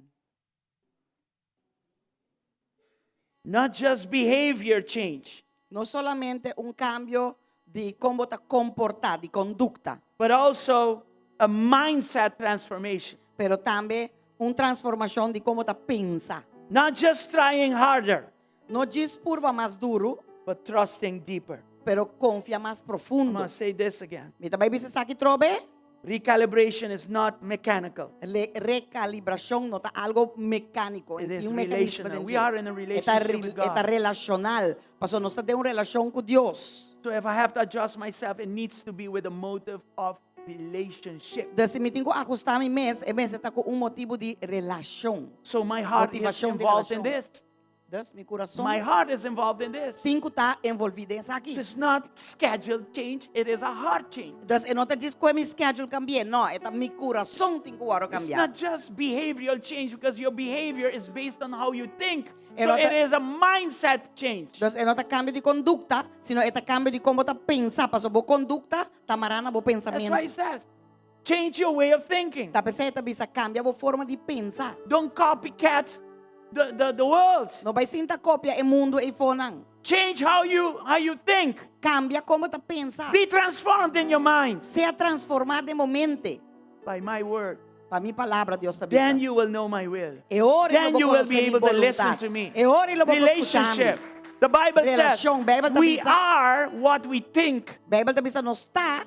Not just behavior change. No solamente un kambio di kon bo ta komportá, di kondukta. But also a mindset transformation. Pero tambe un transformashon di kon bo ta pensa. Not just trying harder. No djis purba mas duru. But trusting deeper. Pero konfia mas profundo. I'm gonna say this again. Mi ta bai bisa esaki trobe. Recalibration is not mechanical. Le recalibracion no ta algo mecánico. It Tin is un mecanismo relational. den We dje. are in a E ta relationship with e ta God. relacional. Pasobra nos ta den un relacion cu Dios. So if I have to adjust myself, it needs to be with a motive of relationship. Dus si mi tin cu ajusta mi mes, e mester ta cu un motibo di relacion. So my heart is Motivacion di involved in relacion. this. Dus mi kurason My heart is involved in this. tin ku ta envolví den esaki. So it's not schedule change, it is a heart change. Dus e no ta djis ku e mi schedule kambié, no, e ta mi kurason tin ku wòrdu It's kambiá. not just behavioral change because your behavior is based on how you think. E So no ta it is a mindset change. Dus e no ta kambio di kondukta, sino e ta kambio di kon bo ta pensa, pasobra bo kondukta ta mará na bo That's why pensamentu. it says, change your way of thinking. Ta p'esei e ta bisa kambia bo forma di pensa. Don't copycat the, the, the world. No bai sinta kopia e mundu eifonan. Change how you, how you think. Kambia kon bo ta pensa. Be transformed in your mind. Sea transformá den bo mente. By my word. Pa mi palabra, Dios ta bisa. Then you will know my will. E ora Then lo bo you will konosé be mi able to listen boluntat. to me. E ora lo bo por skucha mi. Relationship. The Bible says Relashon. Beibel ta we bisa. are what we think. Beibel ta bisa nos ta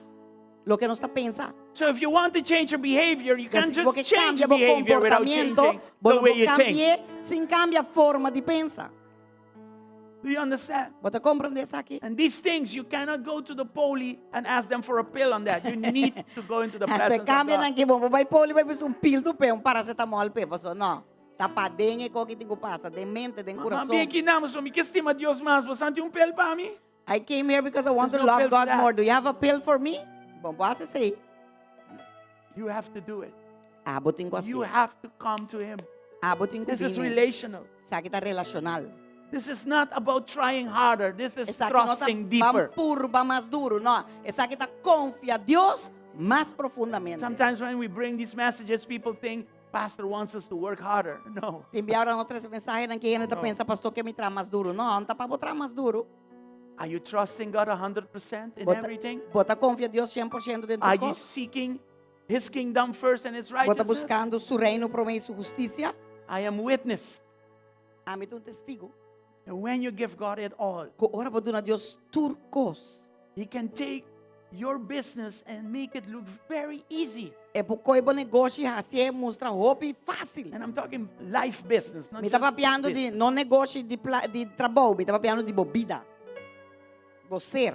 loke nos ta pensa. So if you want to change your behavior, you can't Si just bo ke change kambia bo behavior without komportamiento, changing bo the no way por you think. kambi'é sin kambia forma di pensa. Do you understand? Bo ta komprendé esaki? And these things, you cannot go to the poli and ask them for a pill on that. You need to go into the Anto presence of kambia nan God. ki bo bai poli bai bisa un pildo pe, un paracetamol pe, paso no. Ta paden e koki tin ku pasa, den mente, den Ma kurason. bin aki na, mi ke stima Dios mas, bo tin un pil pa mi? I came here because I want There's to no love pill for God that. more. Do you have a pill for me? Bon, bo hasi esei. You have to do it. Abo tin ku You hasi. have to come to Him. Abo tin ku This is bini. relational. Esaki ta relacional. This is not about trying harder. This is Esaki no ta trusting ban deeper. purba mas duru. No, esaki ta konfia Dios mas profundamente. Sometimes when we bring these messages, people think pastor wants us to work harder. No. Tin bia ora nos trese mensahenan ki hende ta No. pensa pastor ke mi traha mas duru. No, no ta pa bo traha mas duru. Are you trusting God 100% in Bo ta, everything? bo ta konfia Dios 100% den Are tur you kos? seeking His kingdom first and His Bo ta righteousness? buskando su reino promé i su hustisia? I am witness. Ami ta un testigo. And when you give God it all, Ku ora bo duna Dios tur kos. He can take your business and make it look very easy. E por kohe bo negoshi hasié mustra hopi fásil. And I'm talking life business, not Mi ta just papiando di business. no negoshi di pla, di trabou, mi ta papiando di bo bida. Bo ser.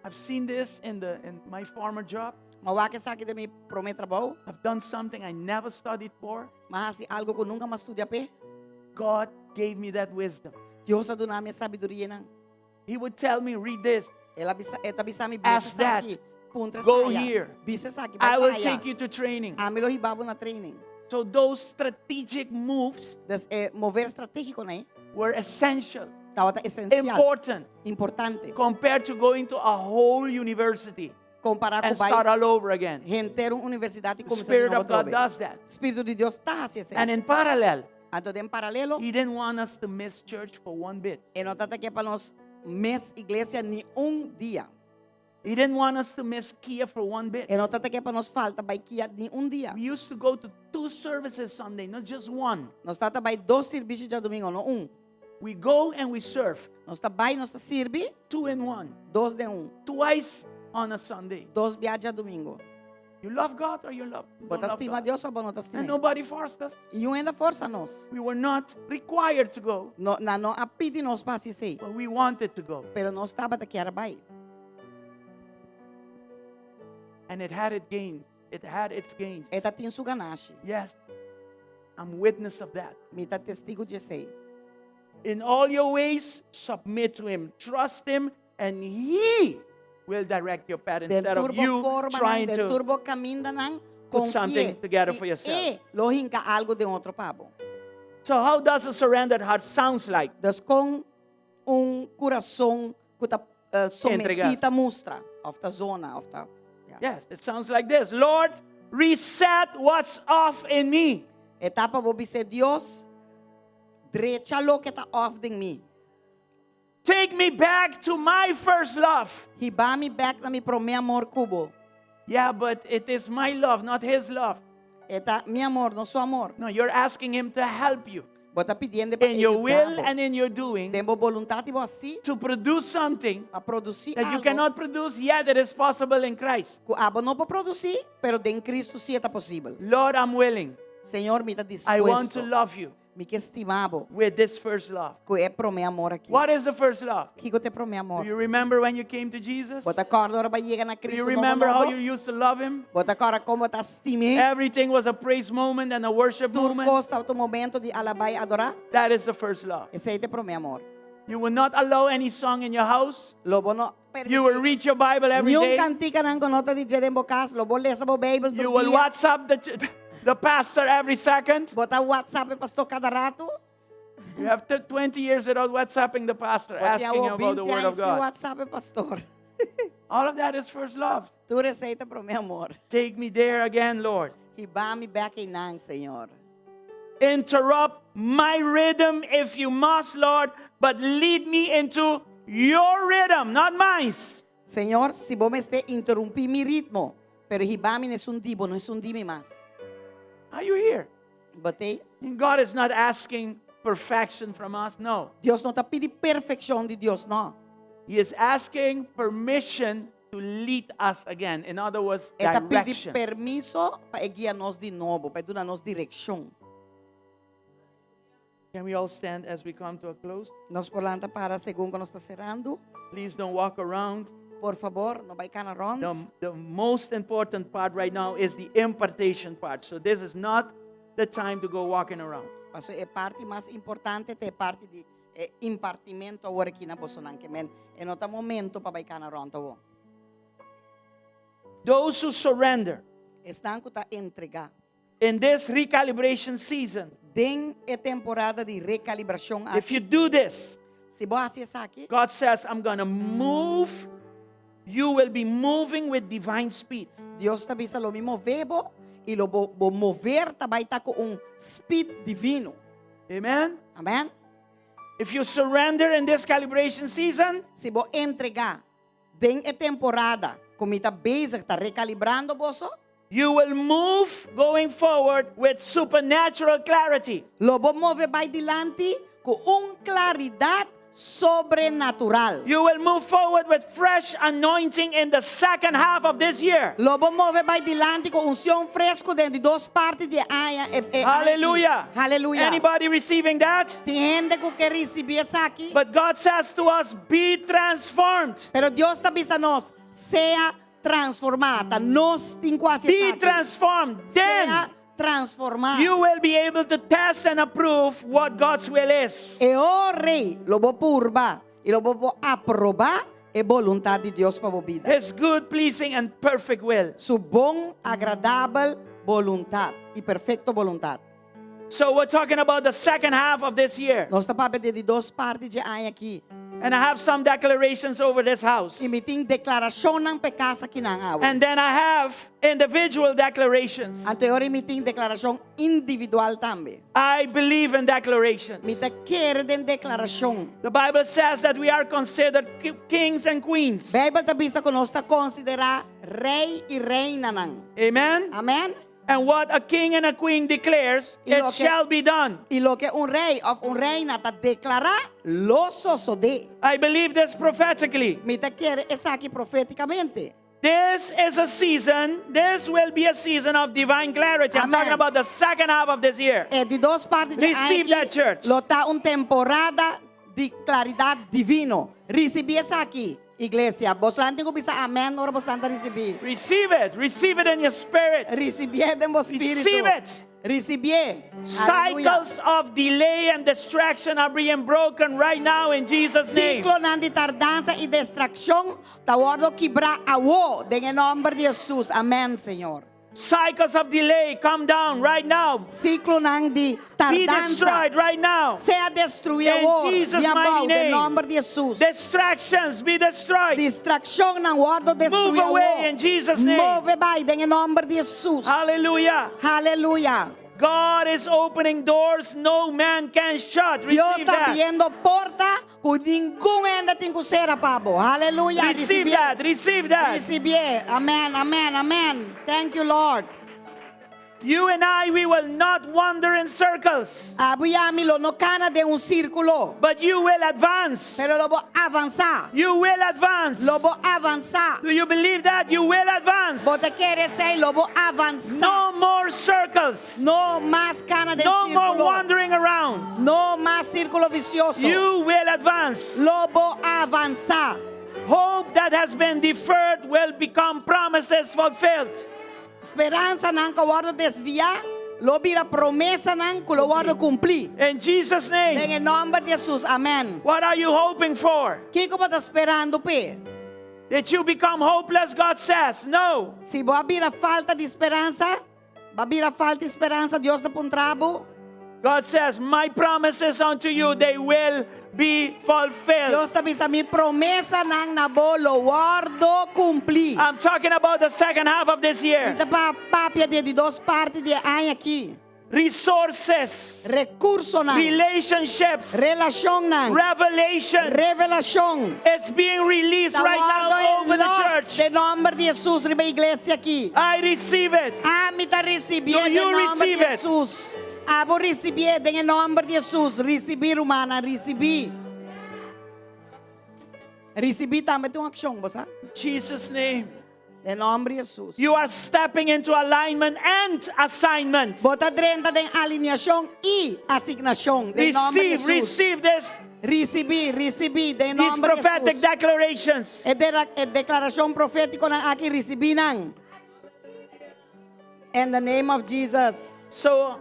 I've seen this in the in my former job. M'a wak esaki den mi promé trabou. I've done something I never studied for. M'a hasi algo ku nunka m'a studia p'e. God gave me that wisdom. Dios a duna mi e sabidurianan. He would tell me, read this. El a bisa, e ta bisa mi Ask bisa that. aki. Puntra Go esaya. here. Bisa esaki, I will bai take paya. you to training. Ami lo hiba bo na training. So those strategic moves Dus e mover stratégiko nan were essential, tabata esensial, important, importante. compared to going to a whole university Kompará ku and bai start all over again. henter un universidat i The kuminsá di Spirit nobo of God atrobe. does that. Spiritu di Dios ta hasi esei. And in parallel, Anto den paralelo, He didn't want us to miss church for one bit. e no tabata ke pa nos miss iglesia ni un dia. He didn't want us to miss Kia for one bit. E no tabata ke pa nos falta bai Kia ni un dia. We used to go to two services Sunday, not just one. Nos tabata bai dos servisio djadumingu, no un. We go and we serve, Nos ta bai, nos ta sirbi, two in one, dos den un. twice on a Sunday. Dos bia djadumingu. You love God or you love, Bo don't ta love stima God. Dios òf bo no ta And stim'é. nobody forced us. I niun hende a forsa nos. We were not required to go, No, nan no a pidi nos pa hasi esei. but we wanted to go. Pero nos tabata kier bai. And it had its gains. It had its gains. E tabatin su ganashi. Yes. I'm witness of that. Mi ta testigu di esei. In all your ways, submit to him. Trust him, and he will direct your path Den instead of tur bo you formanan, trying den to tur bo kamindanan, put something konfi'é. together I for yourself. E lo hinka algu den otro pa bo. So how does a surrendered heart sounds like? Dus kon un kurason ku ta uh, sometí Entregá. ta mustra, òf ta zona, òf ta. Ja. Yes, it sounds like this. Lord, reset what's off in me. E ta pa bo bisa Dios, drecha loke ta off den mi. Take me back to my first love. Hiba mi bèk na mi promé amor ku bo. Yeah, but it is my love, not his love. E ta mi amor, no su amor. No, you're asking him to help you Bo ta pidiendo pa in your will yuda bo. and in your doing Den bo boluntat i bo hasi to produce something pa produsí that you algu cannot produce yet that is possible in Christ. ku abo no por produsí, pero den Kristu sí ta posibel. Lord, I'm willing. Señor, mi ta I want to dispuesto. love you Mi ke stima bo with this first love. ku e promé amor aki. What is the first love? Kiko ta e promé Do amor? you remember when you came to Jesus? Bo ta kòrda ora bo a yega na Do you Kristu nobo remember how nobo? you used to love him? Bo ta kòrda kon bo ta stim'é? Everything was a praise moment and a worship Tur moment. kos tabata un momento di alabá i adorá. That is the first love. Esei ta e promé amor. You will not allow any song in your house. Lo bo no You will permití read your Bible every niun day. kantikanan ku no ta di dje den bo kas. Lo bo lesa bo Beibel You tur will dia. WhatsApp the, ch- the pastor every second. Bo ta WhatsApp e pastor kada ratu. You have t- 20 years without WhatsApping the pastor, Bo tin asking him awor about the 20 Word aña of sin God. WhatsApp e pastor. All of that is first love. Tur esei ta promé amor. Take me there again, Lord. Hiba mi bèk einan, Señor. Interrupt my rhythm if you must, Lord, but lead me into your rhythm, not mine. Señor, si bo mester interumpí mi ritmo, pero hiba mi na esun di bo, no esun di mi mas. Are you here? Bo t'ei? And God is not asking perfection from us. No. Dios no ta pidi perfekshon di nos, no. He is asking permission to lead us again. In other words, E ta pidi direction. permiso pa e guia nos di nobo, pa e duna nos direkshon. Can we all stand as we come to a close? Nos por lanta para segun ku nos ta serando. Please don't walk around. Por fabor, no bai kana rònt. The, the most important part right now is the impartation part. So this is not the time to go walking around. Paso e parti mas importante ta e parti di eh, impartimentu awor aki na bosonan ke men. E no ta momento pa bai kana rònt awor. Those who surrender Esnan ku ta entregá. in this recalibration season, Den e temporada di rekalibrashon if aki. you do this, Si bo hasi esaki, God says, I'm going to move. You will be moving with divine speed. Dios ta bisa lo mi move bo i lo bo, bo mover ta bai ta ku un speed divino. Amen. Amèn? If you surrender in this calibration season, Si bo entregá den e temporada ku mi ta bezig ta rekalibrando boso, you will move going forward with supernatural clarity. lo bo move bai dilanti ku un klaridat sobrenatural. You will move forward with fresh anointing in the second half of this year. Lo bo move bai dilanti ku unshon fresku den di dos parti di aña. E, e, Hallelujah. Hallelujah. Anybody receiving that? Tin hende ku ke risibí esaki. But God says to us, be transformed. Pero Dios ta bisa nos, sea transformá. Ta nos tin ku hasi Be esaki. transformed. Then Sea transformá. you will be able to test and approve what God's will is. E ora ei, lo bo purba. I lo bo por aprobá e boluntat di Dios pa bo bida. His good, pleasing, and perfect will. Su bon, agradabel boluntat i perfekto boluntat. So we're talking about the second half of this year. Nos ta papia di e di dos parti dje aña aki. And I have some declarations over this house. I mi tin deklarashonnan pa e kas akinan awe. And then I have individual declarations. Anto e ora mi tin deklarashon individual tambe. I believe in declarations. Mi ta kere den deklarashon. The Bible says that we are considered kings and queens. Beibel ta bisa ku nos ta konsiderá rei i reinanan. Amen. Amèn? And what a king and a queen declares, Y it lo que- shall be done. I loke un rei òf un reina ta deklará, lo sosodé. I believe this prophetically. Mi ta kere esaki profétikamente. This is a season, this will be a season of divine clarity. I'm Amen. talking about the second half of this year. E di dos parti dje aña Receive that, aki church. lo ta un temporada di klaridat divino. Risibí esaki, iglesia. Bosnan tin ku bisa amèn ora bosnan ta risibí. Receive it. Receive it in your spirit. Risibié den bo spiritu. Receive it. Risibié. Aleluya. Cycles of delay and distraction are being broken right now in Jesus' name. Siklonan di tardansa i distrakshon ta wòrdu kibrá awo den e nòmber di Hesus. Amèn, Señor. Cycles of delay come down right now. Siklonan di Be tardansa destroyed right now. sea destruí In awor, Jesus' di abou, mighty den name. nòmber di Hesus. Distractions be destroyed. Distrakshonnan wòrdu destruí Move away awor. in Jesus' name. Move bai den e nòmber di Hesus. Hallelujah. Haleluya. God is opening doors no man can shut. Dios Receive ta that. abriendo porta ku ningun hende tin ku sera pa bo. Haleluya. Receive Risibié. that. Receive that. Risibié. Amèn, amèn, amèn. Thank you, Lord. You and I, we will not wander in circles, Abo i ami lo no kana den un sírkulo, but you will advance. pero lo bo avansá. You will advance. Lo bo avansá. Do you believe that? You will advance. Bo ta kere esei, lo bo avansá. No more circles. No mas kana den No more sírkulo. wandering around. No mas sírkulo visioso. You will advance. Lo bo avansá. Hope that has been deferred will become promises fulfilled. Speransanan ku a wòrdu desviá lo bira promesanan ku lo wòrdu kumplí. In Jesus' name. Den e nòmber di Hesus, amèn. What are you hoping for? Kiko bo ta sperando p'e? Did you become hopeless? God says, no. Si bo a bira falta di speransa, bo a bira falta di speransa, Dios ta puntra bo. God says, My promises unto you, they will be fulfilled. Dios ta bisa mi promesanan na bo lo wòrdu kumplí. I'm talking about the second half of this Mi year. ta papia di e di dos parti di e aña aki. Resources, Rekursonan, relationships, relashonnan, revelation. revelashon. It's being released Ta right wòrdu now over the los church. den nòmber di Hesus riba e iglesia aki. I receive it. Ami ta risibié Do den you nòmber di receive it? Hesus. Abo risibié den e nòmber di Hesus. Risibí, rumannan, risibí. Risibí tambe ta un akshon, bo sa? In Jesus' name. Den nòmber di Hesus. You are stepping into alignment and assignment. Bo ta drenta den alineashon i asignashon. Den nòmber di Receive, Hesus. receive this, Risibí, risibí, den these nòmber di prophetic Hesus. declarations. E, de, e deklarashon profétikonan aki risibí nan. In the name of Jesus. So,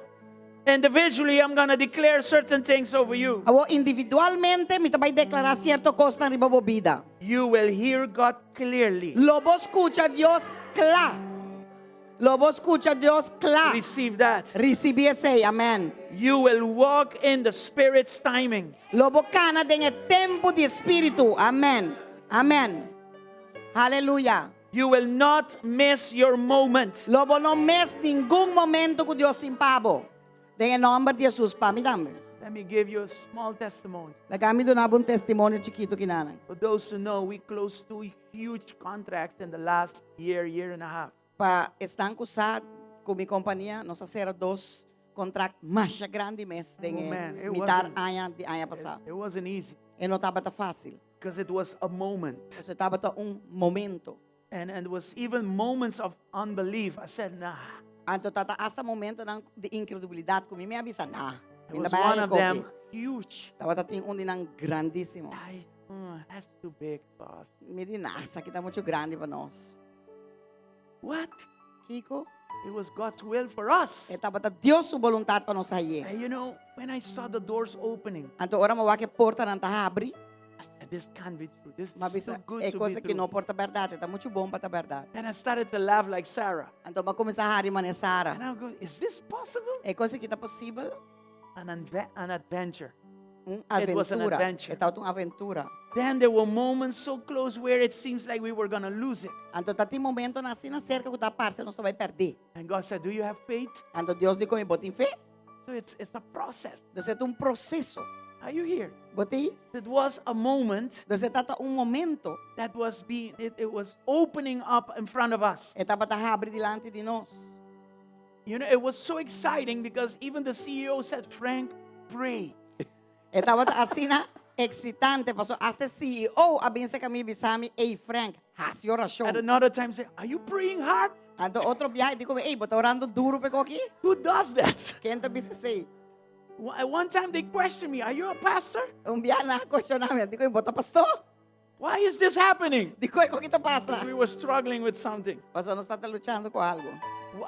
individually, I'm going to declare certain things over you. Awor individualmente mi ta bai deklará sierto kosnan riba bo bida. You will hear God clearly. Lo bo skucha Dios kla. Lo bo skucha Dios kla. Receive that. Risibí esei. Amèn. You will walk in the Spirit's timing. Lo bo kana den e tempu di Spiritu. Amèn. Amèn. Aleluya. You will not miss your moment. Lo bo no miss ningun momento ku Dios tin pa bo. Den e nòmber di Hesus, pa mi tambe. Let me give you a small testimony. Laga mi duna bo un testimonio chikitu kinanan. For those who know, we closed two huge contracts in the last year, year and a half. Pa esnan ku sa ku mi kompania, nos a sera dos kontrakt masha grandi mes den Oh, man, e it mitar wasn't- aña di aña pasá. It, it wasn't easy E no tabata fásil. because it was a moment. Pasobra tabata un momento. And, and it was even moments of unbelief. I said, nah. Anto tabata hasta momentonan di inkredubilidat ku mi mi a bisa, nah. It Mi was ta bai one of them kopi. huge. Tabata tin un di nan grandísimo. I, mm, that's too big for us. Mi di, nah, esaki ta muchu grandi pa nos. What? Kiko? It was God's will for us. E tabata Dios su boluntat pa nos haye. And you know, when I saw the doors opening, Anto ora mi a wak e portanan ta habri. I said, this can't be true. This M'a is bisa, too good e to kos be aki no true. por ta bèrdat, e ta muchu bon pa ta bèrdat. And I started to laugh like Sarah. Anto m'a kuminsá hari manera Sara. And I go, is this possible? E kos aki ta posibel? An, an adventure. Un It was an aventura. adventure. E tabata un aventura. Then there were moments so close where it seems like we were going to lose it. Anto tabatin momentonan asina serka ku ta parse nos ta bai pèrdè. And God said, Do you have faith? Anto Dios di ku mi, bo tin fe? So it's a process. Dus e ta un proseso. Are you here? Bo t'ei? It was a moment Dus e tabata un momento. that was being, it was opening up in front of us. E tabata habri dilanti di nos. It was so exciting because even the CEO said, Frank, pray. E tabata asina eksitante, paso hasta CEO a bin serka mi bisa mi, Ey Frank, hasi orashon. At another time say, Are you praying hard? Anto otro biaha e di ku mi, Ey, bo ta orando duru p'e koki? Who does that? Ken ta bisa esei? At one time they questioned me, Are you a pastor? Un biaha nan a kuestioná mi, nan di ku mi, Bo ta pastor? Why is this happening? Dikon e koki ta pasa? We were struggling with something. Pasobra nos tabata luchando ku algu.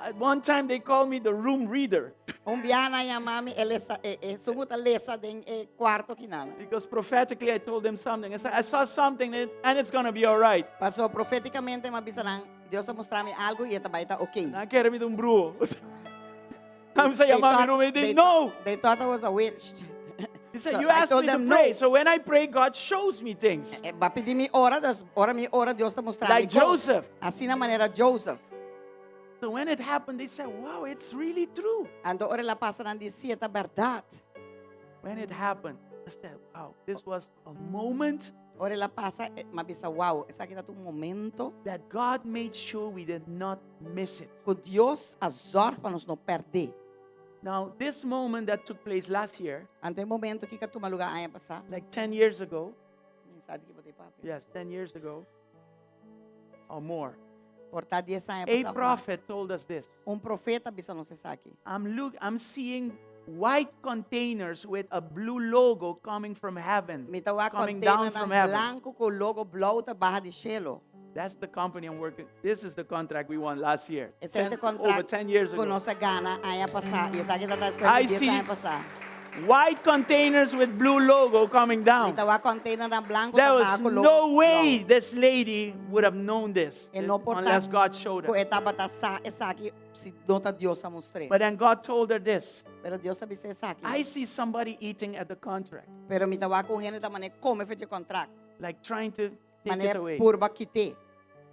At one time they called me the room reader. Un biaha nan a yama mi e lesa, e, esun ku ta lesa den e kuarto kinan. Because prophetically I told them something. I said, I saw something and it's going to be all right. Pasobra profétikamente mi a bisa nan, Dios a mustra mi algu i e ta bai ta oké. Nan a kere mi ta un bruho. Nan a yama mi room reader. No! They thought I was a witch. He said, So you I asked told me to them pray. no. So when I pray, God shows me things. Eh, B'a pidi mi ora, dus ora mi ora, Dios ta mustra mi Like kos. Joseph. Asina manera Joseph. So when it happened, they said, wow, it's really true. Anto ora el a pasa nan di si, e ta bèrdat. When it happened, I said, wow, this was a moment Ora el a pasa, eh, m'a bisa, wow, esaki ta un momento that God made sure we did not miss it. ku Dios a zòrg pa nos no pèrdè. Now, this moment that took place last year, Anto e momento ki a tuma lugá aña pasá. like 10 years ago, Mi sa di ki bo ta papia. yes, 10 years ago or more, Por ta 10 aña a pasá. prophet told us this. Un profeta a bisa nos esaki. I'm look, I'm seeing white containers with a blue logo coming from heaven, Mi ta wak coming down container from nan heaven. blanku ku logo blou ta baha di shelu. That's the company I'm working. This is the contract we won last year. Esei ta 10, over contract 10 years ku ago. nos a gana aña pasá. I esaki ta I 10 see aña pasá. white containers with blue logo coming down. Mi ta wak container nan blanku There ta was baha ku logo no way blou. this lady would have known this E no por ta unless God showed ku her. e tabata sa esaki si no ta Dios a mustr'é. But then God told her this. Pero Dios a bis'é esaki. I see somebody eating at the contract, Pero mi ta wak un hende ta mane kome for dje contract. like trying to take it Mane away. purba kit'é.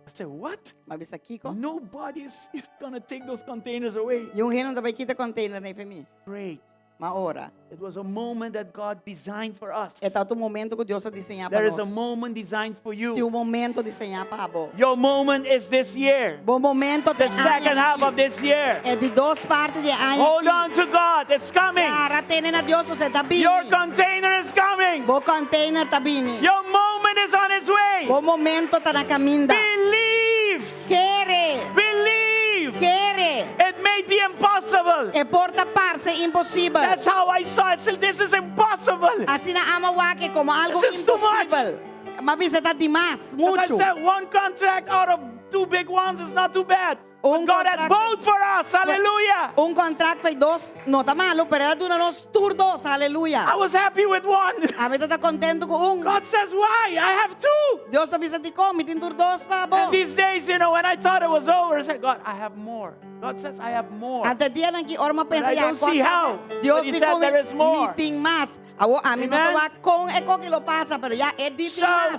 I said, What? M'a bisa kiko? Nobody's going to take those containers away. Niun hende no ta bai kita container ei for mi. Great. M'a ora. It was a moment that God designed for us. E tabata un momento ku Dios a diseñá pa There is a nos. moment designed for Tin you. un momento diseñá pa bo. Your moment is this year. Bo momento The ta e aña second half aki. of this year. E di dos parti di e aña Hold aki. on to God. It's coming. Gara tene na Dios, pasobra e ta bini. Your container is coming. Bo container ta bini. Your moment is on its way. Bo momento ta na kaminda. Believe. Kere. Believe. Kere. It may be impossible. E por ta parse imposibel. That's how I saw it. So this is impossible. Asina ami a wak e komo algu This is too much. imposibel. M'a bisa ta demas, As I muchu. said, one contract out of two big ones is not too bad. Un But God had contract- both for us. Hallelujah. Un kontrakt for dos no ta malu, pero el a duna nos tur dos. Aleluya. I was happy with one. Ami tabata kontentu ku un. God says, why? I have two. Dios a bisa dikon, mi tin tur dos pa bo. And these days, you know, when I thought it was over, I said, God, I have more. God says, I have more. Anto e dianan aki, ora m'a But pensa I ya, don't see how. Dios But he di said ku there is more. mi tin mas. Awor, ami no Amen. ta wak kon e koki lo pasa, pero ya e di tin So, mas.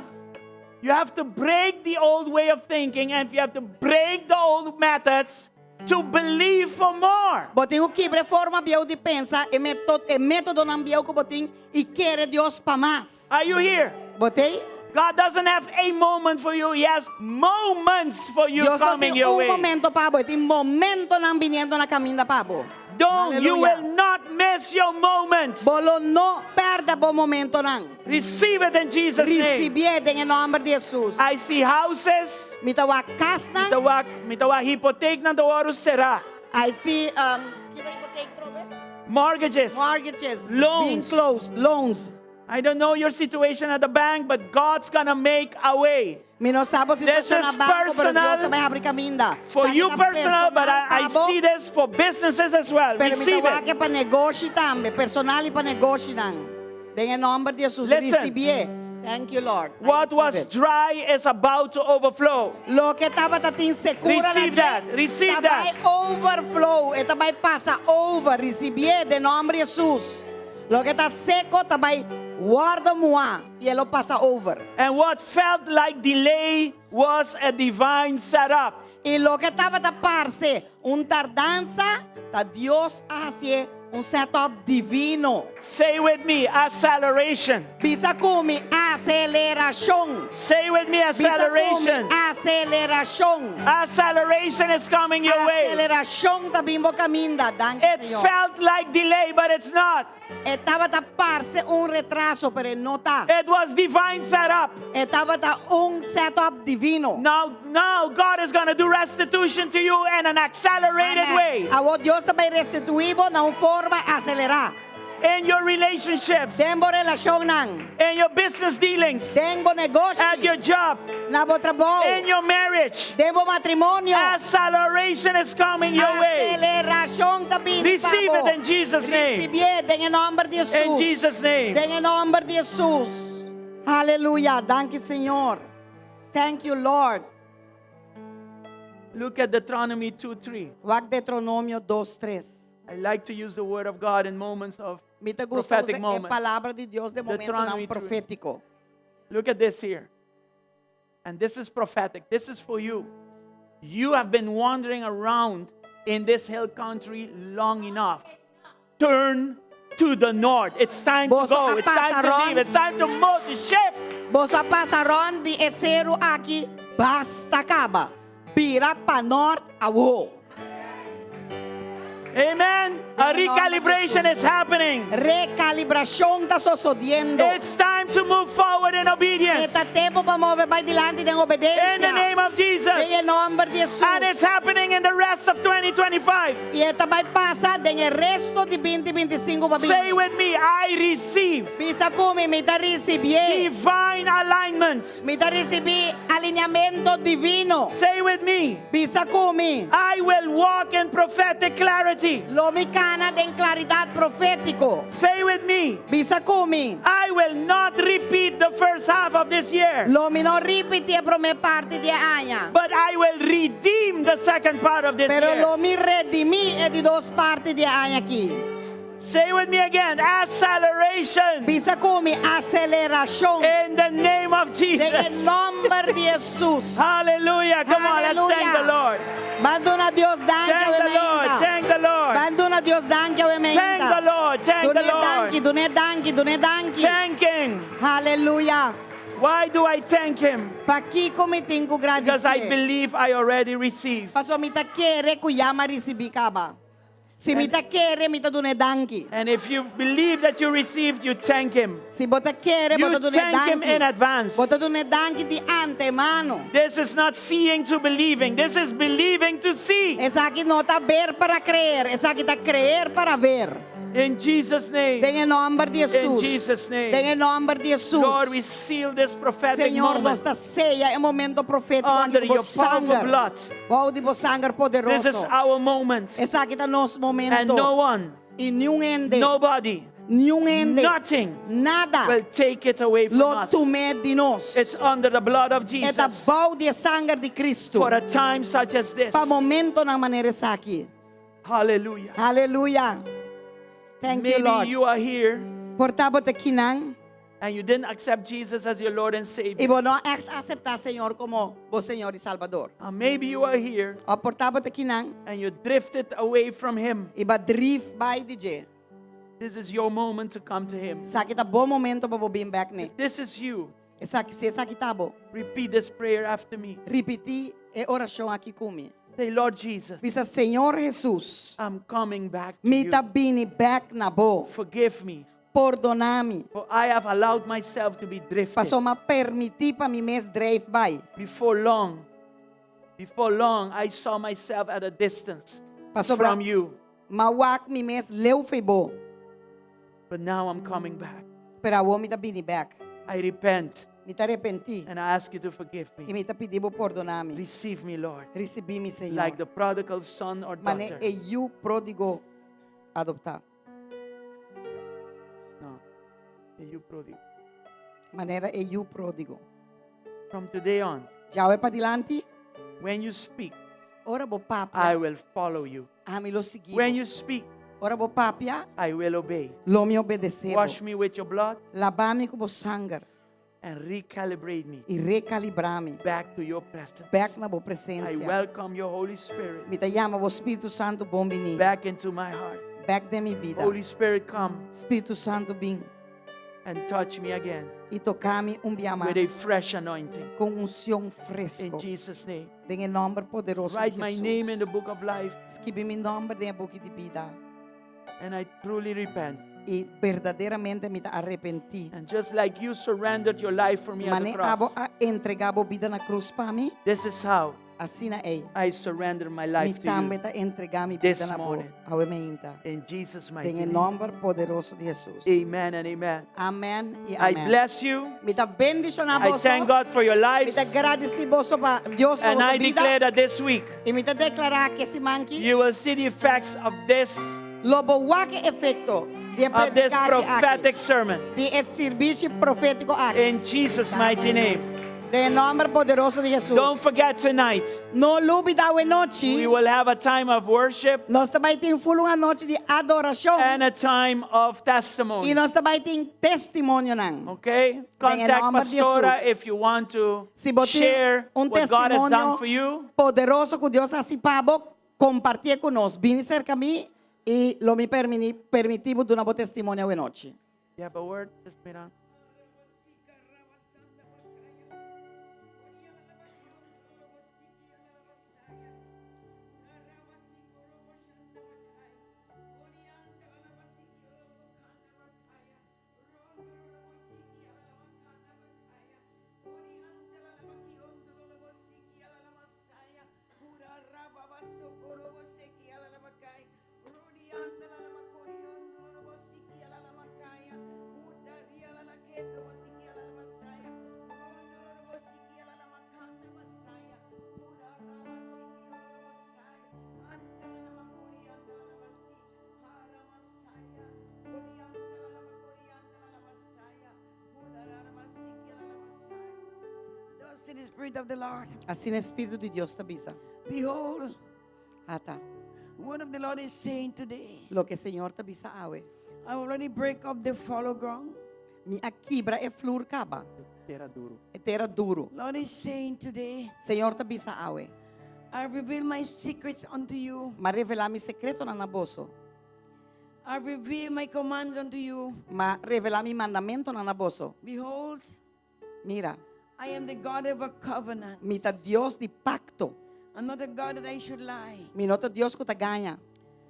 you have to break the old way of thinking and you have to break the old methods to believe for more. Bo tin ku kibra e forma bieu di pensa, e meto, e métodonan bieu ku bo tin i kere Dios pa mas. Are you here? Bo t'ei? God doesn't have a moment for you. He has moments for you Dios no coming tin your un way. momento pa bo, e tin momentonan biniendo na kaminda pa bo. Don't, you Aleluya. will not miss your moment. Bo lo no pèrdè bo momentonan. Receive it in Jesus' name. Risibié den e nòmber di Hesus. I see houses. Mi ta wak kasnan. Mi ta wak, mi ta wak hipoteknan ta wòrdu será. I see, um, kiko hipotek trobe? Mortgages. Mortgages. Loans. Being closed. Loans. I don't know your situation at the bank, but God's gonna make a way. Mi no sa bo This situashon na is banko, pero Dios personal. ta bai habri kaminda. For Sa you ta personal, but I, I personal pa bo, see this for businesses as well. Pero mi ta Receive wak it. pa negoshi tambe, personal i pa negoshinan. Den e nòmber di Jesus, Listen. risibié. Thank you, Lord. I What receive was it. dry is about to overflow. Loke tabata tin sekura Receive that. Receive that. Bai overflow. E ta bai pasa over. Risibié den nòmber di Hesus. Loke ta seko ta bai wòrdu muhá i e lo pasa over. And what felt like delay was a divine setup. I loke tabata parse un tardansa, ta Dios a hasié un setup divino. Say with me, acceleration. Bisa ku mi, aselerashon. Say with me, Bisa ku mi, acceleration. aselerashon. Acceleration is coming your way. Aselerashon ta bin bo kaminda. Danki, It Señor. felt like delay, but it's not. E tabata parse un retraso, pero e no ta. It was divine setup. E tabata un setup divino. Now God is going to do restitution to you in an accelerated Amen. way. Awor Dios ta bai restituí bo na un forma aselerá. In your relationships, Den bo relashonnan. in your business dealings, Den bo negoshi. at your job, Na bo trabou. in your marriage. Den bo matrimonio. Acceleration is coming your way. Aselerashon ta bini Receive pa bo. it in Jesus' name. Risibié den e nòmber di Hesus. In Jesus' name. Den e nòmber di Hesus. Aleluya. Danki, Señor. Thank you, Lord. Look at Deuteronomy 2:3. Wak Deuteronomio 2, 3. I like to use the word of God in moments of Mi ta gusta prophetic usa e moments. palabra di Dios den momentonan Deuteronomy 3. profétiko. Look at this here. And this is prophetic. This is for you. You have been wandering around in this hill country long enough. Turn to the north. It's time to Boso go. a It's time to pasa leave. It's time to move, to shift. Boso a pasa rònt di e seru aki, basta kaba. Bira pa nort awor. Amen. A recalibration is happening. Rekalibrashon ta sosodiendo. It's time to move forward in obedience. E ta tempu pa move bai dilanti den obedensia. In the name of Jesus. Den e nòmber di Hesus. And it's happening in the rest of 2025. I e ta bai pasa den e resto di 2025 pa Say with me, I receive. Bisa ku mi, mi ta risibié. Divine alignment. Mi ta risibí alineamentu divino. Say with me. Bisa ku mi. I will walk in prophetic clarity. Lo mi kana den klaridat profétiko. Say with me. Bisa ku mi. I will not repeat the first half of this year. Lo mi no ripití e promé parti di e aña. But I will redeem the second part of this Pero year. lo mi redimí e di dos parti di e aña akí. Say with me again, acceleration. Bisa ku mi, aselerashon. In the name of Den e Jesus. nòmber di Hesus. Hallelujah. Come on, let's thank the Lord. Ban duna Dios danki Thank the Lord. Thank the Lord. Ban duna Dios danki Thank the Lord. Thank the Dun'é danki, Lord. dun'é danki, dun'é danki. Thank Him. Hallelujah. Why do I thank Him? Pakiko mi tin ku Because I gradisié? believe I already received. Paso mi ta kere ku ya m'a risibí kaba. Si mi ta kere, mi ta dun'é danki. And if you believe that you received, you thank Him. Si bo ta kere, You bo ta dun'é thank Him danki. in advance. Bo ta dun'é danki di antemano. This is not seeing to believing. This is believing to see. Esaki no ta ver para creer, esaki ta creer para ver. In Jesus' name. Den e nòmber di Hesus. In Jesus' name. Den e nòmber di Hesus. Lord, we seal this prophetic Señor, nos moment. ta seya e momento profétiko Under aki ku bo your powerful sanger. blood. Bou di bo sanger This is poderoso. our moment. Esaki ta nos And momento. no one, I niun hende, nobody, niun hende, nothing nada will take it away from lo us. tum'é di nos. It's under the blood of E ta Jesus bou di e sanger di Kristu. for a time such as this. Pa momentonan manera esaki. Hallelujah. Hallelujah. Thank you, Maybe Lord. you are here Por ta bo ta akinan and you didn't accept Jesus as your Lord and i Savior. bo no a echt aseptá Señor komo bo Señor i Salbador. Or maybe you are here Òf por ta bo ta akinan and you drifted away from Him. i b'a drif bai di dje. This is your moment to come to Him. Esaki ta bo momento pa bo bin bèk n'e. If this is you, Esaki, si esaki ta bo, repeat this prayer after me. ripití e orashon aki ku mi. Say, Lord Jesus, Bisa Señor Jesus, I'm coming back to mi you. ta bini bèk na bo. Forgive me, Pordoná mi. for I have allowed myself to be drifted. Paso m'a permití pa mi mes dreif bai. Before long, before long, I saw myself at a distance Pasobra from you. m'a wak mi mes leu fo'i bo. But now I'm coming back. Pero awor mi ta bini bèk. I repent Mi ta arepentí. and I ask you to forgive I me. mi ta pidi bo pordoná mi. Receive me, Lord, Risibí mi, Señor. like the prodigal son or Mane daughter. e yu pródigo adoptá. No, e yu pródigo. Manera e yu pródigo. From today on, Djawe padilanti, when you speak, ora bo I papia, will follow you. ami lo sigui. When you speak, Ora bo papia, I will obey. lo mi obedesé bo. Wash me with your blood Laba mi ku bo sanger and recalibrate me i rekalibrá mi back to your presence. bèk na bo I presensia. welcome your Holy Spirit Mi ta yama bo Spiritu Santu bon biní back into my heart. bèk den mi bida. Holy Spirit, come Spiritu Santu bin and touch me again i toka mi un bia with a mas fresh anointing. ku un unshon In fresko. Jesus' name. Den e nòmber poderoso di Write my name in the Hesus. book of life Skibi mi nòmber den e buki di bida. and I truly repent. I berdaderamente mi ta arepentí. And just like you surrendered your life for me at the Mane abo cross, a entregá bo bida na krus pa mi, this is how asina ei. I surrender my Mi life to tambe you. ta entregá mi this bida na bo morning. awe mainta. In Jesus' mighty Den e name. nòmber poderoso di Hesus. Amen and amen. Amèn i I amèn. bless you. Mi ta bendishoná I boso. thank God for your Mi lives. ta gradisí boso pa Dios pa And boso I bida. declare that this week I mi ta deklará ku e siman aki you will see the effects of this lo bo wak e efekto di e of this predikashi aki. prophetic sermon. Di e servisio profétiko aki. In Jesus' mighty name. Den e nòmber poderoso di Hesus. Don't forget tonight, No lubidá awe nochi. we will have a time of worship Nos ta bai tin ful un anochi di adorashon. and a time of I testimony. nos ta bai tin testimonionan. Okay? Contact nomber di Pastora Jesus. if you want to Si bo tin share un what God has done testimonio for you. poderoso ku Dios a hasi pa bo, kompartié ku nos. Bini serka mi i lo mi permití bo duna bo testimonio awe nochi. You have a word, Sister Miran? Thus said the Spirit of the Lord. Asina e Spiritu di Dios ta bisa. Behold, Ata. word of the Lord is saying today, Loke Señor ta bisa awe. I already break up the fallow ground. Mi a kibra e flur kaba. Tera duru. E tera duru. Lord is saying today, Señor ta bisa awe. I reveal my secrets unto you. M'a revelá mi sekretonan na boso. I reveal my commands unto you. M'a revelá mi mandamentunan na boso. Behold, Mira, I am the God of a covenant. mi ta Dios di pakto. I'm not a God that I should lie. Mi no ta Dios ku ta gaña.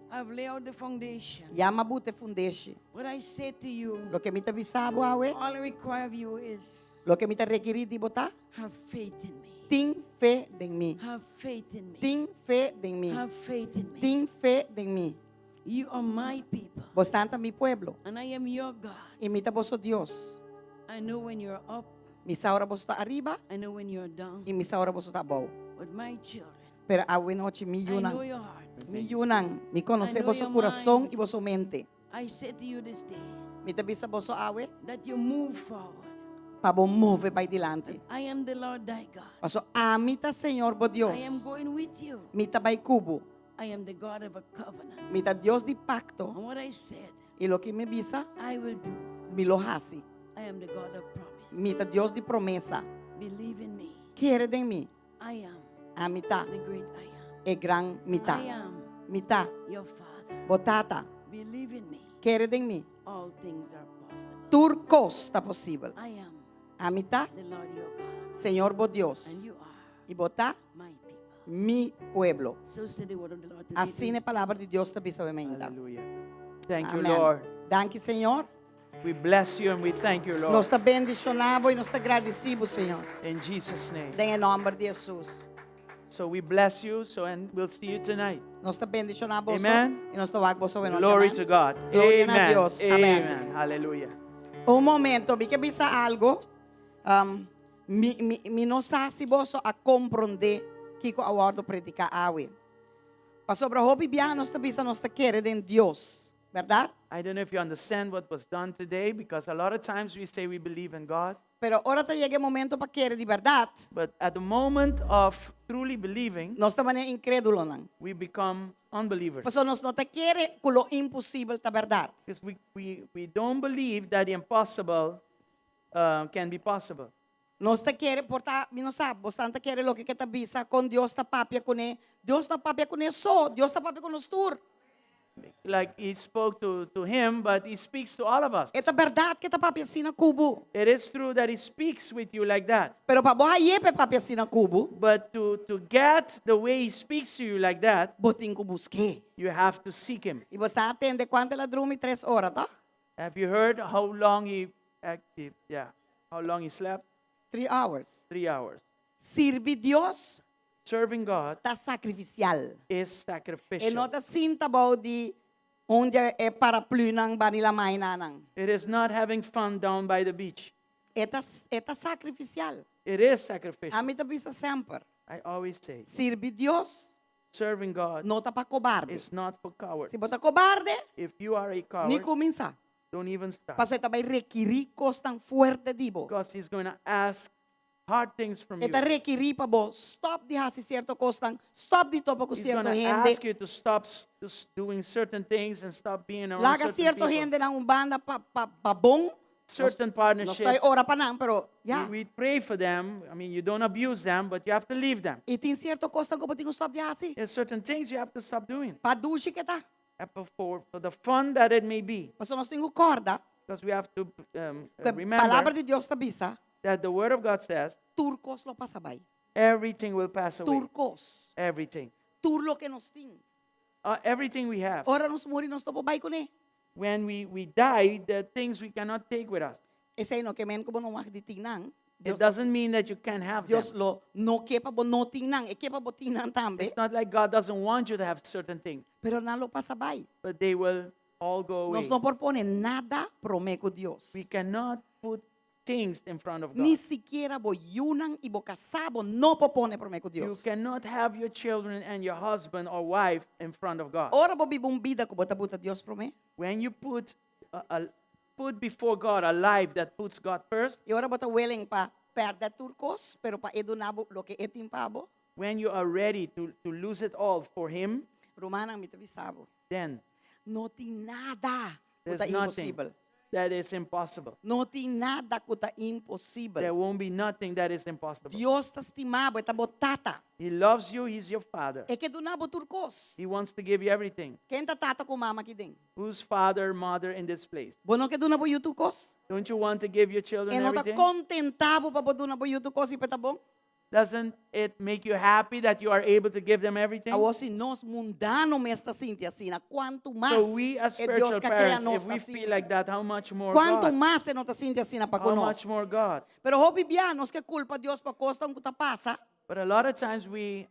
I've laid out the foundation. Ya m'a buta e fundeshi. What I say to you, Loke mi ta bisa bo awe, all I require of you is loke mi ta rekerí di bo ta, have faith in me. tin fe den mi. Have faith in me. Tin fe den mi. Have faith in me. Tin fe den mi. You are my people, Boso ta mi pueblo. and I am your God. I mi ta boso Dios. I know when you're up, Mi sa ora boso ta ariba I know when you're down. i mi sa ora boso ta abou. But my children, Pero awe nochi mi I know yunan. your heart. Mi yunan. Mi konosé I know boso your kurason i minds. boso mente. I say to you this day Mi ta bisa boso awe that you move forward. pa bo move bai dilanti. I am the Lord thy God. Paso ami ta Señor bo Dios. I am going with you. Mi ta bai ku bo. I am the God of a covenant. Mi ta Dios di pakto. And what I said, I loke mi bisa, I will do. mi lo hasi. I am the God of promise. Mi ta Dios di promesa. Believe in me. Kere den mi. I am Ami ta the great I am. e gran mi ta. I am Mi ta your father. bo tata. Believe in me. Kere den mi. All things are possible. Tur kos ta posibel. I am Ami ta the Lord your God. Señor bo Dios. And you are I bo ta my people. mi pueblo. So said the word of the Lord to Asina e palabra di Dios ta bisa awe mainta. Hallelujah. Thank you, Amen. Lord. Danki, Señor. We bless you and we thank you, Lord. Nos ta bendishoná bo i nos ta gradisí bo, Señor. In Jesus' name. Den e nòmber di Hesus. So we bless you. So and we'll see you tonight. Nos ta bendishoná boso. Amen. I nos ta wak boso awe nochi. Glory Amen. to God. Gloria na Amen. Dios. Amen. Amen. Hallelujah. Un momento, mi ke bisa algu. Um, mi, mi, mi no sa si boso a komprondé kiko a wòrdu prediká awe. Pasobra hopi biaha nos ta bisa nos ta kere den Dios. Berdat? I don't know if you understand what was done today because a lot of times we say we believe in God, Pero ora ta yega e momento pa kere di berdat, but at the moment of truly believing, nos ta manera inkrédulonan. we become unbelievers. Pasobra nos no ta kere ku lo imposibel ta berdat. Because we don't believe that the impossible can be possible. Nos ta kere, por ta, mi no sa, bo ta kere loke ku ta bisa, kon Dios ta papia kuné. Dios no papia kuné so, Dios ta papia ku nos tur. Like he spoke to him, but he speaks to all of us. E ta berdat ku e ta papia asina ku bo. It is true that he speaks with you like that. Pero pa bo hañ'é pa e papia asina ku bo, But to get the way he speaks to you like that, bo tin ku busk'é. you have to seek him. I bo a tende kuantu el a drumi 3 ora, ta? Have you heard how long he, active, yeah, how long he slept? 3 hours. 3 hours. Sirbi Dios Serving God ta sakrifisial. is E sacrificial. no ta sinta bou di unda e paraplunan band'i laman. It is not having fun down by the beach. E ta, e ta sakrifisial. It is sacrificial. Ami ta bisa semper. I always say, Sirbi Dios serving God no ta pa kobarde. is not for cowards. Si bo ta kobarde, If you are a ni coward, kuminsá. don't even start. Paso e ta bai rekerí kos tan fuerte di bo. Because he's going to ask hard things from you. E ta rekerí pa bo stòp di hasi sierto kos, stòp di topa ku He's sierto going to hende. ask you to stop doing certain things and stop being around Laga certain sierto people. hendenan un banda pa pa pa bon. Certain No partnerships. ta ora pa nan, pero ya. We pray for them. I mean, you don't abuse them, but you have to leave them. I tin sierto kos ku bo tin ku stòp di hasi. There's certain things you have to stop doing. Pa dushi ku ta. For the fun that it may be. Paso nos tin ku kòrda. Because we have to Ku remember palabra di Dios ta bisa. that the Word of God says Tur kos lo pasa bai. everything will pass away. Tur kos. Everything. Tur loke nos tin. Everything we have. Ora nos muri nos no por bai kuné. When we die, the things we cannot take with us. Esei no ke men ku bo no mag di tin nan. It Dios, doesn't mean that you can't have Dios them. lo no ke pa bo no tin nan. E ke pa bo tin nan tambe. It's not like God doesn't want you to have certain things, Pero nan lo pasa bai. but they will all go away. Nos no por pone nada promé ku Dios. We cannot put things in front of God. Ni sikiera bo yunan i bo kasá bo no por pone promé ku You Dios. cannot have your children and your husband or wife in front of God. Ora bo biba un bida ku bo ta buta Dios promé. When you put before God a life that puts God first, I ora bo ta willing pa pèrdè tur kos, pero pa e duna bo loke e tin pa bo. When you are ready to lose it all for Him, Rumannan mi ta bisa bo. Then No tin nada ku there's ta nothing imposibel. That is impossible. No tin nada ku ta imposibel. There won't be nothing that is impossible. Dios ta stima bo, e ta bo tata. He loves you, He's your father. E ke duna bo tur kos. He wants to give you everything. Ken ta tata ku mama aki den? Who's father, mother in this place? Bo no ke duna bo yu tur kos? Don't you want to give your children E no ta everything? kontentá bo pa bo duna bo yu tur kos i p'e ta bon? Doesn't it make you happy that you are able to give them everything? Awor si nos mundano mes ta sinti asina, kuantu mas So we as e Dios spiritual ku a kria parents, nos if we ta feel like that, how much more Kuantu God? mas e no ta sinti asina pa How ku nos. much more God? Pero hopi bia nos ke kulpa Dios pa kos ku ta pasa, But a lot of times we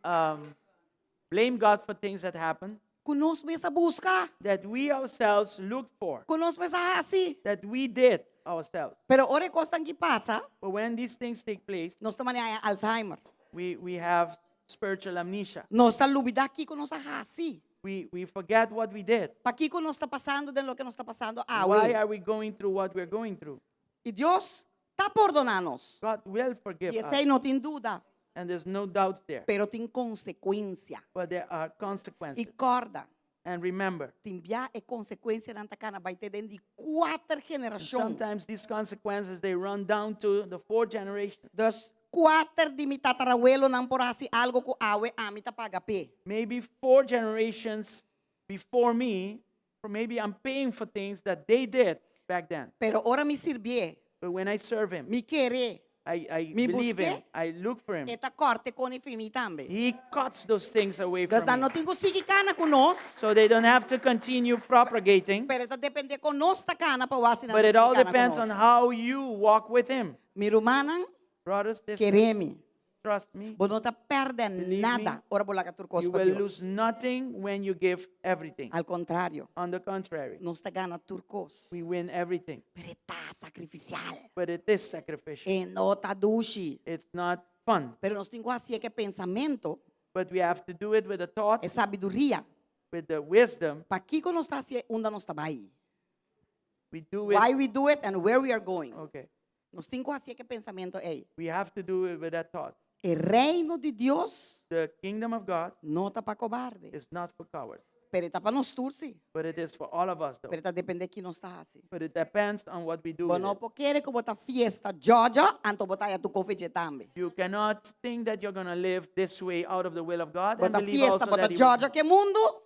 blame God for things that happen ku nos mes a buska, that we ourselves looked for, ku nos mes a hasi. That we did ourselves. Pero ora kos aki pasa, But when these things take place, nos ta haña Alzheimer. we have spiritual amnesia. Nos ta lubidá kiko nos a hasi. We forget what we did. Pakiko nos ta pasando den loke nos ta pasando Why awe. are we going through what we're going through? I Dios ta pordoná nos. God will forgive I us. esei no tin duda, And there's no doubts there. pero tin konsekuensia. But there are consequences. I kòrda, And remember, tin bia e konsekuensianan ta kana bai te den di kuater and generashon. sometimes these consequences, they run down to the fourth generation. Dus kuater di mi tatarabuelonan por a hasi algu ku awe ami ta paga p'e. Maybe four generations before me, or maybe I'm paying for things that they did back then. Pero ora mi sirbié, But when I serve him, mi kere, I mi believe him, busk'é, I look for him. E ta kòrta kos fo'i mi tambe. He cuts those things away Dus from nan me. no tin ku sigui kana ku nos, So they don't have to continue propagating, pero ta dependé kon nos ta kana pa wak si but it all depends on how you walk with him. Mi rumannan, Brothers, sisters, kere mi. Trust me. Bo no ta pèrdè Believe nada. me, Ora bo laga tur kos you pa will Dios. lose nothing when you give everything. Al kontrario, On the contrary, nos ta gana tur kos. We win everything. Pero e ta sakrifisial. But it is sacrificial. E no ta dushi. It's not fun. Pero nos tin ku hasi ku pensamentu, But we have to do it with a thought, e sabiduria. With the wisdom, Pakiko nos ta hasié, unda nos ta bai. we do it. Why we do it and where we are going. Okay. Nos tin ku hasié ku e pensamentu ei. We have to do it with that thought. E reino di Dios The kingdom of God no ta pa kobarde. is not for cowards, Pero ta pa nos tur si. but it is for all of us, though. Pero ta dependé ki nos ta hasi. But it depends on what we do Bo with no it. por kere ku bo ta fiesta djodjo, anto bo ta haya tur kos for dje tambe. You cannot think that you're going to live this way out of the will of God Bo and ta believe fiesta, also bo ta that he will- djodjo ku mundu,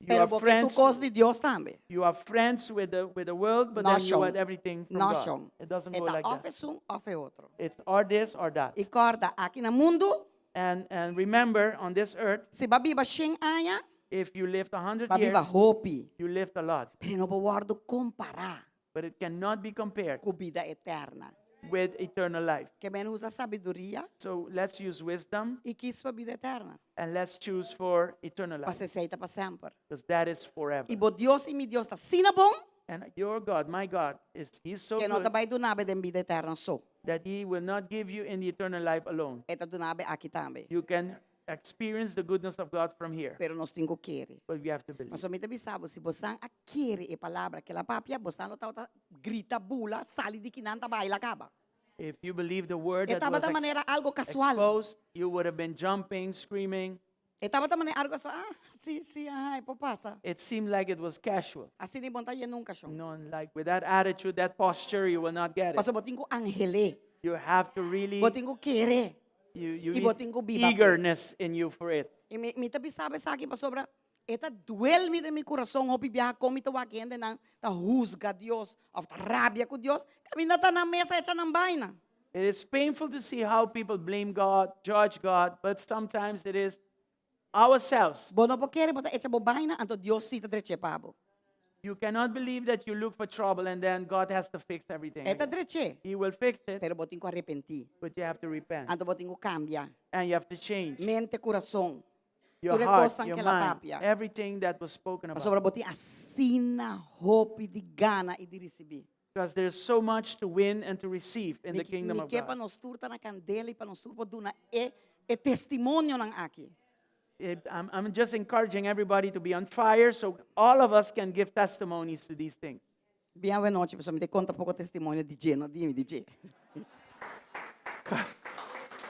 you pero are bo ke tur friends, kos di Dios tambe. you are friends with the world, but No then you shon. want everything from No God. shon. It doesn't go E ta like òf that. esun òf e otro. It's or this or that. I kòrda, aki na mundu, And remember, on this earth, si bo a biba 100 aña, if you lived 100 bo a biba years, hopi. you lived a lot. Pero no por wòrdu kompará But it cannot be compared ku bida eterno. with eternal life. Ke men usa sabiduria So let's use wisdom i skohe pa bida eterno. and let's choose for eternal Pa life esei ta pa semper. because that is forever. I bo Dios i mi Dios ta asina bon And your God, my God, is He's so ku no good ta bai duna bo den bida eterno so. that He will not give you in the eternal life alone. E ta duna bo aki tambe. You can experience the goodness of God from here, Pero nos tin ku kere. but we have to believe. Mas mi ta bisa bo, si bo a kere e palabra ku el a papia, bo lo tabata grita bula, sali di akinan ta baila kaba. If you believe the word that Estaba was di manera algu kasual. exposed, you would have been jumping, screaming. E tabata manera algu kasual. Ah, si, ah, por pasa. It seemed like it was casual. Asina bo n' ta hañ'é nunka, shon. No, like with that attitude, that posture, you will not get it. Paso bo tin ku anhel'é. You have to really, Bo tin ku kere. you I bo need tin ku biba. eagerness in you for it. I mi, mi ta bisa esaki pasobra e ta duel mi den mi kurason hopi biaha kon mi ta wak hendenan ta husga Dios òf ta rabia ku Dios kaminda ta nan mes a echa nan baina. It is painful to see how people blame God, judge God, but sometimes it is ourselves. Bo no por kere bo ta echa bo baina anto Dios si ta drech'é pa bo. You cannot believe that you look for trouble and then God has to fix everything. E ta again. drech'é, He will fix it, pero bo tin ku arepentí. but you have to repent Anto bo tin ku kambia and you have to change mente, kurason. your Tur e heart, kosnan your ku el a mind, papia. everything that was spoken about. Pasobra bo tin asina hopi di gana i di risibí. Because there's so much to win and to receive in Mi the kingdom mi of ke pa God. nos tur ta na kandela i pa nos tur por duna e e testimonionan aki. I'm just encouraging everybody to be on fire so all of us can give testimonies to these things. Bien anochi, pasobra mi ta konta poko testimonio di dje, no di mi di dje.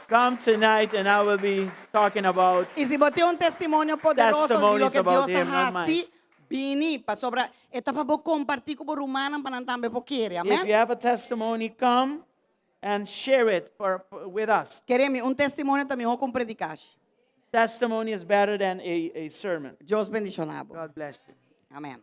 Come tonight and I will be talking about I si bo tin un testimonio poderoso di Testimonies loke about Dios him, not a hasi, bini pasobra e ta pa bo kompartí ku bo rumannan pa nan tambe por kere. If Amèn? you have a testimony, come and share it with us. Kere mi, un testimonio ta mihó ku un predikashi. Testimony is better than a sermon. Dios bendishoná bo. God bless you. Amèn.